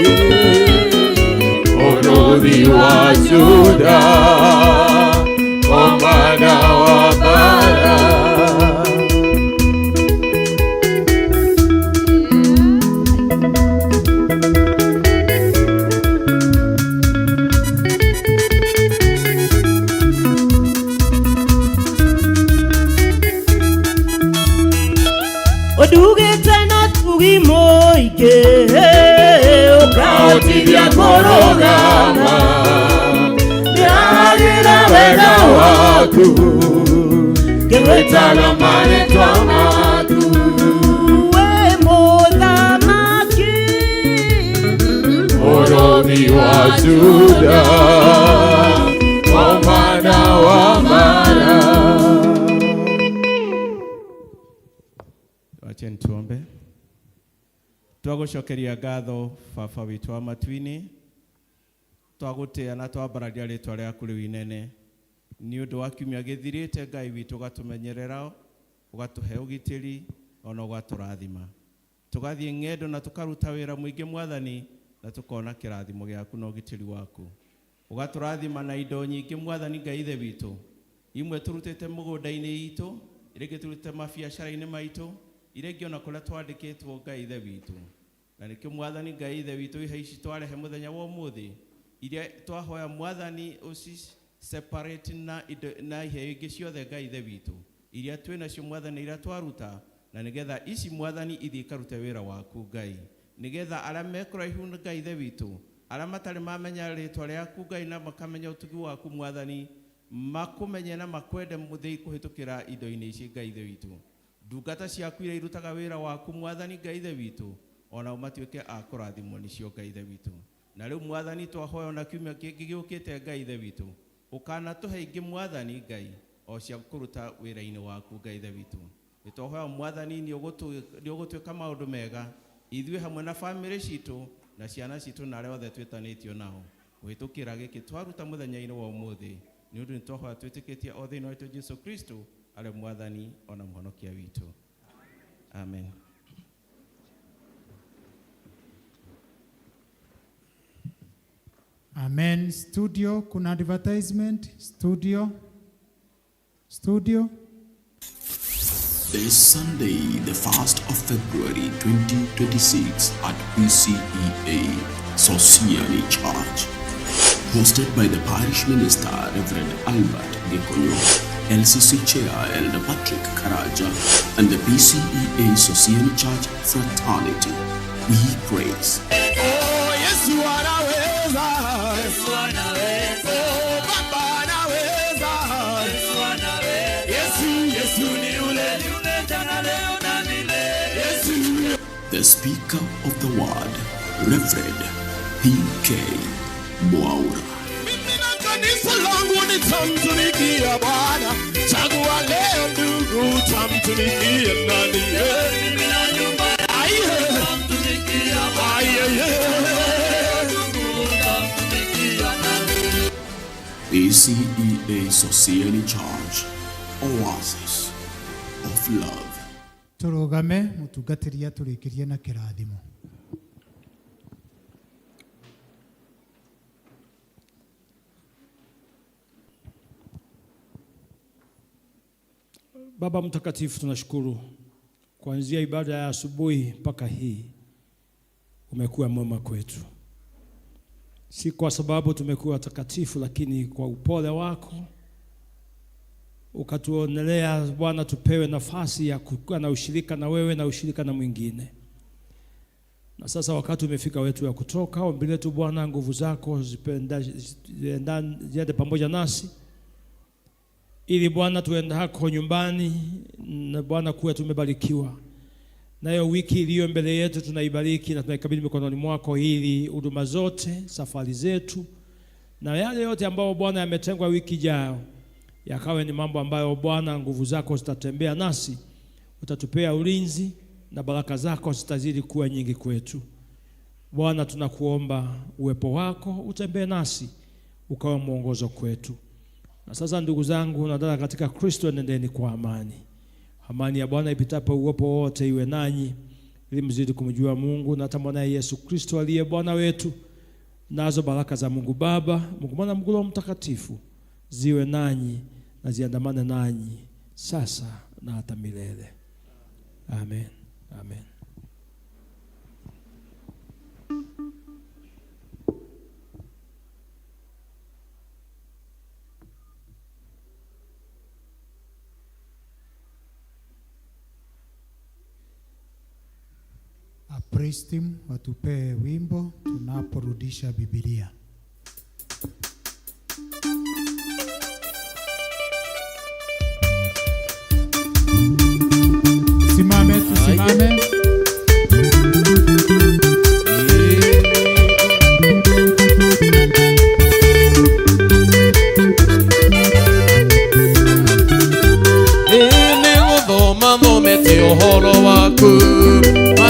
Mũrũthi wa Juda, komanda wa mbara. Ũndugĩte na tugi mũingĩ, Ũkahotithia kũrũgama, ndĩragĩra wega waku, ngĩgwĩtaga marĩtwa maku. We mũthamaki, Mũrũthi wa Juda, komanda wa mbara. Wacheni tuombe. Twagucokeria ngatho Baba witũ wa matu-inĩ, twagũtĩa na twambararia rĩtwa rĩaku rĩu inene nĩ ũndũ wa kiumia gĩthirĩte. Ngai witũ, ũgatũmenyerera, ũgatũhe ũgitĩri, ona ũgatũrathima, tũgathiĩ ng'endo na tũkaruta wĩra mũingĩ, Mwathani, na tũkona kĩrathimo gĩaku na ũgitĩri waku. Ũgatũrathima na indo nyingĩ, Mwathani Ngai Ithe witũ, imwe tũrutĩte mũgũnda-inĩ itũ, iria ingĩ tũrutĩte mabiacara-inĩ maitũ, iria ingĩ ona kũrĩa twandĩkĩtwo, Ngai Ithe witũ. Na nĩkĩo, Mwathani Ngai Ithe witũ, ihe ici twarehe mũthenya wa ũmũthĩ, iria twahoya, Mwathani, ũci separate na indo na iheo ingĩ ciothe, Ngai Ithe witũ, iria twĩ nacio, Mwathani, iria twaruta, na nĩgetha ici, Mwathani, ithiĩ ikarute wĩra waku, Ngai, nĩgetha arĩa me kũraihu na Ngai Ithe witũ, arĩa matarĩ mamenya rĩtwa rĩaku, Ngai, na makamenya ũtugi waku, Mwathani, makũmenye na makwende mũthĩ kũhĩtũkĩra indo-inĩ ici, Ngai Ithe witũ. Ndungata ciaku iria irutaga wĩra waku, Mwathani Ngai Ithe witũ, onao matuĩke a kũrathimwo nĩcio, Ngai Ithe witũ. Na rĩu, Mwathani, twahoya ona kiumia kĩngĩ gĩũkĩte, Ngai Ithe witũ, ũkanatũhe ingĩ, Mwathani Ngai, o cia kũruta wĩra-inĩ waku, Ngai Ithe witũ. Nĩ twahoya, Mwathani, nĩ ũgũtwĩka maũndũ mega ithuĩ hamwe na bamĩrĩ citũ na ciana citũ na arĩa othe twĩtanĩtio nao kũhĩtũkĩra gĩkĩ twaruta mũthenya-inĩ wa ũmũthĩ, nĩ ũndũ nĩ twahoya twĩtĩkĩtie o thĩinĩ wa Jesu Kristo arĩ Mwathani ona Mũhonokia witũ. Amen. Amen. Studio, kuna advertisement. Studio. Studio. This Sunday, the 1st of February 2026 at PCEA Sosiani Church. Hosted by the Parish Minister, Reverend Albert Gikonyo, LCC Chair Elder Patrick Karaja, and the PCEA Sosiani Church Fraternity. We praise. Oh, Yesu anaweza. Yesu anaweza. Oh, Baba anaweza. Yesu anaweza. Yesu, Yesu ni yule. Yule jana leo na milele. Yesu. The Speaker of the Word, Reverend P.K. Mwaura. Mimi na kanisa langu nitamtumikia Bwana. Chagua leo ndugu, utamtumikia nani? Mimi na nyumba nitamtumikia Bwana. PCEA Sosiani Church, Oasis. of love. Tũrũgame mũtungatĩri atũrĩkĩrie na kĩrathimo. Baba Mtakatifu, tunashukuru kuanzia ibada ya asubuhi mpaka hii umekuwa mwema kwetu, si kwa sababu tumekuwa takatifu, lakini kwa upole wako ukatuonelea Bwana tupewe nafasi ya kuwa na ushirika na wewe na ushirika na mwingine. Na sasa wakati umefika wetu ya kutoka. Ombi letu Bwana, nguvu zako ziende pamoja nasi, ili Bwana tuendako nyumbani na Bwana kuwe tumebarikiwa. Nayo wiki iliyo mbele yetu tunaibariki na tunaikabidhi mikononi mwako, ili huduma zote, safari zetu na yale yote ambayo Bwana yametengwa wiki ijayo yakawe ni mambo ambayo Bwana nguvu zako zitatembea nasi, utatupea ulinzi na baraka zako zitazidi kuwa nyingi kwetu. Bwana, tunakuomba uwepo wako utembee nasi, ukawe mwongozo kwetu. Na sasa ndugu zangu na dada katika Kristo, nendeni kwa amani. Amani ya Bwana ipitapo uwepo wote iwe nanyi, ili mzidi kumjua Mungu na hata mwanaye Yesu Kristo aliye Bwana wetu. Nazo baraka za Mungu Baba, Mungu Mwana, Mungu Roho Mtakatifu ziwe nanyi na ziandamane nanyi sasa na hata milele. Amen. Amen. Praise team watupee wimbo tunaporudisha Biblia. Simame, tusimame. Nĩ gũthoma thomete ũhoro waku.